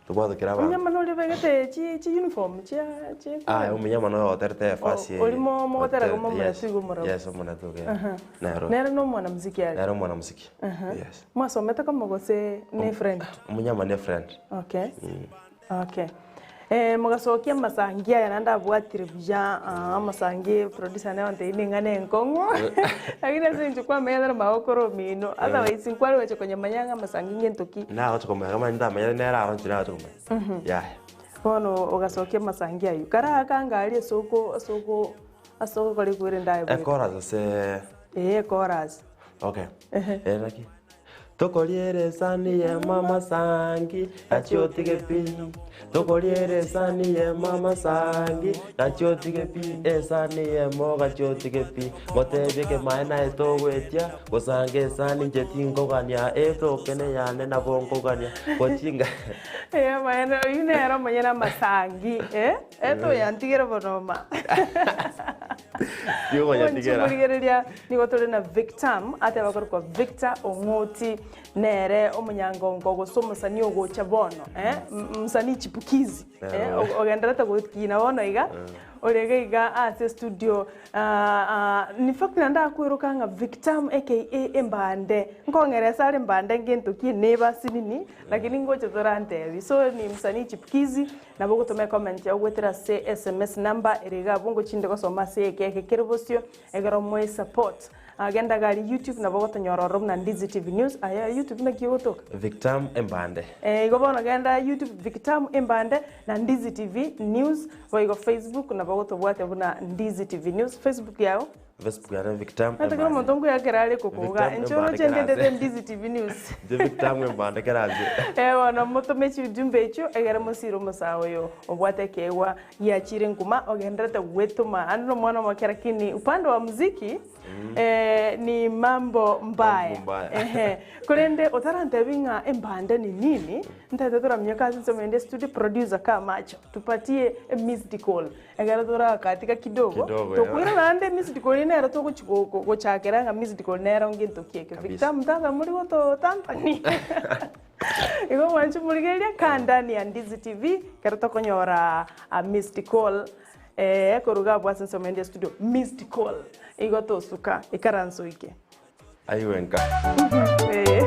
S6: Tobwatokere abanto.
S3: Omonyama noria obegete chi chi uniform chia chia
S6: Aye omonyama noyo oterete efasi eye.
S3: Oria mo- mogotera
S6: Oterete,
S3: omonene
S6: yes,
S3: tuigo omorabwo.
S6: Yes, omonene tuigo, yeah.
S3: Aha.
S6: Nere oyo.
S3: Nere na omwanamuziki are?
S6: Nere omwanamuziki,
S3: Aha.
S6: yes.
S3: Mwasomete komo gose ne friend?
S6: Omonyama ne friend.
S3: Okay. Okay. Eh, mogasokia amasangi aya naende abwatire buya, ah, amasangi producer nere ontebia ning'ana enkong'u, lakini ase eng'encho kwamenyete na magokoro omino, otherwise nkware gocha konyamanya ng'a amasangi ngento ki.
S6: Nagocha komanya manye ntamanyete nere aro inche nagocha komanya. Yaya.
S3: Bono ogasokia amasangi aywo, kara akanga aria ase oko ase oko ase ogokora ekwere ndaye bweka.
S6: Ekorasi ase.
S3: Ee ekorasi.
S6: Okay.
S3: Ehe.
S6: Ere naki? Tokoriera esani y'emo amasangi, gachia otige pi. Tokoriera esani y'emo amasangi, gachia otige pi. Esani y'emo gachia otige pi. Ngotebie ekemaene naye togwetia, gosanga esani inche tinkogania, etoke neyane nabo nkogania, gochinga.
S3: Ee amaene, oyio nere omonyene amasangi, eh, etoyantigere bono oma.
S6: Tigokonyatigera.
S3: Morigereria nigo tore na Victam ateba korokwa Victor Ong'oti nere omonyangongo gose omosani ogocha bono eh, msanii chipukizi eh, ogenderete gokina bono iga ore iga iga ase studio in fact naende akweroka ng'a Victam aka Embande nkong'eresa are Embande ngento ki neba asinini lakini ngocha torantebi so ni msanii chipukizi Nabo ogotoma ecomment yao goetera ase sms number ere iga abwo ngochinde gosoma ase egeka eke kere bosio egere omoe support. Genda iga aria YouTube nabo ogotonyora ororo buna Ndizi TV News aye YouTube naki ogotoka?
S6: Victam Embande.
S3: Igo bono genda YouTube Victam Embande na Ndizi TV News boigo Facebook nabo ogotobwatia buna Ndizi TV News. Facebook yao?
S6: Facebook yane Victam
S3: Natoke
S6: Embande.
S3: omonto nkoyakera are kokoga
S6: Victam
S3: inche
S6: Embande
S3: oroche ndendete
S6: keraze.
S3: Ndizi TV News.
S6: Inche Victam Embande keraze.
S3: Eh bono motome chiujumbe echio egere mosire omosae oyo obwate ekeegwa giachire nkuma ogenderete gwetoma ande nomwana omoke lakini upande wa muziki eh, ni mambo mbaya.
S6: Mambo mbaya.
S3: Ehe. Korende otarantebi ng'a embande ni nini, ntaete toraminyoke ase ensemo ende studio producer kaa macho tupatie a missed call. Ekero torakatika kidogo,
S6: Kidogo,
S3: tokoira
S6: yeah.
S3: naende missed call nero togochi gochakera ng'a missed call nero ngento ki eke.
S6: Kabisa.
S3: Victor mtaka muri gototantania. Igo mwanche morigereria kaa ndani ya Ndizi TV ekero tokonyora a missed call eh, koruga abwo ase ensemo ende ya studio missed call. Igo tosuka ikaranso ike.
S6: Aigwe nka.
S3: Eh.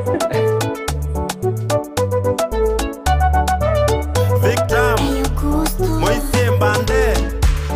S8: Victor Moisie mbande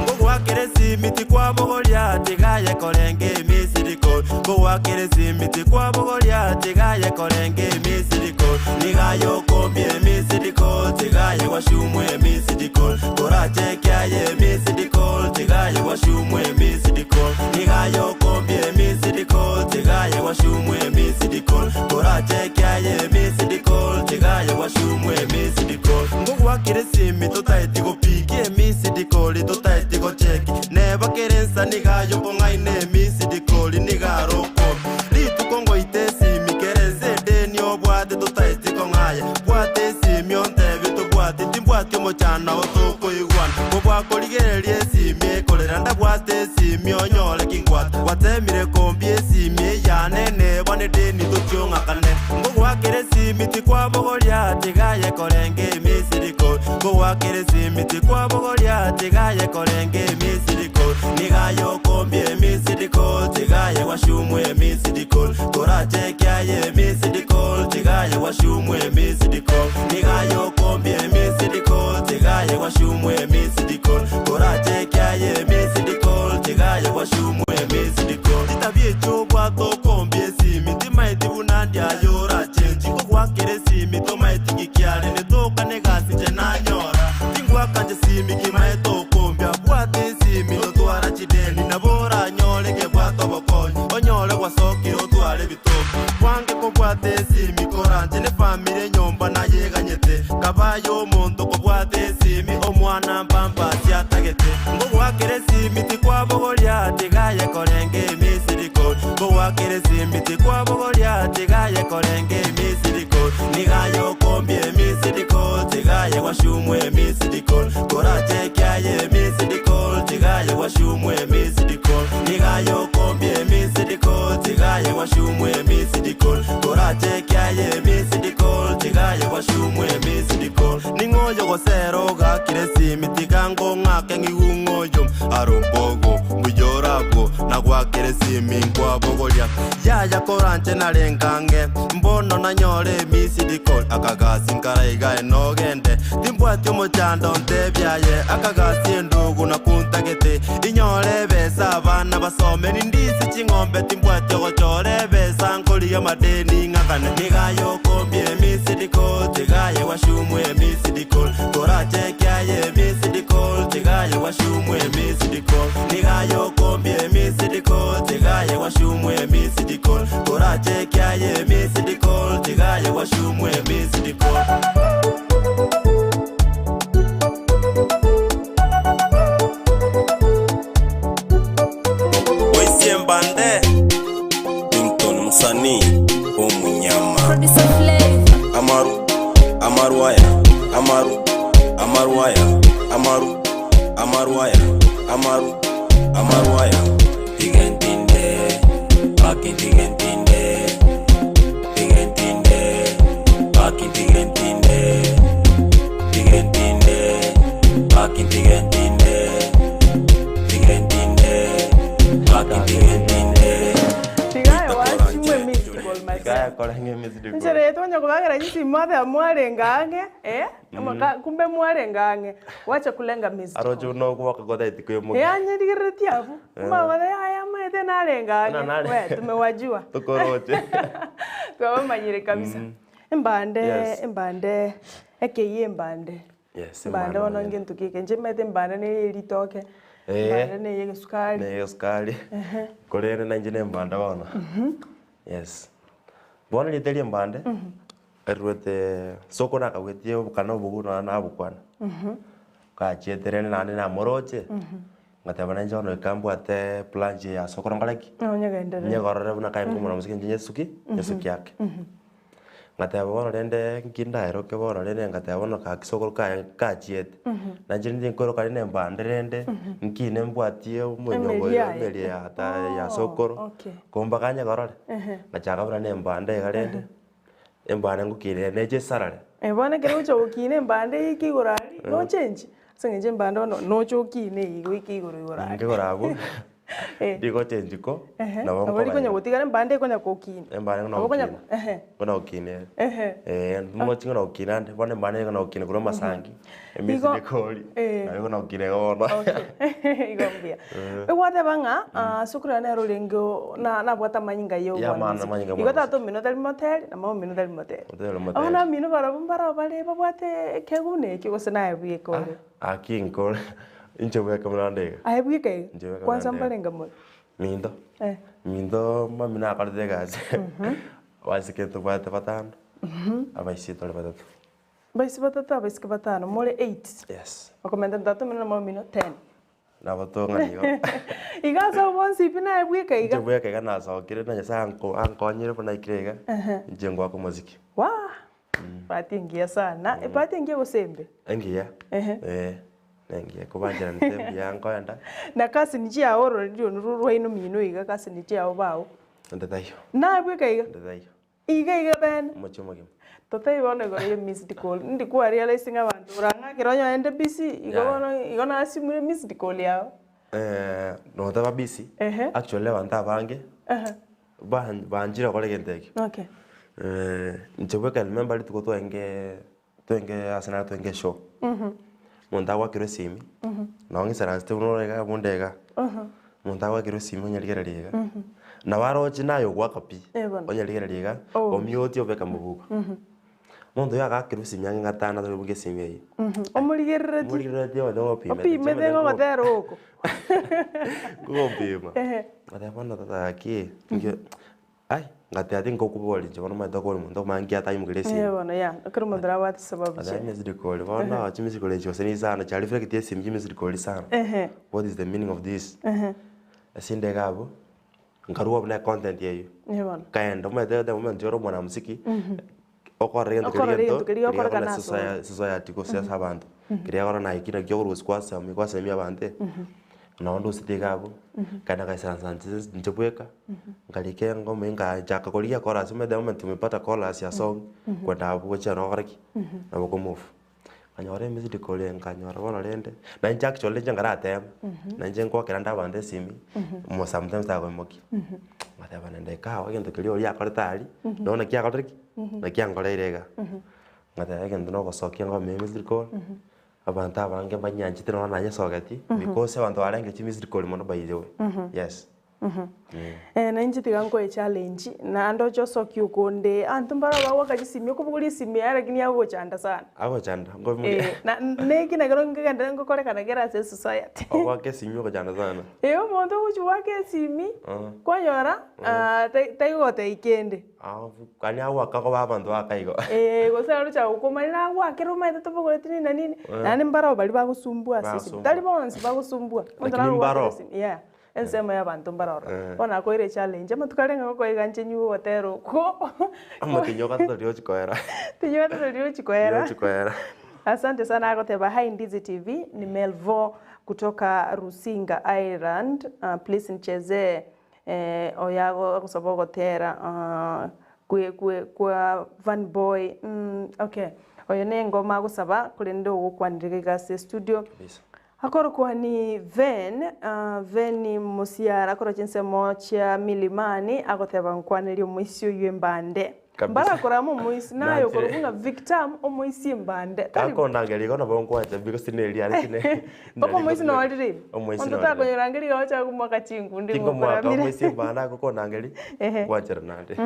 S8: ngogwakera esimiti kwabogoria tigaye korenge emisiriko ngogwakera esimiti kwabogoria tigaye korenge emisiriko nigaye okombia emisiriko tigaye gwashumwa emisiriko korachekiaye emisiriko tigaye gwashumwa emisiriko nigaye okombia emisiriko tigaye gwashumwa emisiriko korachekiaye emisiriko tigaye gwashumwa emisiriko ngogwakera esimi totaeti gopiki emisidikoli totaeti gocheki nebakere ensa nigayo bong'aine emisidikoli nigarokomi rituko ngoite esimi kere ense edeni obwate totaeti kong'aya bwate esimi ontebi tobwati timbwati omochana otokoigwana kobwakorigereria esimi ekorera ndabwate esimi onyore kingwate gwatemire kombi esimi eyane neba nedeni totiong'akane ngogwakera esimi tikwabogoria tigaye korenge emisiriko ngogwakera esimi tikwabogoria tigaye korenge emisiriko nigaye okombia emisiriko tigaye gwashumwa emisiriko korachekiaye emisiriko tigaye gwashumwa emisiriko nigaye okombia emisiriko tigaye gwashumwa emisiriko korachekiaye emisiriko tigaye gwashumwa emisiriko titabia echo obwate okombia esimi timaeti buna ndiayo orachenji ngogwakera esimi tomaeti gikiare netoka negasi nche nanyora tingwakanje simi kimaete okombia bwate esimi totwara chideni nabo oranyore kebwate obokonyi onyore gwasokire otware ebitoki bwange kobwate esimi koranje ne family enyomba nayeganyete kabayo omonto kobwate esimi omwana mpambasi atagete ngogwakera esimi tikwabogoria tigaye korenge emisiriko ngogwakera esimi tikwabogoria tigaye korenge emisiriko nigaye okombia emisiriko tigaye gwashumwa emisiriko korachekiaye emisiriko tigaye gwashumwa emisiriko nigaye okombia emisiriko tigaye gwashumwa emisiriko korachekiaye emisiriko tigaye gwashumwa emisiriko ning'oyo gosero ogakire esimi tiga ng'ake ng'igung'oyo arombogo mbuyorabwo nagwakire esimi nkwabogoria yaya koranche narengang'e mbono nanyore emisiriko akagasi nkaraigae nogende timbwati omochando ntebiaye akagasi endugu nakuntagete inyore ebesa abana basome nindisi ching'ombe timbwati ogochora ebesa nkorigia madeni ng'akane nigaye okombia emisiriko tigaye gwashumwa emisiriko korachekiaye emisiriko tigaye gwashumwa emisiriko nigaye okombia emisiriko tigaye gwashumwa emisiriko korachekiaye emisiriko tigaye gwashumwa emisiriko. Moisie Mbande Ringtone msanii omunyama
S23: Producer Flavor.
S24: Amaru Amaruaya Amaru Amaruaya Amaru Amaruaya Amaru Amaruaya.
S9: Gaki ntige ntinde, tige ntinde, gaki ntige ntinde, tige ntinde, gaki ntige ntinde, tige ntinde, gaki ntige ntinde.
S3: Tigaye wachimwe missed call my friend.
S6: Tigaya korenge missed call.
S3: Enchera eye twanya kobagera chisimi mwabea mwarenge ang'e, eh, amaka kumbe mwarenge ang'e, wacha kulenga missed call.
S6: Aroche buna ogwoka gotaeti koimokia.
S3: Eh, anyerigereretie abwo,
S6: Eh.
S3: omanye yaya amaete narenge
S6: Buna
S3: ang'e,
S6: nare-
S3: we tumewajua.
S6: Tokoroche.
S3: Twabamanyire kabisa. Embande,
S6: Yes.
S3: embande, ekeyia embande.
S6: Yes,
S3: Embande
S6: embande
S3: bono
S6: manyene.
S3: ngento ki eke, inche nimanyete embande neye ya eritoke,
S6: Eh.
S3: embande neye ya egesukari.
S6: Neye esukari,
S3: Ehe.
S6: korende nainche na embande bono. Yes. Bono rieta ria embande, eruete soko nakagwetie obokana obogu nonya nabokwana. Gachiete rende naende namoroche, ngateba nainche bono goika mbwate plan eye ya sokoro nkore ki?
S3: Onyegenderere.
S6: Nyekorore buna kaye nkomona mosike inche nyesuki, nyesuki ake. Ngateba bono rende nki ndaeroke bono rende ngateba bono gaki sokoro kaye kachiete, nainche rende nkoiroka rende mbande rende, nkine mbwatie omonyongo
S3: Emeeri
S6: oyo
S3: yaye.
S6: emeeri ya ta ya sokoro,
S3: Okay.
S6: ko mpaka nyekorore, ngachaka buna na embande iga rende, embande ngokinere neche esarare.
S3: Eh, bono ekero ogocha gokina embande eike igoro aria, nochenchi? Ase eng'encho embande bono noche okine eywo goika igoro igoro aria.
S6: Nkigoro abwo,
S3: Eh.
S6: Rigochenji ko,
S3: Ehe,
S6: nabo
S3: nabo rikonya
S6: nkoganya.
S3: gotigara embande ekonya gokina.
S6: Embande
S3: Nabo konya
S6: ng'ina gokina.
S3: ehe.
S6: Ng'ina gokina ere.
S3: Ehe.
S6: Eh, mochi ng'ina gokina ande, bono embande ng'ina gokina korwa amasangi, emisi
S3: Igo-
S6: nekori,
S3: eh.
S6: nabo ng'ina gokina igo bono.
S3: Okay, igo mbuya.
S6: Eh.
S3: Egwateba ng'a ah, sukuru yane nero orenge o- na nabwate amanyinga ya
S6: Ya maana,
S3: obwanchani.
S6: amanyinga
S3: Igo
S6: mwansi.
S3: tata omino tari moteri, na mama omino tari moteri.
S6: Moteri moteri.
S3: Abana bamino barabwo mbaro bare babwate ekeegwa buna ekio gose naye bweka ore?
S6: Aki nkore, inche bweka buna nde iga.
S3: Aye bweka iga?
S6: Inche bweka buna
S3: Kwanza
S6: nde iga.
S3: mbarenge more?
S6: Minto,
S3: Eh.
S6: minto mami nakorete egasi, abaiseke tobwate batano, abaisia tore batato.
S3: Baisia batato abaiseke batano, more eight.
S6: Yes.
S3: Okomenta tata omino na mama omino ten.
S6: Nabo tong'ani igo.
S3: Iga ase abwo bonsi pi naye bweka iga.
S6: Inche bweka iga nasokire na Nyasaye anko ankonyire buna naikire iga, inche ngoaka omosiki.
S3: Waa! Bahati engiya sana. Ebahati engiya gose embe?
S6: Engiya,
S3: Ehe.
S6: eh, nengiya kobancheranete mbuya nkoenda.
S3: Na cousin chiago ororeri orwo rwaino mino iga cousin chiago bao.
S6: Onde taiyo.
S3: Naye bweka iga?
S6: Onde taiyo.
S3: Iga iga bene.
S6: Omochie omogima.
S3: Totebie bono igoro ye missed call, ndi kwa realize ng'a abanto orang'akere onye inde busy, igo
S6: Yaya.
S3: bono igo nasimire missed call yao.
S6: Notaba busy,
S3: Ehe.
S6: actually abanto abange,
S3: Ehe.
S6: ban- banchire gokora egento ekio.
S3: Okay.
S6: Inche bweka remember rituko twenge twenge ase nare twenge eshow, omonto agoakerwa esimi, nabo ng'isaransete buna ore iga abunde iga, omonto agoakerwa esimi onyarigereria iga, nabo aroche naye ogoaka pi,
S3: Eh bono.
S6: onyarigereria iga,
S3: Oh.
S6: omute obeka mobuko. Omonto oyo agaakerwa esimi ang'e gatano atari kobugia esimi eywo.
S3: Omorigereretie.
S6: Omorigereretie ogote ng'opimete,
S3: Opimete ng'a ogotera oko.
S6: Ng'opima.
S3: Ehe.
S6: Ngateba bono tata gaki, inki ai, ngateba tinkokoboria inche bono omanyete okobori omonto omanye nki ataimokeria esimi.
S3: Eh bono ya, ekero omonto nabwate sababu
S6: Ngateba
S3: chiaye.
S6: missed call, bono chimissed call echi gose nisano chia reflect esimi chimissed call sana.
S3: Ehe.
S6: What is the meaning of this?
S3: Ehe.
S6: Ase inde iga abwo, nkarua buna econtent eywo.
S3: Eh bono.
S6: Nkaenda omanyete the moment ore omwanamuziki, okorora egento keria
S3: Okorora
S6: gento,
S3: egento keria
S6: keria
S3: gekorekana
S6: gekogenda
S3: ase ore.
S6: socie society gose ase abanto. Keria gekogera naye ki nakio okorusia kwasemi kwasemia abanto eh, nabo ndusete iga abwo, nkaenda ngaisaransa inche inche bweka, nkarika engoma ngachaka korigia chorus omanyete the moment umepata chorus ya song, kwenda abwo gochia nokora ki? Nabo okomove. Nkanyora emissed call nkanyora bono rende, na inche actually inche nkaratema, na inche nkoakera nde abanto esimi, mo sometimes takoimokia. Ngateba naende ekawa egento keria oria akorete aria, nabo naki akorire ki? Naki ankoreire iga. Ngateba egento nogosokia ngome emissed call, abanto abange mbanyanchete nonya nanyesogeti, because abanto barenge chimissed call mono by the way, yes.
S3: Eh, na inche tiga nkoe challenge, naende oche osokie okonde, abanto mbaro bagoaka chisimi, okobogoria esimi yaye lakini agochanda sana.
S6: Agochanda, nkoimokia.
S3: Eh, na neki nekero nkegenderera ngokorekana kere ase esociety.
S6: Ogoaka esimi ogochanda sana.
S3: Eh, omonto ogochia goaka esimi, kwanyora taigogotebi kende.
S6: Yaani agoaka koba abanto baaka igo.
S3: Eh, gose aroche agokomanya nagoakera omanyete tobogoreti nini na nini, naende mbaro baria bagosumbua ase esimi,
S6: Bagosumbua.
S3: tari bonsi bagosumbua, omonto
S6: Lakini
S3: narogoakera
S6: mbaro.
S3: esimi yeah. Ensemo y'abanto mbaroro.
S6: Eh.
S3: Bono nakoire echallenge, amatuko are ng'a gokoiga inche nywe ogotera okwo.
S6: Omotinyi ogatato riochi koera.
S3: Tinyi ogatato riochi koera.
S6: Riochi koera.
S3: Asante sana agoteba hi Ndizi TV ni Melvo kutoka Rusinga Island uh, please nichezee Eh, oyo ago- agosaba ogotera ah, kwe kwe kwa Van Boy mm, okay oyo ne engoma agosaba korende ogokwanire iga iga ase estudio. Akorokwa ni Ven, ah, Ven Musiara korwa chinsemo chia Milimani agoteba nkwanerie omoisia oywo embande.
S6: Kabisa.
S3: Mbarakorama omoisia naye
S6: Nachire.
S3: okorokwa ng'a Victam omoisia embande. Tari
S6: Gakondangeria igo nabo nkwancha bi gose neri are tine
S3: Mpaka omoisia norire ime.
S6: Omoisia
S3: Onto
S6: norire.
S3: takonyorangeria iga ocha komoaka chinkundi ng'a
S6: Tinkomoaka
S3: okoramire.
S6: omoisia embande agokondangeria
S3: Ehe.
S6: nkwanchera naende.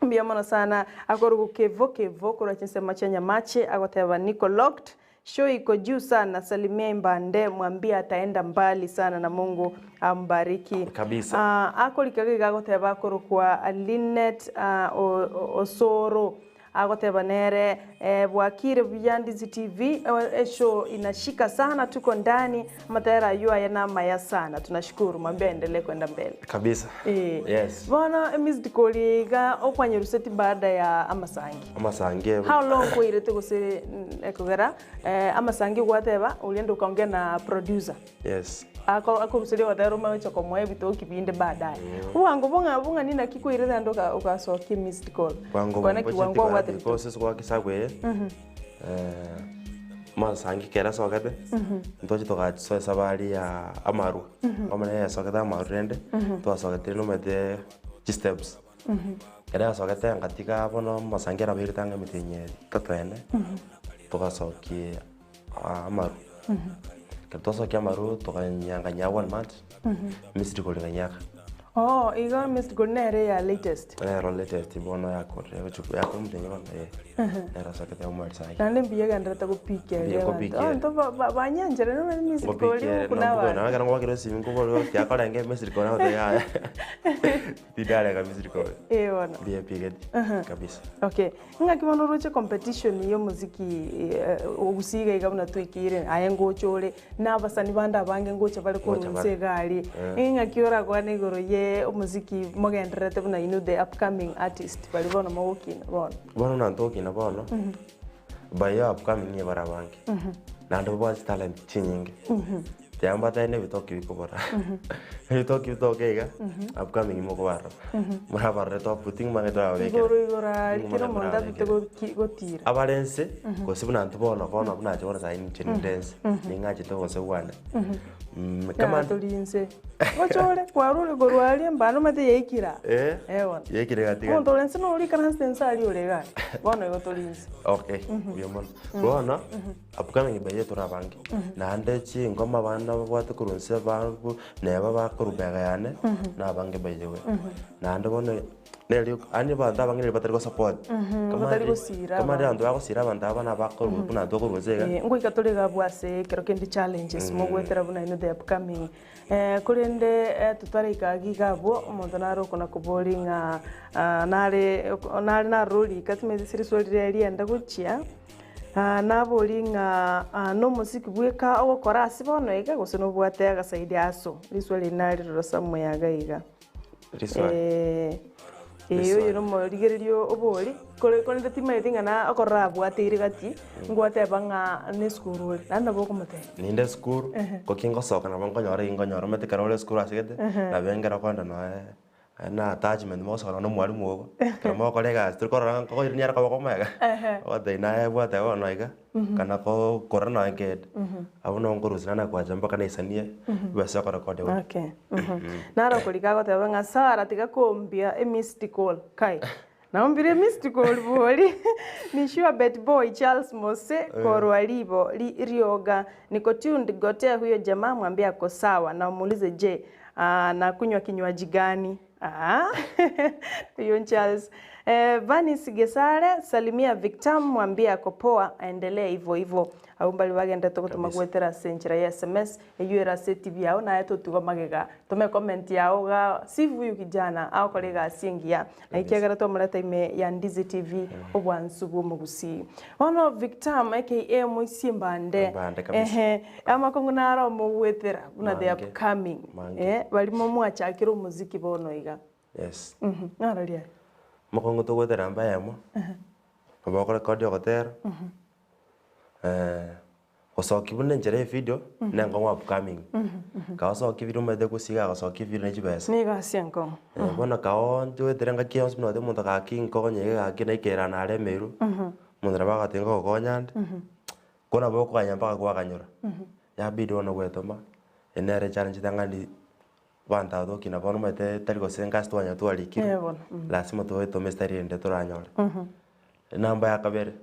S3: Mbuya mono sana. Akorokwa Kevo Kevo korwa chinsemo chia Nyamache agoteba niko locked Show iko juu sana salimia Imbande mwambie ataenda mbali sana na Mungu ambariki.
S6: Kabisa.
S3: Ah, akorika iga agoteba akorokwa Linet ah, o- o- Osoro agoteba nere eh, bwakire buya Ndizi TV eh, eshow inashika sana tuko ndani amatera ayo aya namaya sana tunashukuru mwambie aendelee kwenda mbele.
S6: Kabisa.
S3: Eh.
S6: Yes.
S3: Bono emiziki kori iga okwanyeruseti baada ya amasangi.
S6: Amasangi ebo.
S3: How long kwairete gose mm, ekogera eh, amasangi gwateba orienda ukaongea na producer
S6: Yes.
S3: Ako- akoruseria ogotera omanye komoa ebitoki binde baadaye obwango bong'a bong'ani naki kwairete naende oka- okasokia missed call
S6: Bwango
S3: Kwana kiwango obwate bitoki.
S6: because gwakisagweye
S3: Mhm.
S6: eh, masangi kera asogete
S3: Mhm.
S6: ntoche togasoa esabari ya amarwa
S3: Mhm.
S6: omanye yasogete amarwa rende
S3: Mhm.
S6: twasogete nomanyete chisteps
S3: Mhm.
S6: Ekero yasogete ngatiga bono amasangi arabairete ang'e emetienyi etato ene,
S3: Mhm.
S6: togasokia amaru.
S3: Mhm.
S6: Ekero twasokia amaru tokanyanganyia one month,
S3: Mhm.
S6: missed call ekanyaka.
S3: Oh, igo missed call nere ya latest.
S6: Nero latest bono yakorire gochia yakora omotienyi bono eh,
S3: Mhm.
S6: nero asokete omweri sahi.
S3: Naende mbuya egenderete gopikia
S6: Mbuya
S3: eria abanto.
S6: ngopikia.
S3: Abanto ba- ba- banyanchire nonye missed call
S6: Ngopikia ere,
S3: buna
S6: nombuya
S3: abanto.
S6: nonye ekero ngwakire esimi nkoboria gose yakorenge missed call nagotebia yaya tindarega missed call.
S3: Eh bono.
S6: Mbuya epigeti
S3: Aha.
S6: kabisa.
S3: Okay, ng'aki bono oroche competition ya omoziki eh, ogusii iga iga buna toikeire aye ngocha ore, na abasani bande abange ngocha bare korwa
S6: Ngocha
S3: inse
S6: bare.
S3: iga aria.
S6: Eh.
S3: Ng'aki orakwane igoro ye omoziki mogendererete buna inwe the upcoming artist baria bono mogokina bono?
S6: Bono nantokina bono,
S3: Mhm.
S6: baria upcoming nigo bare abange,
S3: Mhm.
S6: naende babwate chitalent chinyinge.
S3: Mhm.
S6: Tiga mbatebie na ebitoki bikobora,
S3: Mhm.
S6: ebitoki bitoke iga,
S3: Mhm.
S6: upcoming mokobarora,
S3: Mhm.
S6: morabarore top ting'o mang'e torababekere.
S3: Igoro igoro aria
S6: Ting'o
S3: kera
S6: mang'e
S3: omonto abete
S6: torababekere.
S3: goki gotira.
S6: Abare nse,
S3: Mhm.
S6: gose buna intwe bono bono buna inche bono saii inche ninde nse,
S3: Mhm.
S6: ning'achete obonse bwane.
S3: Mhm.
S6: Kama
S3: Yaya tori inse. Ngocha ore, kwarure korwa aria mbano omanyete yaikire aa.
S6: Eh,
S3: Eh bono.
S6: yaikire gati gati.
S3: Omonto ore inse nore oikaransete inse aria ore igaa, bono igo tori inse.
S6: Okay,
S3: Mhm.
S6: mbuya mono.
S3: Mhm.
S6: Bono,
S3: Mhm.
S6: upcoming by tore abange,
S3: Mhm.
S6: naende chingoma abana babwate korwa inse babu neba bakorwa mbega yane,
S3: Mhm.
S6: na abange by the way.
S3: Mhm.
S6: Naende bono, neri yaani abanto abange neri batari gosupport.
S3: Mhm,
S6: Kama
S3: batari
S6: ndi-
S3: gosira
S6: kama ndi
S3: abanto.
S6: abanto bagosira abanto aba nabakorwa
S3: Mhm.
S6: buna intwe korwa inse iga.
S3: Eh, ngoika tore iga abwo ase ekero kende challenges
S6: Mm.
S3: mogwetera buna inwe the upcoming. Eh, korende eh, totaraika agi iga abwo, omonto nare okona koboria ng'a ah, nare oko nare narora rika timanyeti ase riswali riria rienda gochia, naborie ng'a nomosiki bweka ogokora ase bono iga gose nobwate agasaidi aso? Riswali eri narirora somewhere iga iga.
S6: Riswali.
S3: Eh, eh,
S6: Riswali.
S3: oyo nomorigereria obori, kore korende timanyeti ng'a na okorora abwateire gati, ngwateba ng'a nesukuru ore, naende nabo okomotebia.
S6: Ninde esukuru,
S3: Ehe.
S6: ko kingosoka nabo nkonyora eki nkonyora omanyete ekero ore esukuru ase gete,
S3: Ehe.
S6: nabo ekero okoenda noe na attachment mogosokana na omwalimu ogo, ekero mogokora egasi tori korora ng'a nkokoirania nere koba komoega,
S3: Ehe.
S6: ogotebia naye bwate bono iga,
S3: Mhm.
S6: kana koo korora nonya nkende,
S3: Mhm.
S6: abwo nabo nkorusia naende nakoacha mpaka naisanie,
S3: Mhm.
S6: ebesa ya korekodia gocha.
S3: Okay, mhm. Naro okorika agoteba ng'a Sarah tiga kombia emissed call, kai. Naombire emissed call bori. Ni sure bet boy Charles Mose korwa ribo ri rioga. Niko tuned gotea huyo jamaa mwambie ako sawa na umuulize je, anakunywa kinywaji gani? Ah, huyo Charles. Eh, Vanis Gesare salimia Victor mwambie ako poa aendelee hivyo hivyo. Abwo mbari bagenderete gotoma goetera ase enchera ya SMS eywo ere ase etibi yao naye totigwa magega tome comment yao iga sifu huyu kijana agokora egasi engiya na ekiagera twamoreta ime ya Ndizi TV obwansu bwa omogusii. Bono Victam aka Moisie Mbande
S6: Mbande kabisa.
S3: ehe amakong'u naro omogwetera buna the
S6: Mange.
S3: upcoming
S6: Mange.
S3: eh baria momwachakire omoziki bono iga.
S6: Yes.
S3: Mh naro riaye.
S6: Mokong'u togwetera namba eyemo,
S3: Ehe.
S6: nabo okorekodia ogotera,
S3: Mh.
S6: Gosokia buna enchera ya evidio, na enkong'u upcoming. Kagosokia evidio omanyete gosiga agosokia evidio ne chibesa.
S3: Na egasi enkong'u.
S6: Bono kao ntoetere ngaki yonsi buna omonto gaki nkonye iga gaki naikera naremeirwe, omonto nabo agotebi ngogokonya nde, ko nabo okoganya mpaka kwaganyora, yabidi bono gwetoma, eye nere echallenge etang'ani abanto aba togokina bono omanyete tari gose ngasi twanyora twarikirwe,
S3: Eh bono.
S6: lazima toetome estyle ende toranyore. Enamba ya kabere,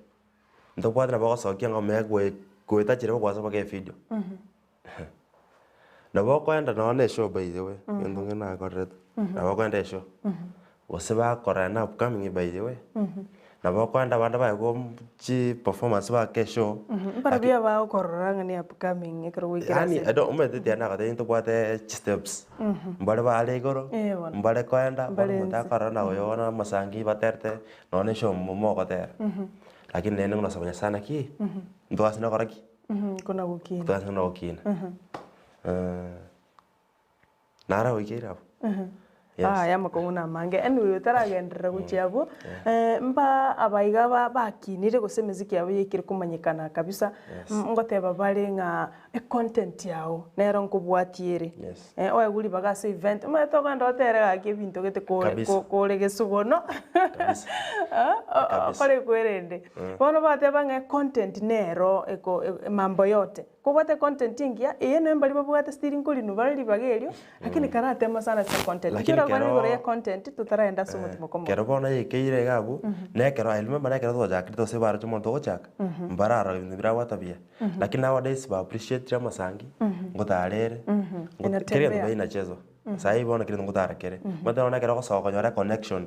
S6: ntobwate nabo ogosokia ng'a omanye goe goeta chiria gokwasa mpaka evidio. Nabo okoenda nonye na eshow by the way, egento nkere nakorerete, nabo okoenda eshow, gose bakora na upcoming by the way, nabo okoenda abande baye go chi performance bake eshow,
S3: Mbarabwo abagokorora ng'a ni upcoming ekero goikera
S6: yaani
S3: ase.
S6: ero omanyete tiga nagotebia ntobwate chisteps, mbare bare igoro,
S3: Eh bono.
S6: mbare koenda, bono
S3: Mbare
S6: omonto
S3: inse.
S6: akorora na oyo bono amasangi baterete, nonye na eshow mogotera, lakini naende ng'onasaba Nyasaye naki, ntobase nokora ki?
S3: Kona gokina.
S6: Ntobase na gokina. Naro goikeire abwo. Yes.
S3: Aya amakong'u na amange. Anyway, otaragenderera gochia abwo, mba abaiga ba bakinire gose emiziki yabo yaikire komanyekana kabisa,
S6: Yes.
S3: ngoteba bare ng'a econtent yago nero nkobwatia ere.
S6: Yes.
S3: Oegwe ribaga ase event, omanyete okogenda otere gaki ebinto gete kore
S6: Kabisa.
S3: ko- kore gesugono,
S6: Kabisa. Kabisa.
S3: okore kwerende. Bono bateba ng'a econtent nero eko mambo yote. Kobwate content engiya, eye noe mbaria babwate still nkorinwa bare ribaga erio, lakini karatema sana ase content.
S6: Lakini
S3: Inki orakwane
S6: kero-
S3: igoro ya content totaraenda ase omotimo komo?
S6: Kero bono yaikeire iga abwo, na ekero I remember na ekero twachakire gose baroche omonto ogochaka, mbararora ebinto birabwate buya. Lakini nowadays ba appreciatire amasangi, ngotarere, kera egento
S3: Inatembea.
S6: inachezwa. Saii bono kera egento ngotara kere. Omanyete bono ekero ogosoka konyora econnection,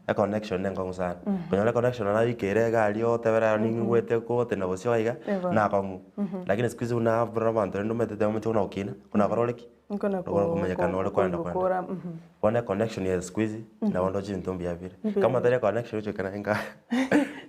S6: econnection na enkong'u sana. Konyora econnection naye oikeire iga aria otebere aro ning'igwete kote na bosio iga, na akong'u. Lakini siku hizi buna buna abanto rende omanyete omochie buna gokina, buna korore ki?
S3: Nkona
S6: Okona komanyekana ore kwenda kwenda.
S3: kora.
S6: Bono econnection ya siku hizi, nabo ndoche ebinto mbuya bire. Kama tari econnection oche goikera nka.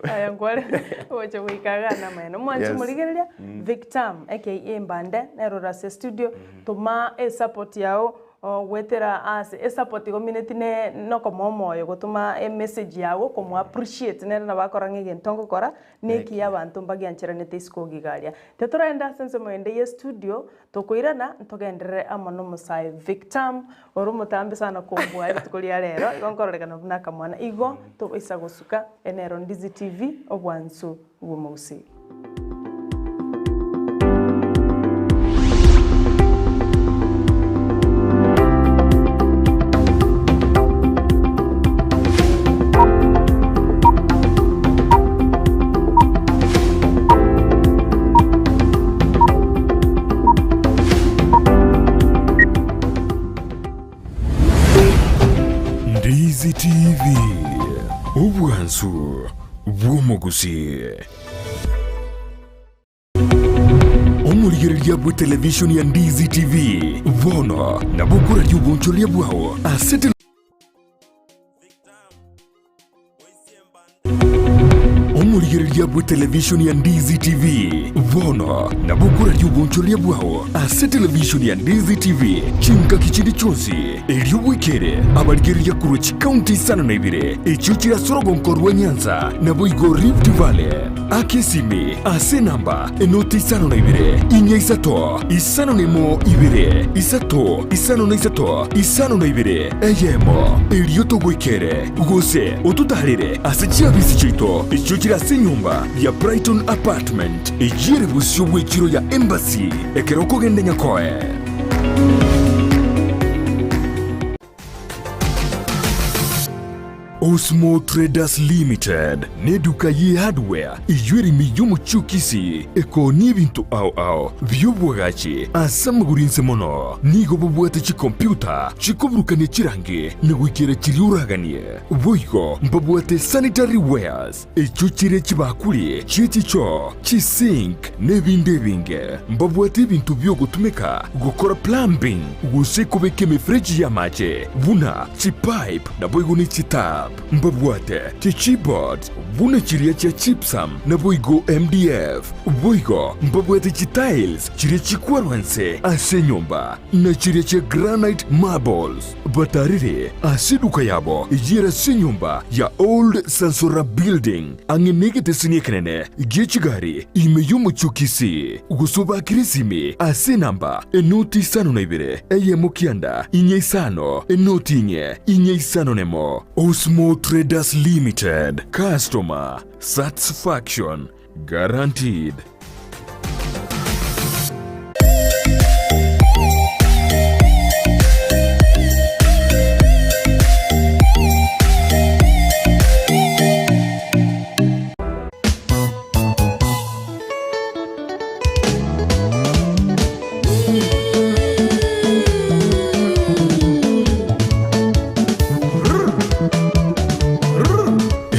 S3: Aya nkware gocha goika iga namaene. Omwanchi
S6: Yes.
S3: morigereria, Victam aka Mbande nere ore ase estudio, toma esupport yao goetera ase esupport igo omineti ne nokomoa omoyo gotoma emessage yago komo appreciate nere nabo akora ng'a egento ngokora nekiya abanto mbagiancheranete isiko iga aria. Tetoraenda ase ensemo ende ye estudio Tokoirana ntogenderere amo nomosae Victam, ore omotambe sana kombua rituko ria rero, igo nkororekana buna akamwana. Igo tobaisa gosuka enero Ndizi TV, obwansu bw'omogusii.
S1: Ndizi TV, obwansu bw'omogusii. Omorigereria bwe televishoni ya Ndizi TV bono nabo okoraria obonchoreria bwao ase Omorigereria bwe televishoni ya Ndizi TV bono nabo okoraria obonchoreria bwao ase televishoni ya Ndizi TV chingaki chinde chionsi erio bwekere abarigereria korwa chikaunti isano na ibere echio chire ase orogonko rwa Nyanza naboigo Rift Valley. Aka esimi ase enamba enoti 52 4 3 5 2 3 5 3 52 eyemo, erio togoikere, gose ototaarere ase chiabisi chiaito echio chire ase enyomba ya Brighton Apartment, eyio ere bosio bw'echiro ya Embassy ekero okogenda Nyakoe. Osmo Traders Limited neduka ye hardware eyio ere ime y'omochie o Kisii ekoonia ebinto ao ao bi'obwagachi ase amagoro inse mono. Nigo babwate chikompyuta chikoburukania chirangi na goikera chiria oraganie. Boigo mbabwate sanitary wares echio chire chibakuri chie chichoo, chisink, na ebinde ebinge. Mbabwate ebinto bi'ogotumeka gokora plumbing gose kobeka emefereji y'amache buna chipipe naboigo ne chitap. Mbabwate chichipboards buna chiria chia gypsum naboigo MDF. Boigo mbabwate chitiles chiria chikwarwa inse ase enyomba na chiria chia granite marbles. Batarire ase eduka yabo eyio ere ase enyomba ya Old Sansora Building, ang'e negeteseni ekenene gie chigari ime y'omochie o. Kericho Kisii, gose obakire esimi ase enamba enoti isano na ibere, eyemo kianda, inye isano, enoti inye, inye isano nemo. Osmo Traders Limited, customer satisfaction guaranteed.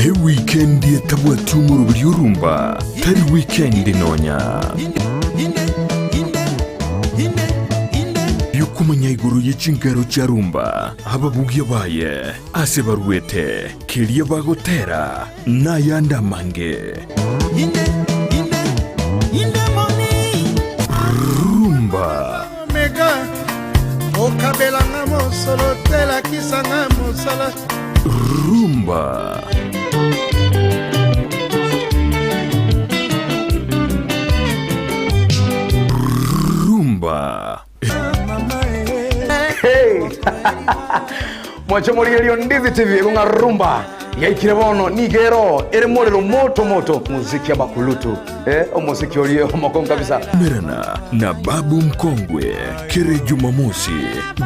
S1: Ewikendi etabwati omoroberi orumba tari wikendi nonya. Yokomanya igoro ye chingero chia rumba, ababugia baye, ase baruete, keria bagotera, nayande amange. Rumba.
S10: Omega okabelanga mosolo te lakisanga mosala.
S1: Rumba. Rumba.
S11: Hey! Mwache morigerio Ndizi TV ekong'a rumba yaikire bono nigo ero ere morero moto moto muziki abakulutu eh, omosiki orie omokongu kabisa.
S1: Merana na Babu Mkongwe kere Jumamosi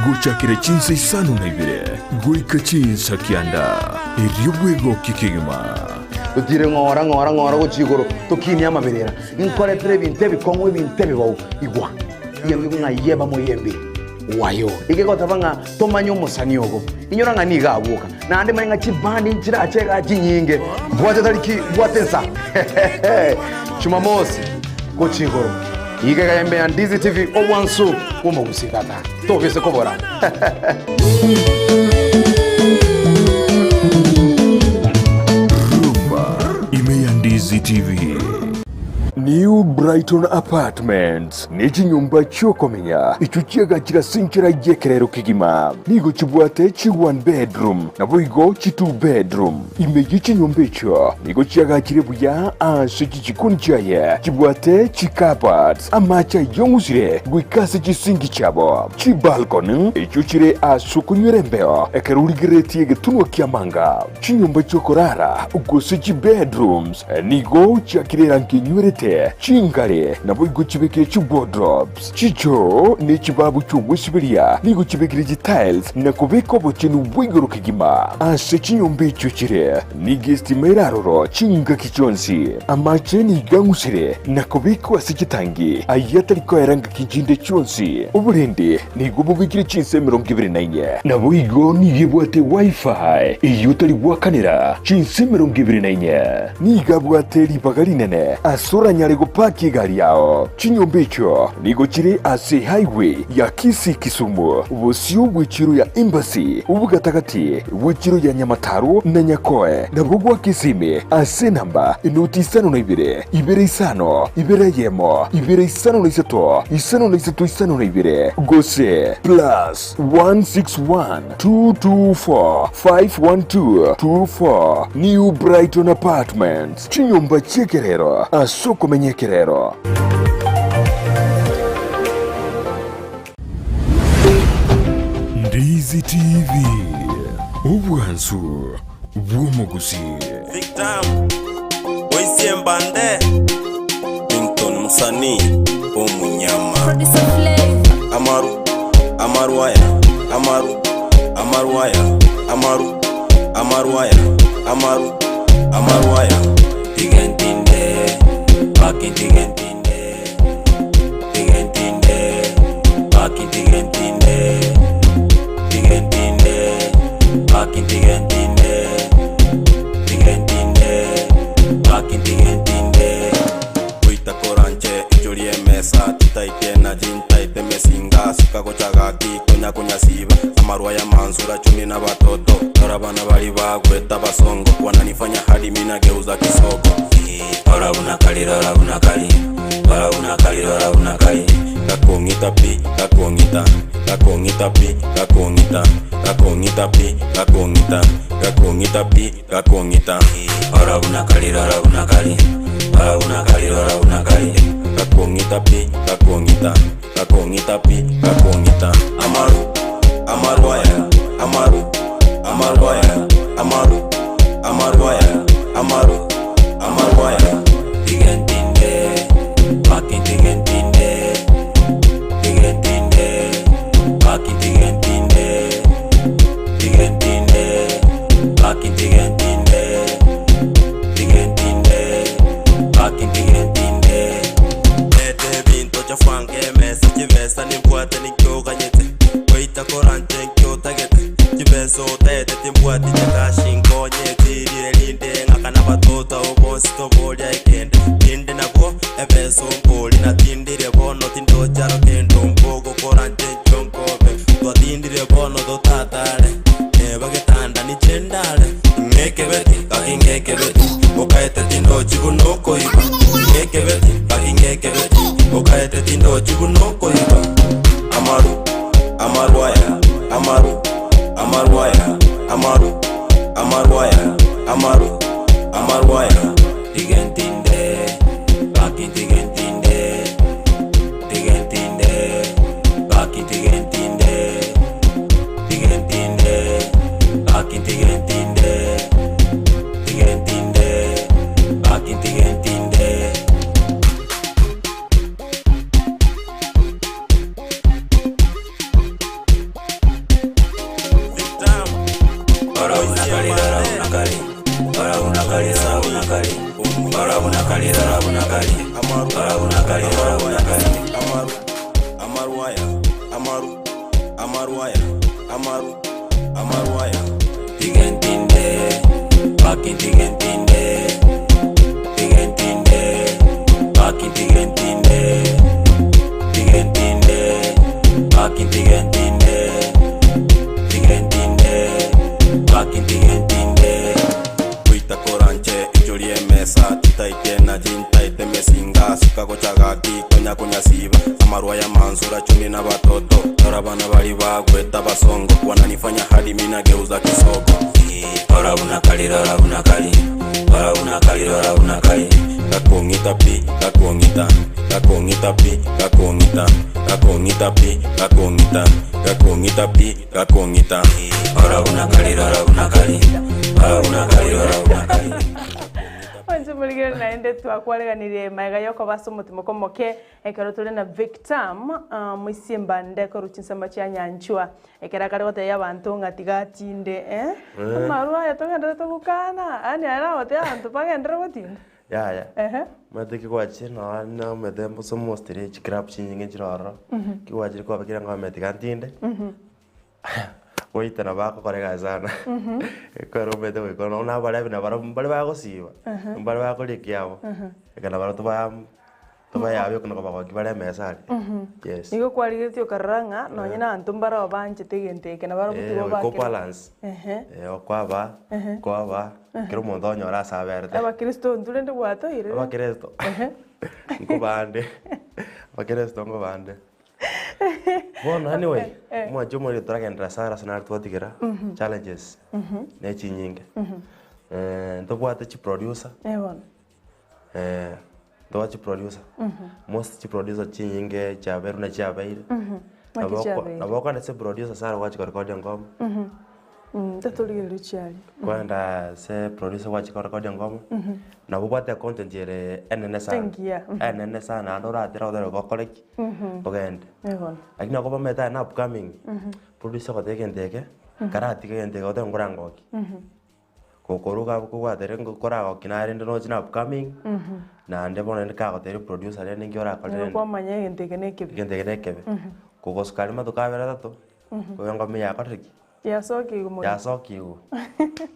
S1: gochakire chinsa isano na ibere goika chinsa kianda erio bwegoki kegima.
S11: Totire ng'ora ng'ora ng'ora gochia igoro tokinie amaberera nkoretere ebinto ebikong'u ebinto ebibou igwa Yembe ng'a yeba moyembe wayo. Egegoteba ng'a tomanye omosani ogo. Inyora ng'a nigo agwoka. Naende manye ng'a chibandi nchirache igaa chinyinge. Bwate tariki, bwate ensa. Jumamosi gochia igoro. Iga iga yembe ya Ndizi TV obwansu bw'omogusii tata. Tobise kobora.
S1: Rumba ime ya Ndizi TV. New Brighton Apartments nechinyomba chiokomenya echio chiagachire ase enchera y'ekerero kegima. Nigo chibwate chi one bedroom naboigo chi two bedroom. Ime ye chinyomba echio nigo chiagachire buya ase chichikoni chiaye chibwate chi cupboards, amache ayong'usire goika ase chisinki chiabo, chibalcony echio chire ase okonywera embeo ekero origereretie egetunwa ki'amanga, chinyomba chi'okorara gose chibedrooms. Nigo chiakire erangi enywerete, chingare, naboigo chibekire chiwardrobes, chichoo, ne chibabu chi'ogwesiberia, nigo chibekire chitiles na kobeka obochenu bwa igoro kegima. Ase chinyomba echio chire, nigo estima ere aroro chingaki chionsi. Amache nigo ang'usire na kobekwa ase chitangi, ayio atari koera ngaki chinde chionsi. Oborendi nigo bobekire chinsa 24. Naboigo nigo ebwate Wi-Fi eyio otari goakanera chinsa 24. Nigo abwate ribaga rinene ase oranyare gopaki egari yao. Chinyomba echio nigo chire ase highway ya Kisii-Kisumu, bosio bw'echiro ya Embassy, obogatagati bw'echiro ya Nyamataro na Nyakoe, nabo gwa Kisimi ase enamba enoti isano na ibere, ibere isano, ibere eyemo, ibere isano na isato, isano na isato isano na ibere, gose plus 161 224 512 24 New Brighton Apartments, chinyomba chi'ekerero ase okomenya ekerero. Ndizi TV, obwansu bw'omogusii.
S8: Victor Oisie Mbande Ringtone msanii omunyama Amaru Amaru aya Amaru Amaru aya Amaru Amaru aya Amaru Amaru aya Tiga ntinde Baki tiga ntinde Tiga ntinde Baki tiga ntinde Tiga ntinde Baki tiga ntinde Tiga ntinde Baki tiga ntinde Goita koranche ichorie emesa Titaiti energy ntaite emesinga Suka gocha gaki konya konyasiba Amarwa ya mansura chumi na batoto Rora bana bari bagweta basongo Wananifanya hadi mi nageuza kisogo Rora buna kali rora buna kali Rora buna kali rora buna kali Gakong'ita pi gakong'ita Gakong'ita pi gakong'ita Gakong'ita pi gakong'ita Gakong'ita pi gakong'ita Rora buna kali rora buna kali Rora buna kali rora buna kali. Ebeso nkori natindire bono tindocharo kendo mpogokora nche nkobe. Twatindire bono totatare, neba getanda nichendare. Ng'ekebeti, gaki ng'ekebeti, okaete tindochi buna okoiba. Ng'ekebeti, gaki ng'ekebeti, okaete tindochi buna okoiba. Amaru, amarwaya, amaru, amarwaya, amaru, amarwaya, amaru, amarwaya. Tigentinde, gaki tigentinde, tigentinde, gaki tigentinde, tigentinde, gaki tigentinde, tigentinde, gaki tigentinde. Ora unakali, ora unakali, ora unakali, ora unakali, ora unakali, ora unakali, ora unakali, ora unakali. Amaru, amaruaya, amaru, amaruaya, amaru, amaruaya. Tigentinde, baki tigentinde, tigentinde, baki tigentinde, tigentinde, baki tigentinde, tigentinde, baki tigentinde. Kuita koranche ichorie mesa titaite na jintaite mesinga sukagochagaki konya kunyasiba amarwa ya mansura chuni na batoto tora bana bali bagweta basongo wananifanya hadi mina geuza kisoko ora unakali ora unakali ora unakali ora unakali kakongita pi kakongita kakongita pi kakongita kakongita pi kakongita kakongita pi kakongita ora unakali ora unakali ora unakali ora unakali
S3: Onse murigere naende twakwareganirie maega yokobasa omotimo komoke ekero tore na Victam uh, moisiembande korwa chinsemo chia Nyanchwa ekero akare gotebia abanto ng'a tiga atinde eh?
S6: Eh.
S3: Amarwa aya togenderete gokana yaani aye nagotebia abanto bagenderere gotinda
S6: Yaya,
S3: ehe.
S6: omanyete kigwachire nonya nomete mbosa mostly chiclub chinyinge chire ororo, kigwachire kwabekire ng'a omanyete tiga ntinde, goitana bagokora egasi sana, ekero omanyete goika nonya na abarebi nabarabwo mbare bagosiba, mbare bakoria ekiabo, eke nabarabwo toba tobayabe okona kobagokia bare emesa aria, yes.
S3: Nigo kwarigeretie okarora ng'a nonye na abanto mbare banchete egento eke nabarabwo
S6: Eh,
S3: tigo
S6: goika
S3: bakere.
S6: obalance,
S3: Ehe.
S6: okwaba,
S3: Ehe.
S6: kwaba, kera omonto onyore ase aberete.
S3: Abakristo intwe rende gwatoirire.
S6: Abakristo, nkobande, abakristo nkobande. Bono anyway,
S3: Eh.
S6: omwancho omorero toragenderera sana ase naro twatigera, challenges, ne chinyinge. Ntobwate chiproducer,
S3: Eh bono.
S6: ntobwate chiproducer, most chiproducer chinyinge chiabeire buna chiabeire,
S3: Naki
S6: nabo oko
S3: chiabeire?
S6: nabo okogenda ase eproducer sana gwachia korekodia engoma,
S3: Tatorigereria chiaria.
S6: Kwenda ase producer gwachia korekodia engoma, nabo obwate econtent ere enene sana,
S3: Engiya.
S6: enene sana naende oratire goteba gokore ki? Ogende.
S3: Eh bono.
S6: Lakini nabo bamaete aye na upcoming, producer ogoteba egento eke, karatiga egento eke goteba nkorangokie. Gokoruga abwo kobwate rende koragokia narende noche na upcoming, naende bono rende kagotebia producer rende ninki orakore
S3: Nigo
S6: rende.
S3: kwamanya egento eke na ekebe.
S6: Egento eke na ekebe. Kogosuka aria matuko abere atato, koigwa engoma yakorire ki?
S3: Yasokigwe mono.
S6: Yasokigwe.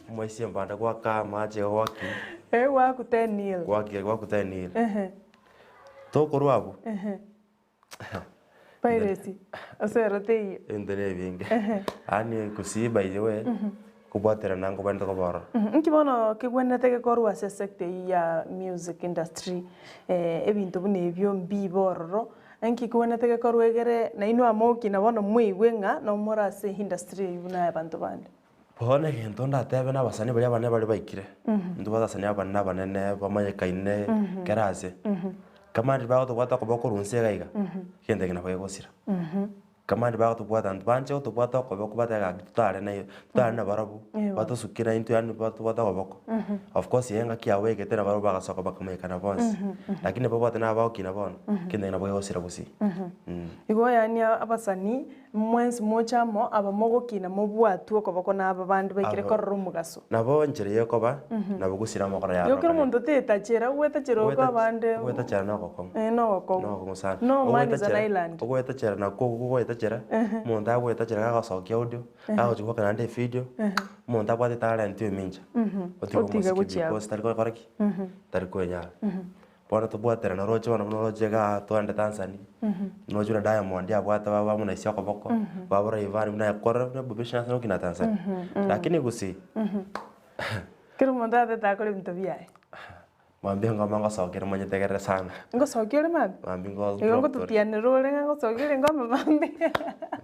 S6: Omoisia embande gwaka amache igo gwaki.
S3: Eh gwakuta enil.
S6: Gwaki gwakuta enil.
S3: Ehe.
S6: Tokorwa abwo.
S3: Ehe. Piracy, ase ero teiyo.
S6: Ebinto na ebinge.
S3: Ehe.
S6: Yaani gusii by the way, kobwaterana nkobwenerete koba ororo.
S3: Nki bono kegwenerete gekorwa ase esector eyio ya music industry, ebinto buna ebio mbibe ororo, nki kegwenerete gekorwa egere nainwe amoki na bono mweigwe ng'a nomore ase industry eyio buna abanto bande?
S6: Bono egento ndatebe na abasani baria abanene baria baikire, intwe abasani abanene abanene bamanyekaine kera ase, kama riria bagotobwata okoba korwa inse iga iga, egento eke nabo kegosira. Kama riria bagotobwata banche gotobwata okoboko batebe gaki totare naye totare nabarabwo, batosukie naintwe yaani batobwate okoboko. Of course eye engaki yabo baigete nabarabwo bagasoka bakamanyekana bonsi, lakini babwate nabagokina bono, egento eke nabo kegosira gusii.
S3: Igo yaani abasani Mwensi moche amo, aba mogokina mobwatwe okoboko na aba bande baikire
S6: Aba-
S3: korora omogaso.
S6: Nabo enchera y'okoba, nabo gosira amakora
S3: Igo kera
S6: yarorokana.
S3: omonto tetachera, ogwetachera oko abande
S6: Ogwetachera nogokong'u.
S3: Eh, nogokong'u.
S6: Nogokong'u sana.
S3: No man is an
S6: Ogwetachera-
S3: island.
S6: Ogwetachera nakwo ogwetachera, omonto agwetachera gagosokia audio, gagochia goaka naende evideo, omonto abwate etalent omincha, otiga
S3: Otiga
S6: omosike
S3: gochia
S6: because tari gokora ki? Tari kwenyara. Bono tobwaterane oroche bono buna oroche igaa twende Tanzania, noche buna Diamond abwate baba bamuna ase okoboko, baba Rayvanny buna ekore buna Bobi Wine okina Tanzania. Lakini gusii,
S3: Kera omonto atete akore ebinto biaye.
S6: Mambia ngoma ngosokera monyetegerere sana.
S3: Ngosokia ore mambia?
S6: Mambia ngo
S3: Igo
S6: drop tore.
S3: ngototianera ore ng'a ngosokia ore ngoma mambia.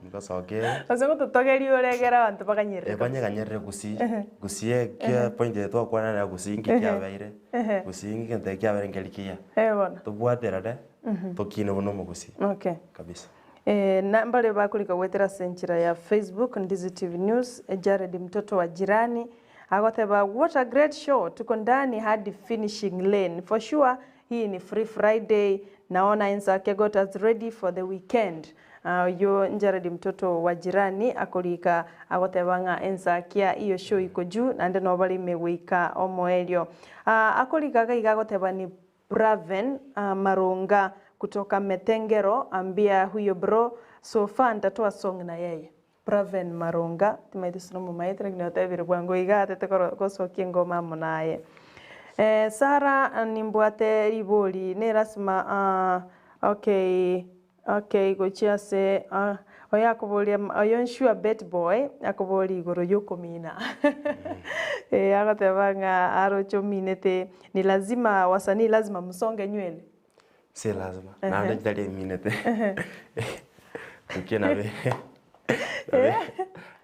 S6: Ngosokia
S3: Gose ngototogeria ore egere abanto baganyerere
S6: Eh,
S3: kabisa.
S6: banyeganyerere gusii.
S3: Ehe.
S6: Gusii ekia point eye twakwana na gusii nki
S3: Ehe.
S6: kiabeire.
S3: Ehe.
S6: Gusii nki egento eke kiabeire nkeri kiya.
S3: Eh bono.
S6: Tobwaterane,
S3: Mhm.
S6: tokine buna omogusii.
S3: Okay.
S6: Kabisa.
S3: Eh, na mbare bakorika goetera ase enchera ya Facebook, Ndizi TV News, Jared mtoto wa jirani, Agoteba what a great show, tuko ndani hadi finishing lane. For sure hii ni free Friday, naona Ensake got us ready for the weekend. Ah, Oyio Jared mtoto wa jirani akorika agoteba ng'a Ensakia iyo show iko juu naende nabo bare ime goika omoerio. Ah, akorika iga iga agoteba ni Braven ah, Marunga kutoka Metengero ambia huyo bro so far ntatoa song na yeye. Praven Maronga, timaeti ase nomomaete lakini otebire bwango iga atete koro gosokia engoma amo naye. Eh, Sarah nimbwate ribori ne lasima ah, okay okay gochia ase ah, oyo akoboria oyo nsure bet boy akoboria igoro yokomina eh, agoteba ng'a aroche ominete ni lazima wasanii lazima msonge nywele.
S6: Si lazima.
S3: Ehe.
S6: Naende chitari eminete. Nki nabe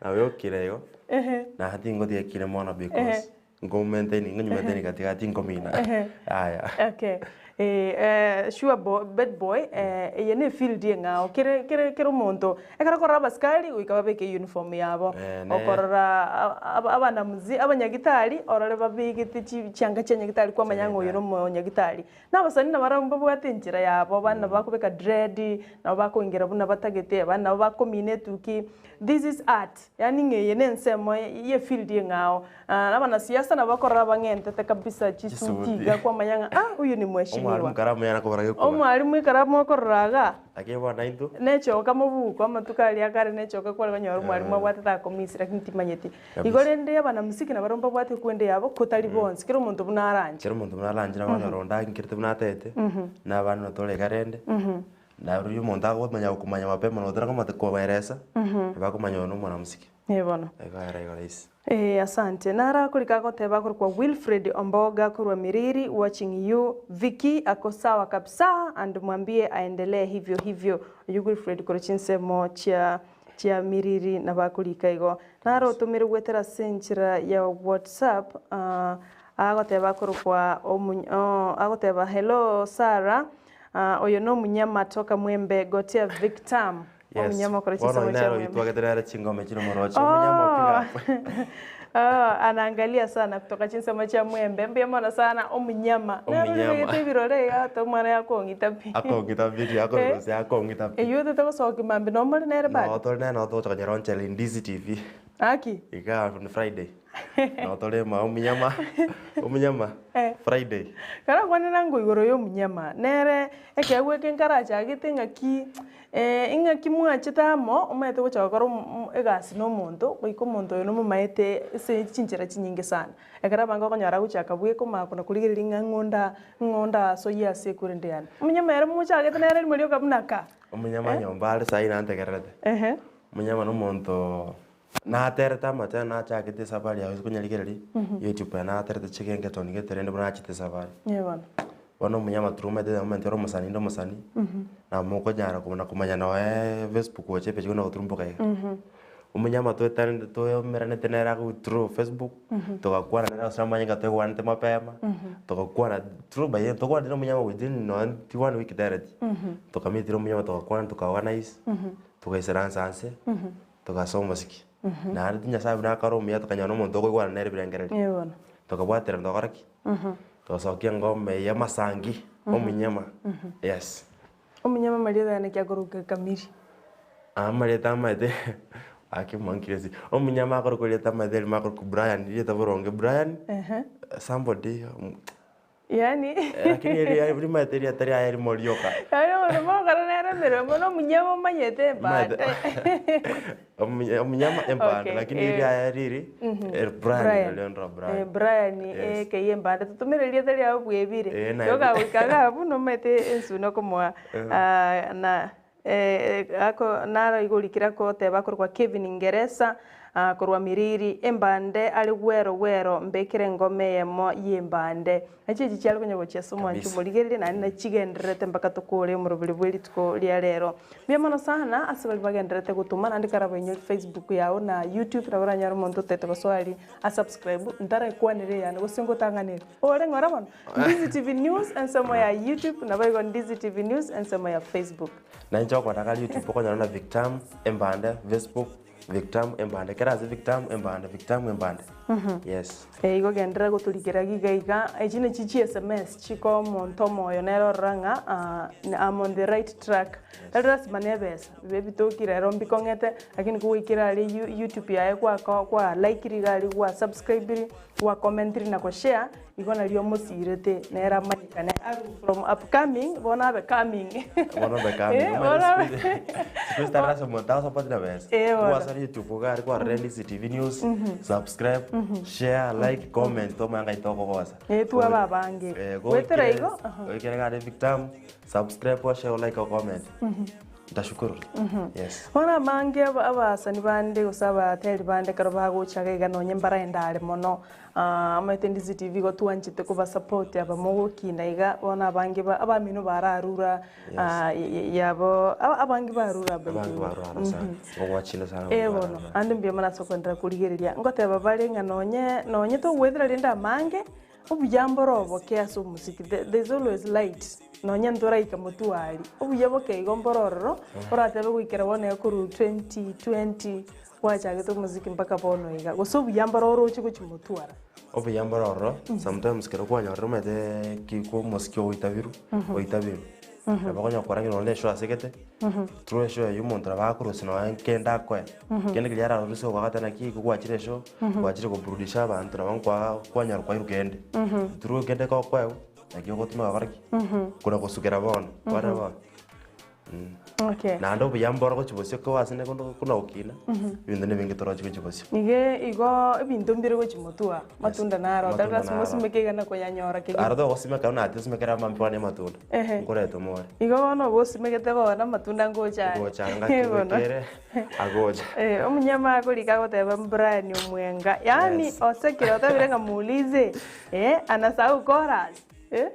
S6: nabe okire igo.
S3: Ehe.
S6: Na tingotiga kire mono
S3: Ehe.
S6: because nko maintain nkonyi maintain katikati nkomina.
S3: Ehe.
S6: Yaya.
S3: Okay. Eh, eh, sure bo, bad boy, eh, eye ne field eng'ao kere kere kere omonto ekero okorora abasikari goika babeke uniform yabo
S6: Eh, ne-
S3: okorora abanamuzi abanyagitari orore babegete chi chianga chia nyagitari kwamanya ng'a oyo nomonyagitari Na abasani nabarabwo mbabwate enchera yabo, abande nabo bakobeka dread, nabo bakoingera buna batagete, abande nabo bakomina etuki, this is art, yaani ng'a eye nensemo ye field eng'ao. Na abanasiasa nabo bakorora bang'entete kabisa chisuti iga kwamanya ng'a ah huyu ni
S6: Omwalimu
S3: mheshimiwa.
S6: karamu yare kobora gekuba.
S3: Omwalimu ekaramu okorora igaa.
S6: Lakini bono intwe.
S3: Nechoka mobuko, amatuko aria akare nechoka kware konyora omwalimu abwate takomisi lakini timanyeti.
S6: Kabisa.
S3: Igo rende abanamuziki nabarabwo mbabwate ekwende yabo, ko tari bonsi, kera omonto buna aranche.
S6: Kera omonto buna aranche nabo okonyora onde ankerete buna ataete, na abande notore iga rende, na riria omonto akomanya gokomanya mapema notara komata kobaeresa, nabo akomanya oyo na omwanamuziki.
S3: Eh bono.
S6: Igo ere igo rahisi.
S3: Eh asante. Naro akorika agoteba akorokwa Wilfred Omboga korwa Miriri watching you Vicky ako sawa kabisa and mwambie aendelee hivyo hivyo. Oyio Wilfred korwa chinsemo chia chia Miriri nabo akorika igo. Naro otomire goetera ase enchera ya WhatsApp ah, agoteba akorokwa omuny oh, agoteba hello Sarah ah, oyo nomunyama toka Mwembe gotea Victam.
S6: Yes.
S3: Omunyama okora
S6: Bono
S3: chinsemo
S6: nere
S3: chia
S6: oyio
S3: Mwembe.
S6: twagete nere chingoma chire omoroche, omunyama
S3: Oh.
S6: piga up.
S3: Oh, anaangalia sana kutoka chinsemo chia Mwembe. Mbuya mono sana omunyama. Nero
S6: Omunyama.
S3: ribegete ebirore iga ata omwana yakong'ita pi.
S6: Akong'ita pi riria akorusia akong'ita pi.
S3: Eywo otete gosokia mambia nomore nere bado?
S6: Noo tore nere noo togocha konyora onchera Indizi TV.
S3: Gaki?
S6: Igaa on Friday. Noo tore ime omunyama, omunyama,
S3: Eh.
S6: Friday.
S3: Ekero okwanera ng'o igoro ya omunyama, nere ekeegwa eke nkarachagete ng'aki ing'aki mwachete amo, omanyete gocha gokora omo egasi na omonto, goika omonto oyo nomomaete ase chinchera chinyinge sana. Ekero abange okonyora agochaka bweka omanya kona korigereria ng'a ng'o nda ng'o ndasoyie ase ekurende yane. Omunyama ere mochagete nere rimo rioka buna kaa.
S6: Omunyama nyomba are saii nantegererete.
S3: Ehe.
S6: Omunyama na omonto naterete amatera nachagete esafari yaye konyarigereria, YouTube eye naterete chigengetoni gete rende buna nachete esafari.
S3: Ee bono.
S6: Bono omunyama turumete omanyete ore omosani inde omosani, namokonyara komana komanya noe Facebook gocha epage buna goturumboka iga. Omunyama toetanete toemeranete nere agwo through Facebook, togakwana nere ase amanyinga toigwanete mapema, togakwana through by then tokwanete na omunyama within nonye ti one week tereti, tokameetera omunyama togakwana toka organize, togaisaransa nse, togasoa omosiki. Naende Nyasaye buna akare omuya tokanyora na omonto okoigwana nere ebirengererio.
S3: Ee bono.
S6: Tokabwaterana togakora ki? Togasokia engoma eye amasangi, omunyama, yes.
S3: Omunyama amarieta aye naki akorokwa kamiri?
S6: Amarieta amaete gaki mwankire ase, omunyama akorokwa erieta amaete erimo akorokwa Brian, erieta boronge Brian, somebody
S3: Yaani
S6: lakini eri rimaete erieta riaye erimo rioka.
S3: Yaani omonto mogokora nere. Okoremerwa mono omunyama omanyete embande.
S6: Omunyama embande
S3: Okay,
S6: lakini
S3: eh.
S6: riaye riri Brian
S3: Brian.
S6: nario ndiro
S3: Eh,
S6: Brian.
S3: Brian
S6: Yes.
S3: ekei embande totomere erieta riao bwebire.
S6: Eh, naye-
S3: Yogagoika iga abwo nomanyete ensune okomoa
S6: Eh.
S3: ah, na ako naro igo orikire agoteba akorokwa Kevin Ngeresa korwa Miriri, embande are gwero gwero mbekere engoma eyemo y'embande. Nachi echi chiare konya gochia ase omwancho
S6: Kabisa.
S3: omorigereria naende nachigendererete mpaka tokore omoroberi bwe rituko ria rero. Mbuya mono sana ase baria bagendererete gotoma naende karabainyorie Facebook yao na YouTube nabo oranyore omonto otete gosoa aria a subscribe ntarekwanera eyane gose ngotang'anere. Ore ng'ora bono? Ndizi TV News ensemo ya YouTube naboigo Ndizi TV News ensemo ya Facebook.
S6: Na inche okona kare YouTube okonyora na Victam Embande, Facebook Victam Embande, kera ase Victam Embande, Victam Embande. Yes.
S3: Eh, igo genderera gotorikera giga iga, echi nachi chi sms chikoa omonto omoyo nere orora ng'a ah, I'm on the right track. Tari lasima na ebesa, bibe ebitoki rero mbikong'ete, lakini kogoikera aria you YouTube yaye gwako kwa likiri iga aria gwa subscribiri, gwa commentiri na goshare, igo nario omosirete nere amanyekane arwe from upcoming bono abe coming.
S6: Bono abe coming.
S3: Eh,
S6: Omanye
S3: bono abe
S6: siku hizi tari ase omonto agosapoti na besa.
S3: Eh, bono.
S6: Gwasora YouTube iga aria kwarora Ndizi TV News, subscribe, share, like, comment tomanye ngai tokogosa.
S3: Eh, twaba abange.
S6: Eh,
S3: Goetera
S6: goikere-
S3: igo, aha.
S6: goikere iga aria Victam, subscribe, oshare, olike, ocomment. Ntashukuru. Yes.
S3: Bono abange aba- abasani bande gose abateri bande ekero bagocha iga iga nonye mbaraende are mono, omanyete Ndizi TV igo twanchete kobasupport aba mogokina iga, bono abange ba abamino bararura yabo abange barure by the
S6: Abange
S3: way.
S6: barure aro sana. Ogwachire sana
S3: Eh
S6: abange
S3: bono,
S6: barure.
S3: naende mbuya mono ase okoenderera korigereria, ngoteba bare ng'a nonye nonye togoetera rende amange, Obuya mbore oboke ase omosiki, there is always light, nonya ntoraika motwe aria. Obuya boke igo mbore ororo, oratebe goikera bono iga korwa 2020 gwachagete omosiki mpaka bono iga, gose obuya mbore oroche gochia motwe ara.
S6: Obuya mbore ororo, sometimes ekero kwanyorire omanyete ki kwa omosiki ogoitabirwa, oitabirwe. Nabo okonyora kwarangire nonye na eshow ase gete, through eshow eywo omonto nabo akorusia nonye kende akoe. Kende keria ararusie ogoaka naki igo gwachire eshow, gwachire koburudisha abanto nabo nkwa kwanyora kwairwa kende. Through kende gokoewa, naki ogotumeka gokora ki? Kona gosukera bono, kwarora bono.
S3: Okay.
S6: Naende obuya mboro gochia bosio kewasine kono kona gokina, ebinto nebinge torochi gochia bosio.
S3: Ige igo ebinto mbire gochia motwe matunda naro, tari
S6: Matunda
S3: lasima
S6: naro.
S3: osimeke iga na koyanyora kegima.
S6: Aro togosimeka buna ati osimekere amambwa na amatunda,
S3: Ehe.
S6: nkoreta more.
S3: Igo bono obe osimegete bono amatunda ngocha are.
S6: Ngocha ngaki
S3: Eh, bono.
S6: goikere, agocha.
S3: Eh, omunyama akorika agoteba Brian Omwenga, yaani
S6: Yes.
S3: osekire otebire ng'a muulize, eh, anasahau chorus, eh,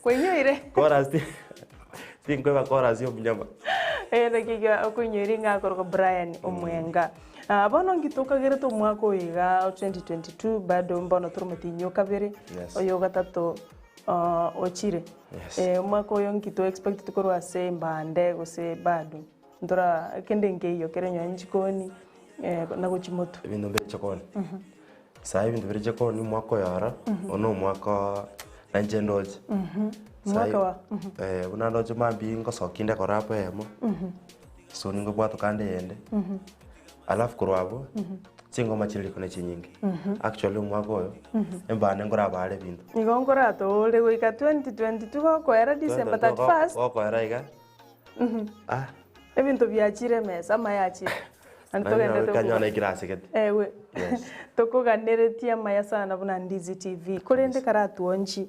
S3: kwainyoire?
S6: Chorus ti tinkoeba chorus ya omunyama.
S3: Eh, naki iga okoinyoria ng'a akorokwa Brian Omwenga. Ah, bono nki tokagerete omwaka oyo iga 2022 bado mbono tore omotienyi o kabere,
S6: Yes.
S3: oyo ogatato ochire.
S6: Yes.
S3: Eh, omwaka oyo nki to expectete korwa ase embande gose bado ntora kende nkeiyo kere nonye nchikoni na gochia motwe.
S6: Ebinto mbire chikoni. Sahi ebinto bire chikoni omwaka oyo oro, oyo na omwaka na inche ndoche. Sahi
S3: Omwaka wa.
S6: buna ndoche mambia ngosokia inde korap eyemo, soon ngobwatoka nde eyende, alafu korwa abwo. Chingoma chire riko nechinyinge. Actually omwaka oyo, embane nkorabare ebinto.
S3: Igo nkoratoore goika 2022 gokoera December 31st.
S6: Gokoera iga. Ah.
S3: Ebinto biachire emesa, amaya achire. Naende togenderete
S6: Kanyona
S3: koba-
S6: ekirasegete.
S3: Ewe.
S6: Yes.
S3: Tokoganeretie amaya sana buna Ndizi TV. Korende karatuonchi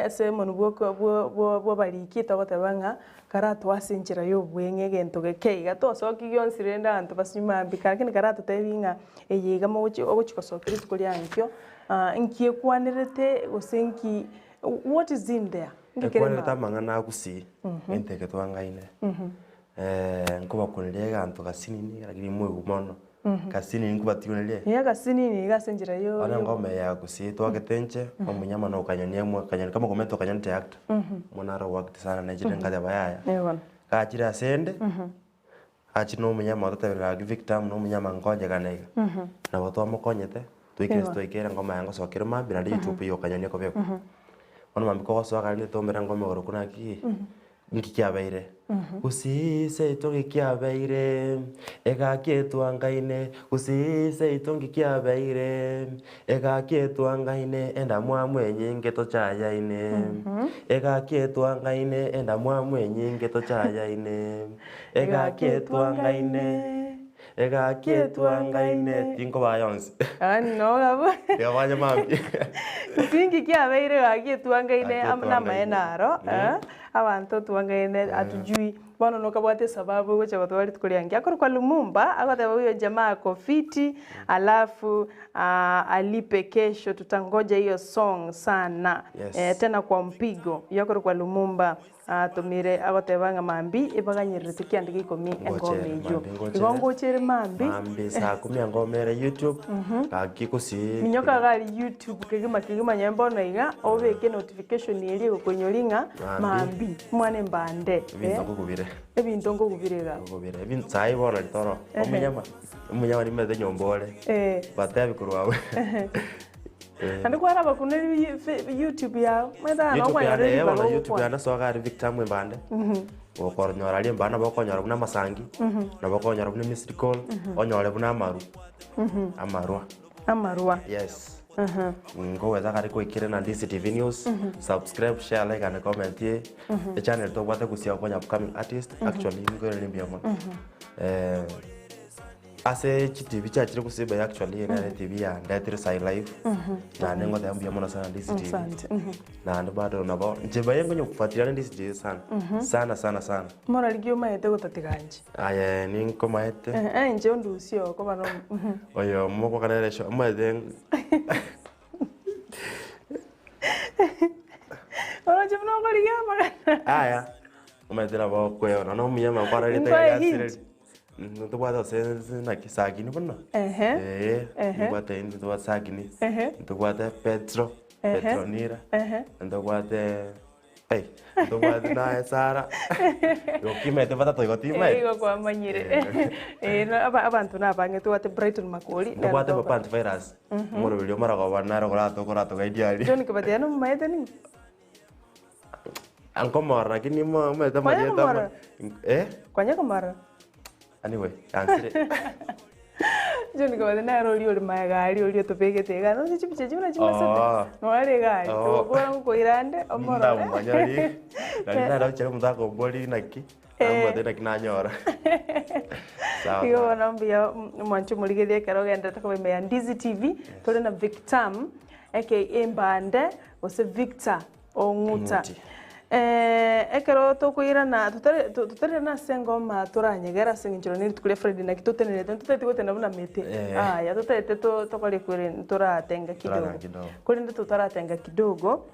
S3: Ase omonwa bw'oko bwo bwo bw'abariki togoteba ng'a karatoe ase enchera y'obweng'e egento geke iga, tosokia gionsi rende abanto basinywe mambia, lakini karatotebi ng'a eye iga mogochi ogochi gosokia rituko ria nkio, nki ekwanerete gose nki what is in there? Nki kere
S6: Ekwanerete
S3: maate?
S6: amang'ana a gusii, egento eke twangaine. Nkobakuneria egento gasinini lakini moigwe mono, gasinini nkobatigwereria.
S3: Iga gasinini iga ase enchera yo
S6: Bono engoma eye ya gusii twagete inche, omunyama na okanyoni emwe, akanyoni kamo komenta okanyoni te actor, omwana naro ogoact sana na inche nkateba yaya.
S3: Eh bono.
S6: Gachire ase ende, achire na omunyama ototebirie gaki Victor amo na omunyama nkonyekane iga. Nabo twamokonyete, twaikire ase twaikere engoma yaye ngosoka ere mambia naende youtube ya okanyoni ekobekwa. Bono mambia kogosoa kare ntombera engoma igoro korwa naki. Nki kiabeire? Gusii seito nki kiabeire? Egaki etwangaine, Gusii seito nki kiabeire? Egaki etwangaine, endamwamu enyinge tochayaine. Egaki etwangaine, endamwamu enyinge tochayaine. Egaki etwangaine, egaki etwangaine, tinkobaa yonsi.
S3: Nogabo.
S6: Tiga kwanye mambia.
S3: Gusii nki kiabeire egaki etwangaine
S6: Egaki
S3: amo namaene
S6: etwangaine.
S3: aro, abanto twangaine hatujui. Bono nokabwate esababu ogocha gotwara rituko riange. Akorokwa Lumumba, agoteba huyo jamaa ako fiti, alafu alipe kesho tutangoja hiyo song sana.
S6: Yes.
S3: Eh, tena kwa mpigo. Oyio akorokwa Lumumba atomire agoteba ng'a mambi ebaganyererete kianda gia ikomi engoma
S6: Ngochere,
S3: eyio.
S6: mambi ngochere.
S3: Igo ngochere mambi.
S6: Mambi saa kumi engoma ere YouTube, gaki gosii
S3: Minyoka iga aria YouTube kegima kegima nonye bono iga, obeke notification eria egokoinyoria ng'a
S6: Mambi.
S3: mambi, omwana embande.
S6: Ebinto nkogubire.
S3: Ebinto nkogubire iga.
S6: Nkogubire. Ebinto saii bono ritoro.
S3: Ehe.
S6: Omunyama, omunyama nimanyete nyomba ore.
S3: Eh.
S6: Batebi korwa abwo. Eh.
S3: Naende kwaraba buna YouTube yao, omanyete nabo
S6: YouTube
S3: kwanyora
S6: yane, eh
S3: ribaga
S6: bono YouTube
S3: ogokwana.
S6: yane soa iga Victor Mwembande. Okonyora aria embande nabo okonyora buna amasangi, nabo okonyora buna emissed call, onyore buna amaru, amarwa.
S3: Amarwa.
S6: Yes. Nkogweta kare kwaikire na DCTV News, subscribe, share, like and comment ye echannel tobwate gusii gokonya upcoming artist, actually nkoiraneria mbuya mono. Ase chitibi chiachire gusii by actually eye nere etibi yandetire sai live, naende ngoteba mbuya mono sana DCTV.
S3: Asante.
S6: Naende bado nabo inche by nkonya gofuatilia rende DCTV sana, sana sana sana.
S3: Morarigia omaete gotatiga inche.
S6: Aye ninkomaete.
S3: Eeh inche ondusie oo koba no
S6: Oyomo okogana ere esho omaete
S3: Oroche buna okorigia amang'ana.
S6: Aya, omaete nabo okoeona na omuya kwarorete
S3: Nkoe
S6: iga
S3: hint.
S6: asireri. Ntobwate gose naki Sagini bono?
S3: Ehe.
S6: Eeh,
S3: Ehe.
S6: ntobwate ntobwate Sagini,
S3: Ehe.
S6: ntobwate Petro,
S3: Ehe.
S6: Petronira,
S3: Ehe.
S6: ntobwate ei, ntobwate naye Sarah, igo kimaete batato igo
S3: Eh,
S6: timaeti.
S3: igo kwamanyire. Eh, no aba- abanto nabange tobwate Brighton Makori, nere
S6: Ntobwate
S3: toba-
S6: Papa Antivirus, omoroberi omorogoba nere oratogaidi aria.
S3: John Kibati yaani omomaete ning'o?
S6: Nkomorora lakini omanyete
S3: Kwanya
S6: amarieta
S3: komorora?
S6: eh?
S3: Kwanya komorora?
S6: Anyway, ansire.
S3: John Kibati nere oria ore magega aria oria otobegete iga noche chipicha echio buna chimasete
S6: Oh.
S3: nore iga aria
S6: Oh.
S3: togokora ngokoira ande omorore.
S6: Ndamomanya ri nari naroche omonto akombori naki namobwate naki nanyora. Sawa
S3: Igo
S6: sawa.
S3: bono mbuya mwanche omorigereria ekero ogenderete koba ime ya Ndizi TV tore na Victam aka Mbande gose Victor Ong'uta.
S6: Ong'uti.
S3: Ekero tokoirana totari totarirana ase engoma toranyegere ase eng'encho nonye rituko ria Friday naki totenerete ntotagete gotenena buna mete
S6: Eh.
S3: aya totagete to tokore kore toratenga kidogo
S6: Toratenga kidogo.
S3: korende totaratenga kidogo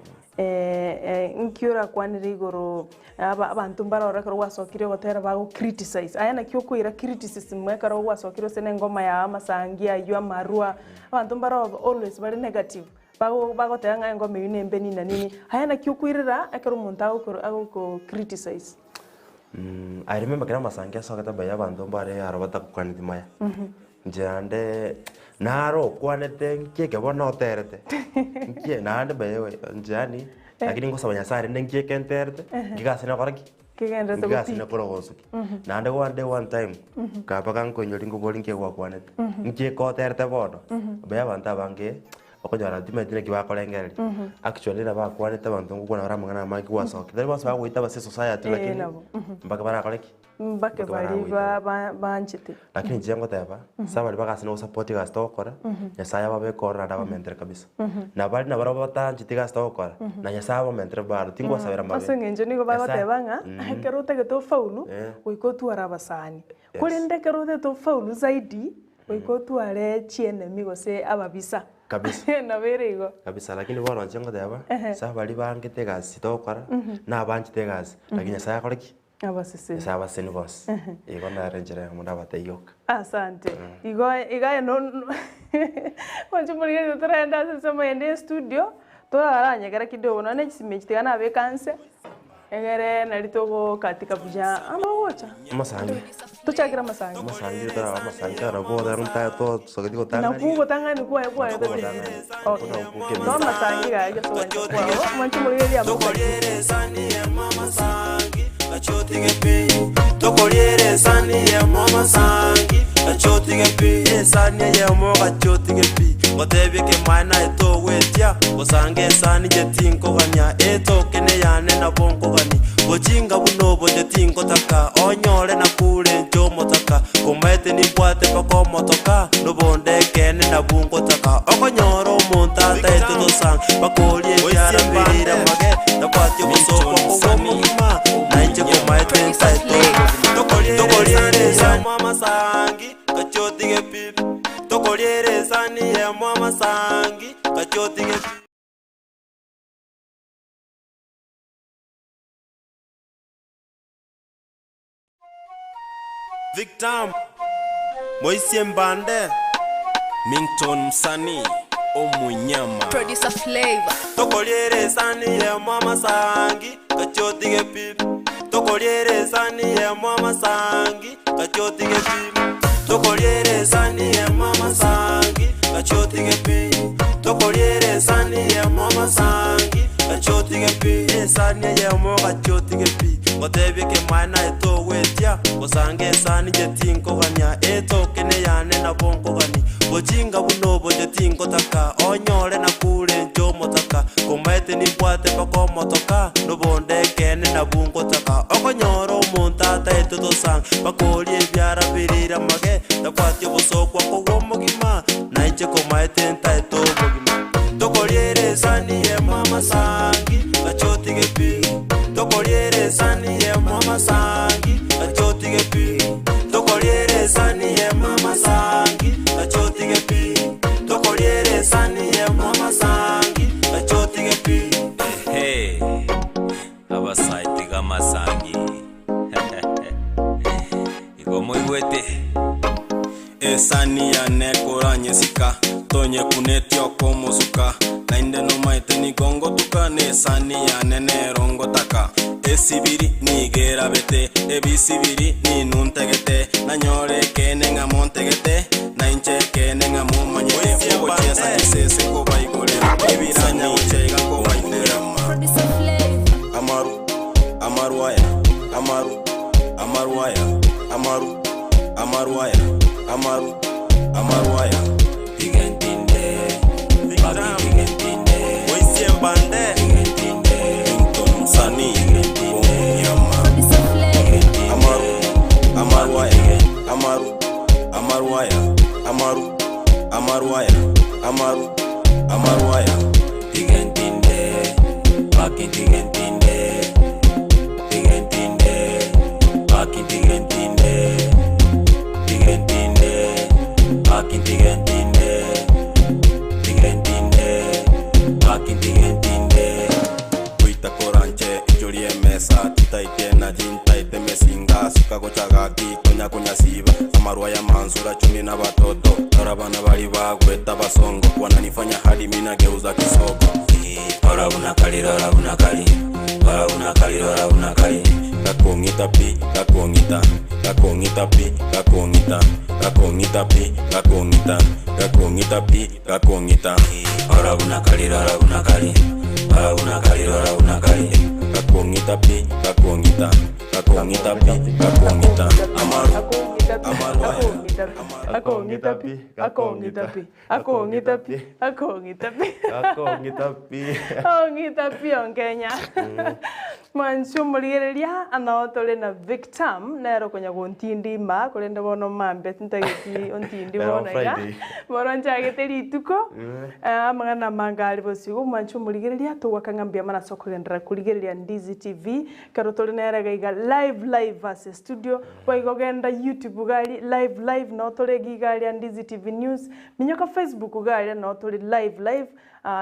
S3: nki orakwanere igoro aba abanto mbarore ekero gwasokire ogotera bago criticize aye naki okoira criticism ekero gwasokire ase na engoma yago amasangi aywo amarwa abanto mbaro always bare negative. Bago bagoteba ng'a engoma eyio nembe nini na nini, aye naki okoirera ekero omonto agokoro agoko criticize?
S6: I remember ekero amasangi asogete by abanto mbare aro batagokwaneti maya, inche naende naro okwanete nki eke bono oterete, nki naende by the way inche yaani lakini ngosaba Nyasaye rende nki eke nterete, nki gasi nakora ki?
S3: Kegenderete
S6: Nki gasi
S3: gopika.
S6: nakora gosukia. Naende one day one time, kaba gankoinyori nkobori nki gwakwanete, nki eke oterete bono, by abanto abange okonyora timanyeti naki bakorengereria. Actually nabo bakwanete abanto ngokwana bare amang'ana amange gwasokia, tari bonsi bagoita ase esociety
S3: Eh,
S6: lakini
S3: nabo.
S6: mpaka barakore ki?
S3: Mbake
S6: Mpaka
S3: baria
S6: baragoita.
S3: ba- ba- baanchete.
S6: Lakini inche ngoteba, ase abaria bagasi na gosupport egasi togokora, Nyasaye ababeke ororo naende abamentere kabisa. Na baria nabarabwo batancheti egasi togokora, na Nyasaye abamentere bado, tingosabera mabe.
S3: Ase eng'encho nigo
S6: Nyasaye-
S3: bagoteba ng'a ekero otagete ofaulu,
S6: Eh.
S3: goika otware abasani.
S6: Yes.
S3: Korende ekero otagete ofaulu zaidi, Goika otware chienemi gose ababisa.
S6: Kabisa.
S3: Nabo ere igo.
S6: Kabisa lakini bono inche ngoteba,
S3: Ehe.
S6: ase abaria bangete egasi togokora, na abanchete egasi, lakini Nyasaye akore ki?
S3: Abaseseni.
S6: Nyasaye abaseseni bonsi.
S3: Ehe.
S6: Igo nere enchera eyemo ndabatebie yoka.
S3: Asante. Igo iga aye no mwanche morigereria toraende ase ensemo eyende ya estudio, toraranyegera kidogo nonye na chisimi echi tiga nabeka nse. Egere nari togokatika buya amo gocha.
S6: Amasangi.
S3: Tochakere amasangi.
S6: Amasangi toraba amasangi aro boda nta tosogeti gotang'ani.
S3: Nakwo ogotang'ani kwaye kwaye
S6: Nakwo ogotang'ani.
S3: Okay.
S6: Nakwo okemira.
S3: No amasangi gaki ase ogwancha kwao, mwanche morigererie amo.
S8: Tokoriera esani eyemo amasangi, gachotige pi. Esani eyemo gachotige pi. Ngotebie kemaene naye togwetia, gosanga esani inche tinkogania, etoke neyane nabo nkogania. Bochinga buna obo inche tingotaka, onyore nakure inche omotaka, komaete nimbwate mpaka omotoka, nobonde ekeene nabwo ngotaka. Okonyora omonto ataete tosanga, bakorie ebiara mbirire amage, tabwati obosokwa kobua omogima, nainche komaete ntaete obogima. Tokoriera esani amasangi, gachotige pi, tokoriera esani eyemo amasangi, gachotige pi. Victam, Moisie Mbande.
S24: Mington Msanii Omunyama.
S23: Producer Flavor.
S8: Tokoriera esani eyemo amasangi, gachotige pi. Tokoriera esani eyemo amasangi, gachotige pi. Tokoriera esani eyemo amasangi, gachotige pi. Tokoriera esani eyemo amasangi, gachotige pi. Esani eyemo gachotige pi. Ngotebie kemaene naye togwetia, gosanga esani inche tinkogania, etoke neyane nabo nkogania. Bochinga buna obo inche tingotaka, onyore nakure inche omotaka, komaete nimbwate mpaka omotoka, nobonde ekeene nabwo ngotaka. Okonyora omonto ataete tosanga, bakorie ebiara birire amage, tabwati obosokwa kobua omogima, nainche komaete ntaete obogima. Tokoriera esani eyemo amasangi, gachotige pi. Tokoriera esani eyemo amasangi, gachotige pi. Tokoriera esani eyemo amasangi, gachotige pi. Tokoriera esani eyemo amasangi, gachotige pi.
S9: Ehe, abasae tiga amasangi igo moigwete.
S24: Esani yane koranyesika, tonyekuneti okomosuka, naende nomaete nigo ngotuka, nesani yane nero ngotaka. Esibiri nigo erabete, ebisibiri ninwe ntegete, nanyore ekeene ng'a montegete, nainche ekeene ng'a momanyete, ogochiesa chisese kobaigorera, ebiranya gochia iga kobaitera. Amaru, amaru aya, amaru, amaru aya, amaru, amaru aya, amaru, amaru aya.
S9: Tiga ntinde, baki tiga ntinde,
S8: Moisie Mbande.
S9: tiga ntinde,
S24: Ringtone Msanii, Omunyama. Amaru, amaru aya, amaru, amaru aya, amaru, amaru aya, amaru, amaru aya.
S9: tiga ntinde, baki tiga ntinde, tiga ntinde, baki tiga ntinde, tiga ntinde, baki tiga ntinde, tiga ntinde, baki tiga ntinde.
S24: Goita koranche ichorie emesa titaite energy ntaite mesinga suka gochagaki konya kunyasiba amarwa ya mansura chuni na batoto tora bana bali bagweta basongo wananifanya hadi mina geuza kisogo
S9: Ora bunakali, ora bunakali, ora bunakali, ora bunakali.
S24: Kakong'ita pi kakong'ita kakong'ita pi kakong'ita kakong'ita pi kakong'ita kakong'ita pi kakong'ita
S9: Ora bunakali, ora bunakali, ora bunakali, ora bunakali.
S24: Kakong'ita pi kakong'ita kakong'ita pi kakong'ita amaru amaru aya
S3: Akong'ita pi, akong'ita pi, akong'ita pi, akong'ita pi.
S6: Akong'ita pi.
S3: Akong'ita pi onkenya. Mwanchi omorigereria ano tore na Victam nere okonya gontindi ima korende bono mambe tintageti ontindi
S6: Lero
S3: bono iga.
S6: Friday.
S3: Bono nchagete rituko amang'ana amange are bosio igo mwanchi omorigereria togwaka ng'a mbuya mono ase okogenderera korigereria Ndizi TV ekero tore nere iga iga live live ase studio boigo genda YouTube iga aria live live noo tore iga iga aria Ndizi TV News minyoka Facebook iga aria noo tore live live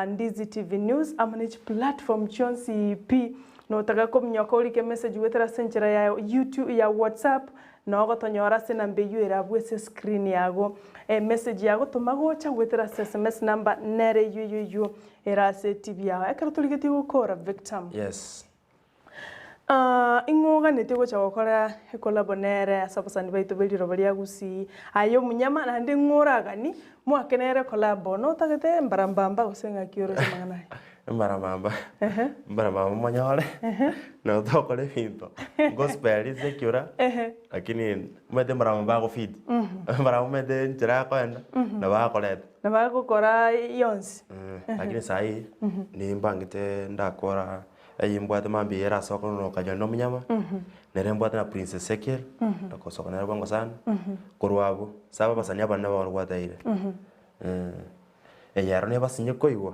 S3: Ndizi TV News amo ne chiplatform chionsi pi. Notaka kominyoka orike emessage goetera ase enchera ya YouTube ya WhatsApp noo ogotonyora ase enamba eywo ere abwo ase escreen yago. Emessage yago toma gocha goetera ase sms number nere eywo eywo eywo ere ase etibi yao. Ekero torigetie gokora Victor.
S6: Yes.
S3: Ing'o oganetie gocha gokora ekolabo nere ase abasani baito be riroba ria Gusii? Aye omunyama naende ing'o oragani mwake nere ekolabo? Notagete mbarambamba gose ng'aki oroche amang'ana aya?
S6: Embaramamba,
S3: Ehe.
S6: embaramamba monyore,
S3: Ehe.
S6: nabo togokora ebinto, gospel secular,
S3: Ehe.
S6: lakini omanyete embaramamba agofit,
S3: Mhm.
S6: embaramamba omanyete enchera akoenda,
S3: Mhm.
S6: nabo akoreta.
S3: Nabo agokora yonsi.
S6: Lakini saii,
S3: Mhm.
S6: nimbangete ndakora eywo mbwate mambia eye erasoka nonya okanyora na omonyama,
S3: Mhm.
S6: nere mbwate na Prince Ezekiel,
S3: Mhm.
S6: nakosoka nere bwango sana,
S3: Mhm.
S6: korwa abwo, ase abasani abanene bono gwateire,
S3: Mhm.
S6: eye ero nebasinye koigwa,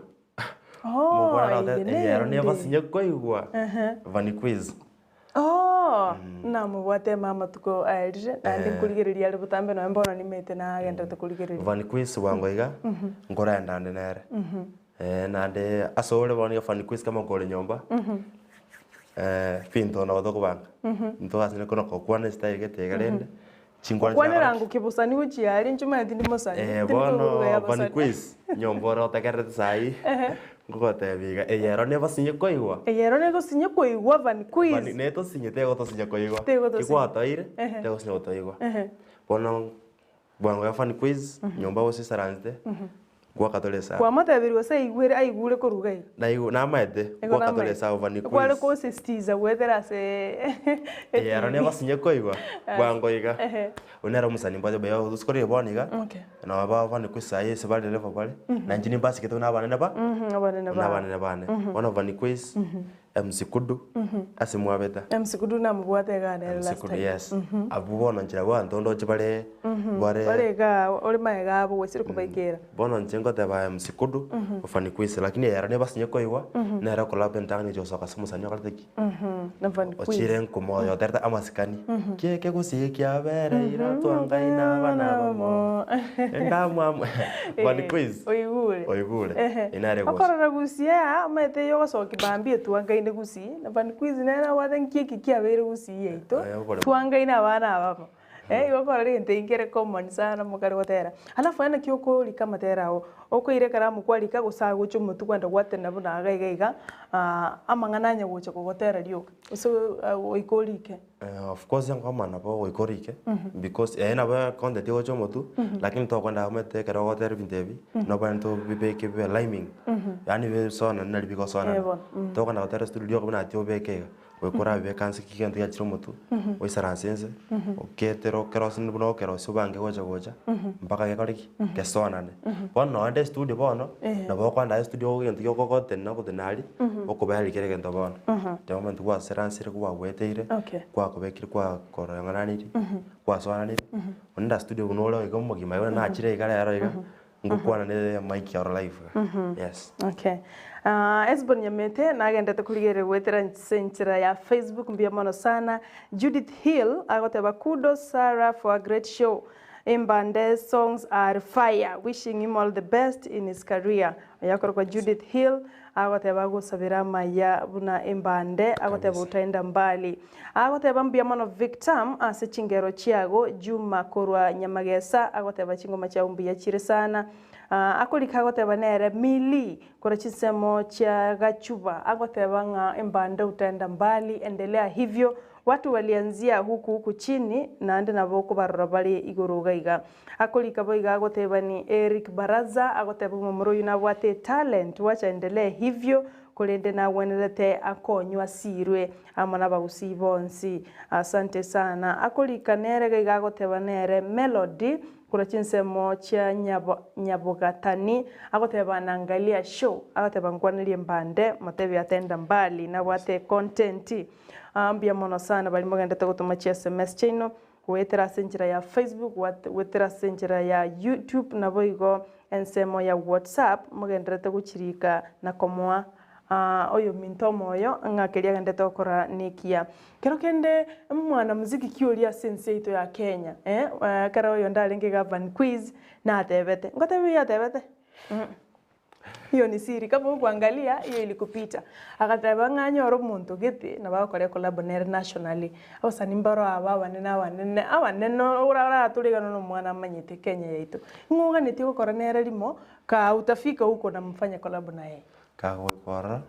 S3: Oh,
S6: mokwana
S3: eye
S6: nagoteba eye ero
S3: nende.
S6: nebasinye koigwa,
S3: Ehe.
S6: Vanny Quiz.
S3: Oh, namobwate ime amatuko aerire, naende
S6: Eh.
S3: nkorigereria are botambe nonya mbono nimete nagenderete korigereria.
S6: Vanny Quiz bwango iga,
S3: Mhm.
S6: nkorenda ande nere.
S3: Mhm.
S6: Naende ase ore bono iga Vanny Quiz kama kore nyomba,
S3: Mhm.
S6: ebinto nabo tokobanga,
S3: Mhm.
S6: ntobasani kona gokwana estyle gete iga rende, chinkwana
S3: Okwanera
S6: chiakora
S3: ng'o kebosani gochia aria inche omanyete tindi mosani,
S6: Eh,
S3: tindi
S6: bono
S3: koigwa ya
S6: Vanny
S3: abasani.
S6: Quiz, nyomba ore otegererete saii,
S3: Ehe.
S6: nkogotebia iga, eye ero nebasinye koigwa.
S3: Eye ero negosinye koigwa Vanny Quiz.
S6: Vanny netosinye tegotosinye koigwa,
S3: Tegotosinye.
S6: kigwatoire,
S3: Ehe.
S6: tegosinye gotoigwa.
S3: Ehe.
S6: Bono bwango ya Vanny Quiz, nyomba gose isaransete, Gwaka tore esabu.
S3: Kwamotebirie gose aigwere aigure korwa iga iga?
S6: Naigu namaete
S3: Igo
S6: gwaka tore
S3: namaete.
S6: esabu Vanny Quiz.
S3: Kware kosisitiza goetera ase
S6: Eye ero
S3: TV.
S6: nebasinye koigwa bwango iga.
S3: Ehe.
S6: Oyio nere omosani mbwate buya gose korire bono iga,
S3: Okay.
S6: nabo ba Vanny Quiz saii ase bare level bare,
S3: Mhm.
S6: na inche nimbasigete buna abanene ba
S3: Abanene
S6: buna
S3: bao.
S6: abanene bane. Bono Vanny Quiz, MC Kudu, ase mwabeta.
S3: MC Kudu namobwate igaa nere
S6: MC
S3: last
S6: Kudu
S3: time.
S6: yes.
S3: Mhm.
S6: Abwo bono nchera abanto ndoche bare bare
S3: Bare igaa ore magega abo gwesire kobaikera.
S6: Bono inche ngoteba MC Kudu, Vanny Quiz, lakini ere nebasinye koigwa, nere collab entang'ani egochia gosoka ase omosani okorete ki?
S3: Na Vanny Quiz.
S6: Ochire nkomo oyo oterete amasikani, Kieke gusii kiabereire twangaina abana abamo, endamwamu Vanny Quiz,
S3: Oigure.
S6: oigure,
S3: Ehe.
S6: eye nere egocha.
S3: Okorora gusii aa, omanyete eye ogosokia bambi etwangaine gusii, na Vanny Quiz nere abwate nki eki kiabeire gusii yaito,
S6: Eh, oboremo.
S3: twangaine abana abamo. Eh, igo okorora egento eki kere common sana mokare gotera. Alafu aye naki okorika amatera ao, okoira ekaramu kwarika gose agocha omotwe kwenda gwatena buna iga iga iga, amang'ana anya gocha kogotera rioka, gose goika orike.
S6: Of course engoma nabo goika orike, because eye nabo content egocha omotwe, lakini tokwenda omanyete ekero ogotera ebinto ebi, nobwenerete obibeke bibe rhyming, yaani bisoanane nari bigosoanana.
S3: Eh bono.
S6: Tokogenda gotera studio rioka buna ati obeke iga, goika orabibeke ase ki egento giachire omotwe, oisaranse inse, oketere okerosie buna okerosia obange gocha gocha, mpaka gekore ki? Gesoanane. Bono nonye estudio bono, nabo okoenda aye estudio egento giokogotenena ogotenena aria, okobereria kera egento bono. The moment gwaseransire gwagweteire, gwakobekire gwakoreng'ananirie, gwasoananirie, onde studio buna ore iga omogima iga nachire iga rero iga, ngokwana ne emic oro live iga, yes.
S3: Okay. Ah, Esbon Nyamete nagendete korigereria goetera ase enchera ya Facebook mbuya mono sana. Judith Hill agoteba kudos Sarah for a great show. Embande songs are fire. Wishing him all the best in his career. Oyo akorokwa Judith Hill agoteba agosabera amaya buna embande agoteba utaenda mbali. Agoteba mbuya mono Victam ase chingero chiago Juma korwa Nyamagesa agoteba chingoma chiao mbuya chire sana. Akorika agoteba nere Milly korwa chinsemo chia Gachuba agoteba ng'a embande utaenda mbali endelea hivyo Watu walianzia huku huku chini naende nabo okobarora bare igoro iga iga. Akorika boigo agoteba ni Eric Baraza agoteba omomura oyio nabwate etalent wacha aendelee hivyo korende nagwenerete akonywe asirwe amo nabagusii bonsi. Asante sana. Akorika nere iga iga agoteba nere Melody korwa chinsemo chia Nyabogatani agoteba naangalia show agoteba nkwanerie mbande motebie atenda mbali nabwate econtent. Aa mbuya mono sana baria mogendete gotoma chi sms chiaino, goetera ase enchera ya Facebook, goetera ase enchera ya YouTube, naboigo ensemo ya WhatsApp, mogendererete gochirika na komoa oyominto omoyo ng'a keria agendete gokora nekiya. Kero kende mwanamuziki ki oria ase ense yaito ya Kenya, ekero oyonde arenge iga Van Quiz, natebete, ngotebe oyio atebete? Hiyo ni siri, kama hukuangalia hiyo ilikupita. Agateba ng'a anyore omonto gete nabo agokora ecollabo nere nationally. Abasani mbaro aba abanene abanene abanene oratore iga nonya omwana amanyete Kenya yaito. Ng'o oganetie gokora nere rimo, kaa utafika huko na mfanye collabo na yeye.
S6: Kagoika ororo,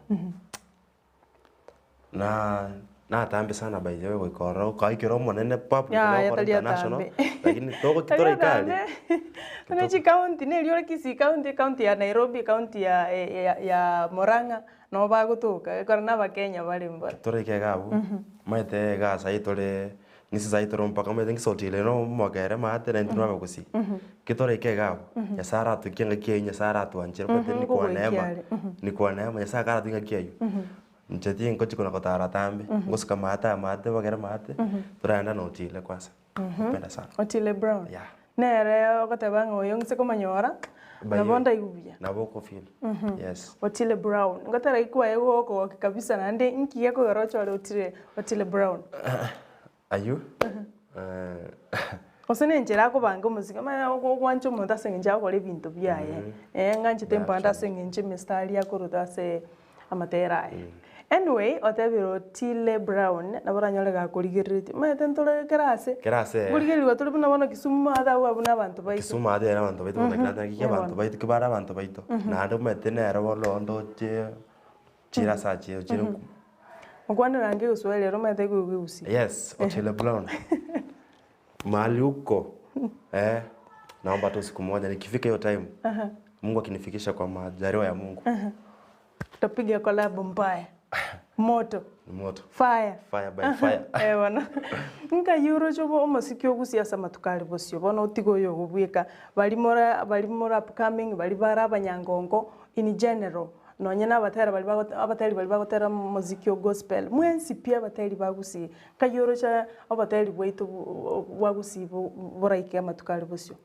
S6: na. Natambe sana by the way goika ororo okaikera omonene pap
S3: Yaya,
S6: gokora
S3: tari
S6: international
S3: atambe.
S6: lakini togochi
S3: Tari
S6: toraika aria.
S3: atambe. Buna chikaunti na erio ore Kisii county, ekaunti ya Nairobi, ekaunti ya ya ya Murang'a, nabo bagotoka, ekero na abakenya bare mbora.
S6: Toraika iga abwo, omanyete iga saii tore ng'ise saii tore mpaka omanyete ng'isotire na omogere maate naintwe tore abagusii. Ki toraike iga abwo, Nyasaye aratoikie engaki eywo Nyasaye aratwanchere omanyete ni kwa
S3: Nkogoikia
S6: neema,
S3: are.
S6: ni kwa neema Nyasaye akaratoikia engaki eywo, inche tingochi kona gotara tambe, ngosuka maate amaate bogere maate, toraenda na Otile kwanza, napenda sana.
S3: Otile Brown.
S6: Yeah.
S3: Nere ogoteba ng'a oyo ng'ise komonyora,
S6: By
S3: nabo
S6: way,
S3: ndaigwe buya.
S6: Nabo okofeel. Yes.
S3: Otile Brown. Ngotera ki kwaye gokogokia kabisa naende nki gekogera ochore Otile Otile Brown?
S6: Aywo
S3: Gose na enchera akobanga omosike omanye ogwancha omonto ase eng'encho agokora ebinto biaye, eh ng'anchete mpande ase eng'encho emistari akoruta ase amatera aya. Anyway, otebire Otile Brown, nabo oranyore gakorigereretie, omanyete ntore kera ase,
S6: Kera ase, eh.
S3: nkorigererigwa tore buna bono Kisumu ase abwo abwo na abanto baito.
S6: Kisumu ase ere abanto baito bono mm
S3: Eh,
S6: abanto
S3: bono.
S6: baito ki bare abanto baito, naende omanyete nere bono ondoche chire ase achire chire nkumu.
S3: Okwanera ange egeswahili ere omanyete kegusii.
S6: Yes, Otile Brown. Mahali uko eh, naomba tu siku moja nikifika hiyo time Mungu akinifikisha kwa majaliwa ya Mungu
S3: Tutapiga collab mbaya. Moto.
S6: ni moto.
S3: Fire.
S6: Fire by fire.
S3: Eh bono. Nkayuroche obo omosiki ogusie ase amatuko are bosio bono otige oyo ogobweka bari more bari more upcoming bari bare abanyangongo in general nonye na abatera bari bago abateri bari bagotera omoziki o gospel mwensi pi abateri ba gusii nkayoroche oboteri bwaito bwa gusii boraike amatuko are bosio.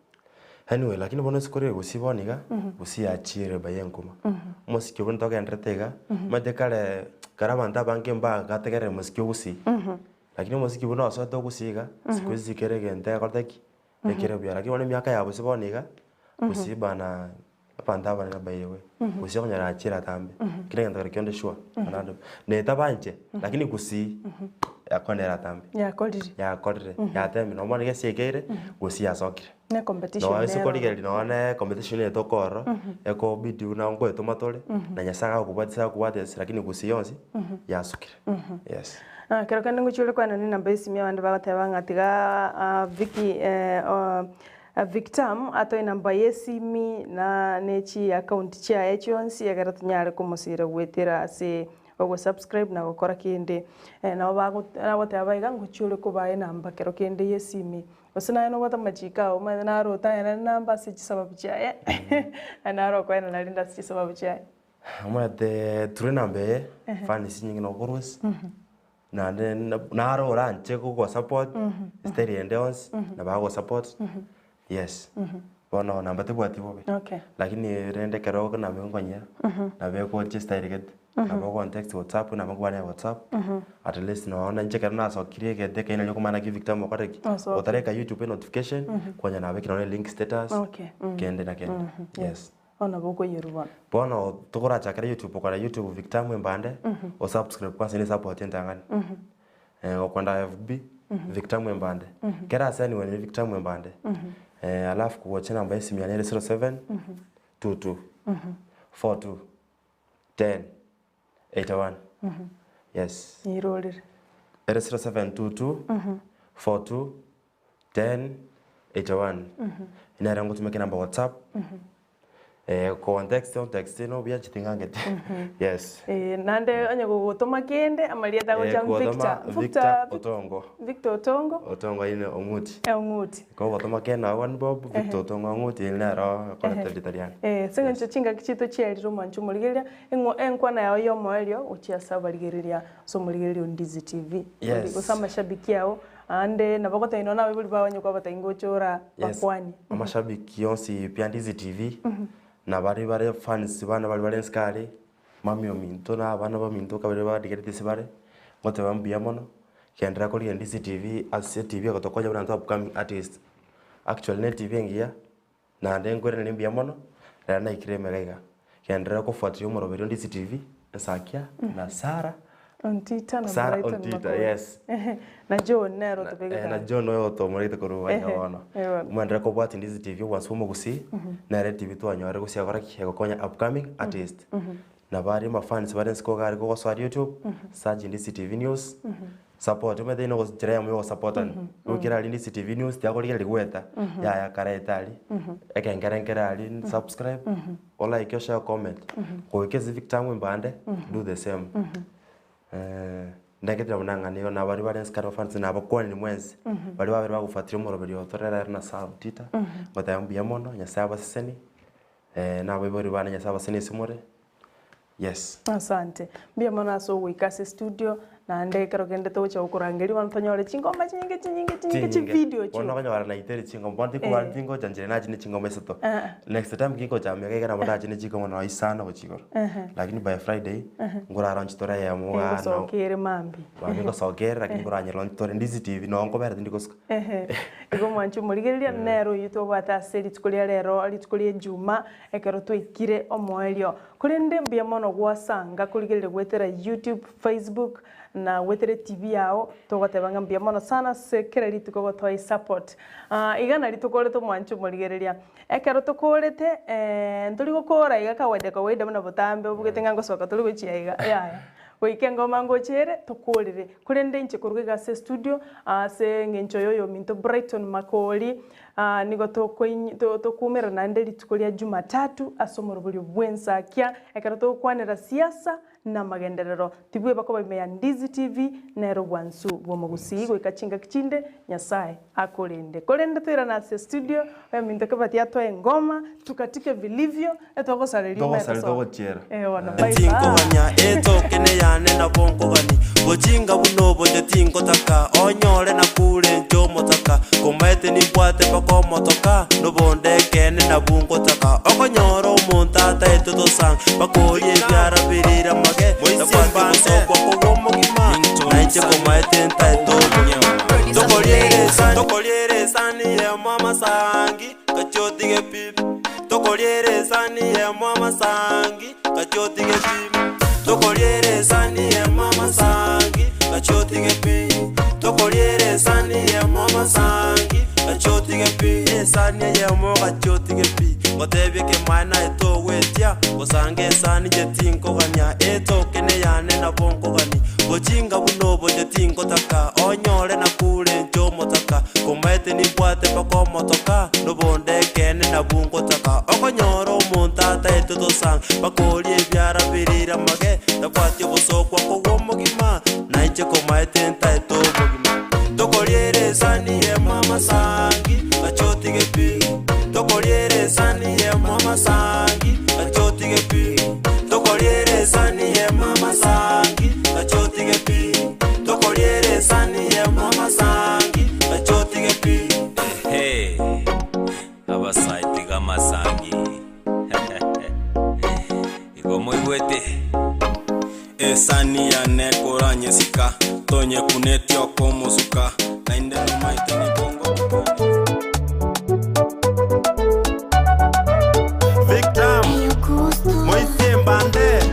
S6: Anyway, lakini bono isiko riria gusii bono iga, gusii yachiire by enkuma. Omosiki obwo ntogenderete iga, omanyete kare, kare abanto abange mbagategerera omosiki o gusii, lakini omosiki buna osoete o gusii iga, siku hizi kera egento ekorete ki? Ekere buya. Lakini bono emiaka ya bosie bono iga, gusii bana abanto abanene by the way, gusii okonyora yachiire atambe, kera egento kere kionde sure, netabanche, lakini gusii yakwana ere atambe.
S3: Yakorire.
S6: Yakorire, yatemire, nabo bono gese ekeire, gusii yasokire.
S3: Ne competition
S6: Nonya ase
S3: nero.
S6: korigereria nonya ne competition eye tokorora, ekobidi buna nkoetoma tore, na Nyasaye agakobwatisia agakobwatisia lakini gusii yonsi, yasukire, yes.
S3: Ah, kero kende ngochia ore kwana ne enamba ya esimi abande bagoteba ng'a tiga ah, Vicky eh, oh, Victam atoe enamba ya esimi na ne chiaccount chiaye chionsi ekero tonyare komosira goetera ase ogosubscribe na gokora kende. Nabo bago nagoteba iga ngochia ore kobaa enamba kero kende ya esimi. Gose naye nobwate amachiko ao omanyete naro otaenane enamba ase chisababu chiaye, naende naro okoenana rende ase chisababu chiaye.
S6: Omanyete tore enamba eye, fans chinyinge nokorwa ase. Naende naro oranche gogosupport, style ende yonsi, nabo agosupport, yes. Bono namba tebwati bobe,
S3: Okay.
S6: lakini rende ekero nabo nkonyia, nabo egocha estyle gete, nabo ogontext whatsapp, nabo nkobania whatsapp, at least nonya inche ekero nasokirie egento ekeene nario okomanya naki Victor omokorire ki,
S3: Osokire.
S6: otareka youtube enotification, kwanya nabekire nonya link status,
S3: Okay.
S6: kende na kende, yes.
S3: Bono nabo okoiyerwa bono.
S6: Bono tokorachakera youtube okora youtube Victor Mwembande, o subscribe kwanza ne support entang'ani. Okwenda FB Victor Mwembande, kera ase anywhere ni Victor Mwembande. Alafu kogocha enamba ya esimi yane ere 07 22 42 10 81 yes.
S3: Nyirorere.
S6: Ere 0722 42 10 81 nere ngotumeka enamba whatsapp Context ontext nobuya chiting'angeti yes.
S3: Eh, naende onye gogotoma kende amarieta agocha
S6: Gotoma
S3: Victor,
S6: Victor Otongo.
S3: Victor Otongo.
S6: Otongo ine Ong'uti.
S3: Ong'uti.
S6: Kogotoma kende nabo one bob Victor Otongo Ong'uti eri nero okoreta erieta riane.
S3: Eh, ase eng'encho chingaki chiaito chiarire omwancho omorigereria, eng'o enkwana yao ya omoerio gochia ase abarigereria ase omorigereria o Ndizi TV.
S6: Yes.
S3: Gose amashabiki ao, Aande nabo gotebia nonya nabaibori bao onye kwabatebia ngocha ora
S6: Yes,
S3: bakwanie.
S6: amashabiki onsi pi a Ndizi TV, na baria bare fans bane baria bare nsikari, mami ominto na abana baminto kabere badigereti ase bare, ngoteba mbuya mono, genderera korigia Ndizi TV ase etv egotokonya buna intwe upcoming artist. Actually na etv engiya, naende nkoiraneria mbuya mono, rero naikire emega iga. Genderera kofuatilia omoroberio o Ndizi TV, Nsakia na Sarah.
S3: Ontita na
S6: Sarah
S3: Brighton
S6: Ontita,
S3: Makori.
S6: yes.
S3: Na John nere otobegete
S6: Eh, na
S3: amo.
S6: John oyo otomorete korwa
S3: Ehe,
S6: iga bono.
S3: eh bono.
S6: Mwenderere kobwatia Ndizi TV obwansu bwa omogusii, nere etv twanyorire gose yakora ki? Egokonya upcoming artist. Nabo aria amafans bare nse koga aria kogosoa YouTube, search Ndisi TV News, support omanyete eye nchera eyemo ya ogosapotana. Goikera aria Ndisi TV News tiakorigereria goeta, yaya kareta aria, ekengere nkere aria, subscribe, o like o share o comment. Goika ase Victor Mwimba ande, do the same. Ndaketire buna ng'a nigo na baria bare nse kare abafans nabakwanire mwensi, baria babere bagofuatiria omoroberi oyo tore rero na Sam Tita, ngoteba mbuya mono, Nyasaye abasesenie, na abaibori bane Nyasaye abasesenie ase more, yes.
S3: Asante. Mbuya mono ase ogoika ase estudio, naende ekero kende togocha gokorangeria bono tonyore chingoma chinyinge chinyinge chinyinge chividio
S6: Bono
S3: chioka.
S6: okonyora naiteri chingoma, bono tikobua tingocha nchire nachire chingoma isato. Next time kingocha ime iga nabo ndachire chingoma nonye isano gochia igoro. Lakini by Friday, nkorara nchitore eyemo igaa nao.
S3: Ngosoka ere mambia.
S6: Mambia ngosoka ere lakini nkoranyora nchitore Ndizi TV noo nkobera tindi gosuka.
S3: Ehe. Igo mwanche omorigereria, nere oyio tobwate ase rituko ria rero, rituko ria ejuma, ekero twaikire omoerio. Korende mbuya mono gwasanga korigereria goetera YouTube, Facebook, na goetera eTV yao, togoteba ng'a mbuya mono sana ase kera rituko gotoa esupport. Iga nari tokorete omwanche omorigereria. Ekero tokorete, ntori gokora iga kawaida kawaida buna botambe obugete ng'a ngosoka tori gochia iga, yaya. Goika engoma ngocha ere, tokorere. Korende inche korwa iga ase estudio, ase eng'encho ya oyominto Brighton Makori, nigo tokoiny tokoumera naende rituko ria Jumatatu ase omoroberio bw'ensakia, ekero togokwanera siasa na amagenderero. Tibweba koba ime ya Ndizi TV, nere obwansu bw'omogusii goika chingaki chinde Nyasae akorende. Korende toirane ase studio, oyominto Kebati atoe engoma, tukatike vilivyo, etogosareria omanye
S6: Togosari
S3: tosoke.
S6: togochiera.
S3: Eh bono, bye bye.
S8: Tinkogania etoke neyane nabo nkogani Bochinga buna obote tingotaka Onyore nakure inche omotaka Komaete nimbwate mpaka omotoka Nobonde ekeene nabwo ngotaka Okonyora omonto ataete tosang Bakoria ebiara birire amage Tabwati gosokwa kobua omogima Nainche komaete ntaete obogima Tokoriera esani eyemo amasangi Gachia otige pi Tokoriera esani eyemo amasangi Gachia otige pi Tokoriera esani eyemo amasangi Gachia otige pi Tokoriera esani eyemo amasangi Gachia otige pi Esani eyemo gachia otige pi Ngotebie kemaene naye togwetia Gosanga esani inche tinkogania Etoke neyane nabo nkogania Bochinga buna oboche tingotaka Onyore nakure inche omotaka Komaete nimbwate mpaka omotoka Nobonde ekeene nabwo ngotaka Okonyora omonto ataete tosang Bakoria ebiara birire amage Tabwati obosokwa kogwa omogima Nainche komaete ntaete obogima Tokoriera esani eyemo amasangi Gacha otige pi Tokoriera esani eyemo amasangi Gacha otige pi Tokoriera esani eyemo amasangi Gacha otige pi Tokoriera esani eyemo amasangi Gacha otige pi.
S9: Ehe, abasae tiga amasangi igo moigwete.
S24: Esani yane koranyesika, tonyekuneti okomosuka, naende nomaete nigo
S8: Victor, moisie mbande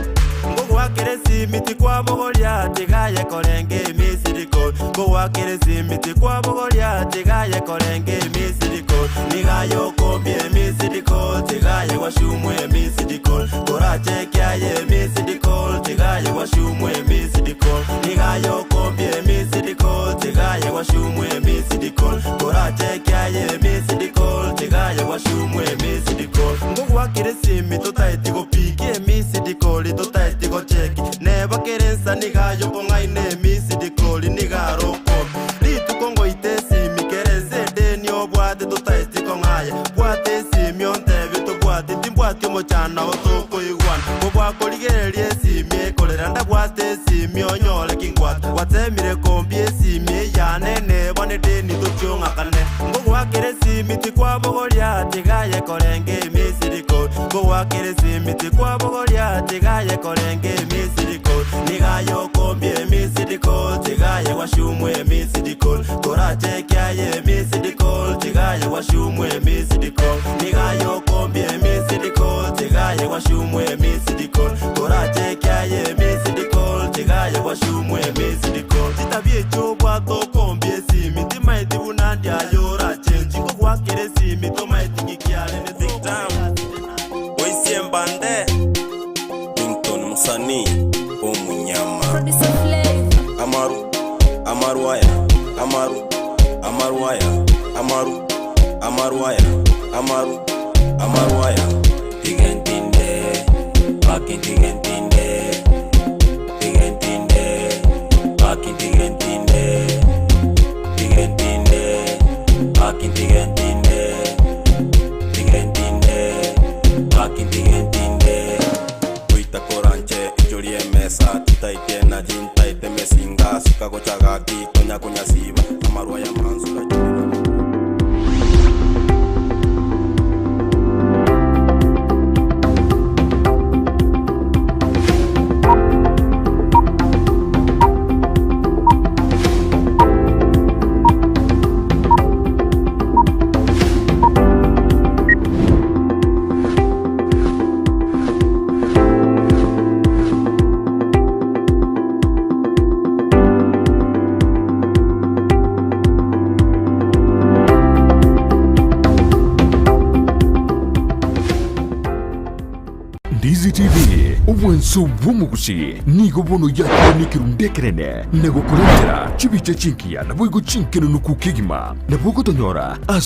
S8: ngogwakera esimi tikwabogoria tigaye korenge emisiriko ngogwakera esimi tikwabogoria tigaye korenge emisiriko nigaye okombia emisiriko tigaye gwashumwa emisiriko korachekiaye emisiriko tigaye gwashumwa emisiriko nigaye okombia emisiriko tigaye gwashumwa emisiriko korachekiaye emisiriko tigaye gwashumwa emisiriko ngogwakera esimi totaeti gopiki emisidikoli totaeti gocheki nebakere ensa nigayo bong'aine emisidikoli nigarokobi rituko ngoite esimi kere ense edeni obwate totaeti kong'aya bwate esimi ontebi tobwate timbwati omochana otokoigwana kobwakorigereria esimi ekorera ndabwate esimi onyore kingwate gwatemire kombia esimi eyane neba nedeni tochiong'akane ngogwakera esimi tikwabogoria tigaye korenge emisiriko ngogwakera esimi tikwabogoria tigaye korenge emisiriko nigaye okombia emisiriko tigaye gwashumwa emisiriko korachekiaye emisiriko tigaye gwashumwa emisiriko nigaye okombia emisiriko tigaye gwashumwa emisiriko korachekiaye emisiriko tigaye gwashumwa emisiriko chitabia echio obwate okombia esimi timaeti buna ndiaye orachenji ngogwakera esimi tomaeti ng'ikiarene
S24: Oisie mbande. Amaru, amaru aya, amaru, amaru aya, amaru, amaru aya. Tigentinde, bakintigentinde, tigentinde, bakintigentinde, tigentinde, bakintigentinde, tigentinde, bakintigentinde. Goita koranche ichorie emesa titaite energy ntaite mesinga suka gochagaki tonya konyasiba amarwa ya mansuka.
S1: Ndizi TV, obwanso bw'omogusi, nigo bono yakire nekerundu ekenene na gokorentera chibicha chinkiya naboigo chinkenenuku kegima, nabo ogotonyora ase.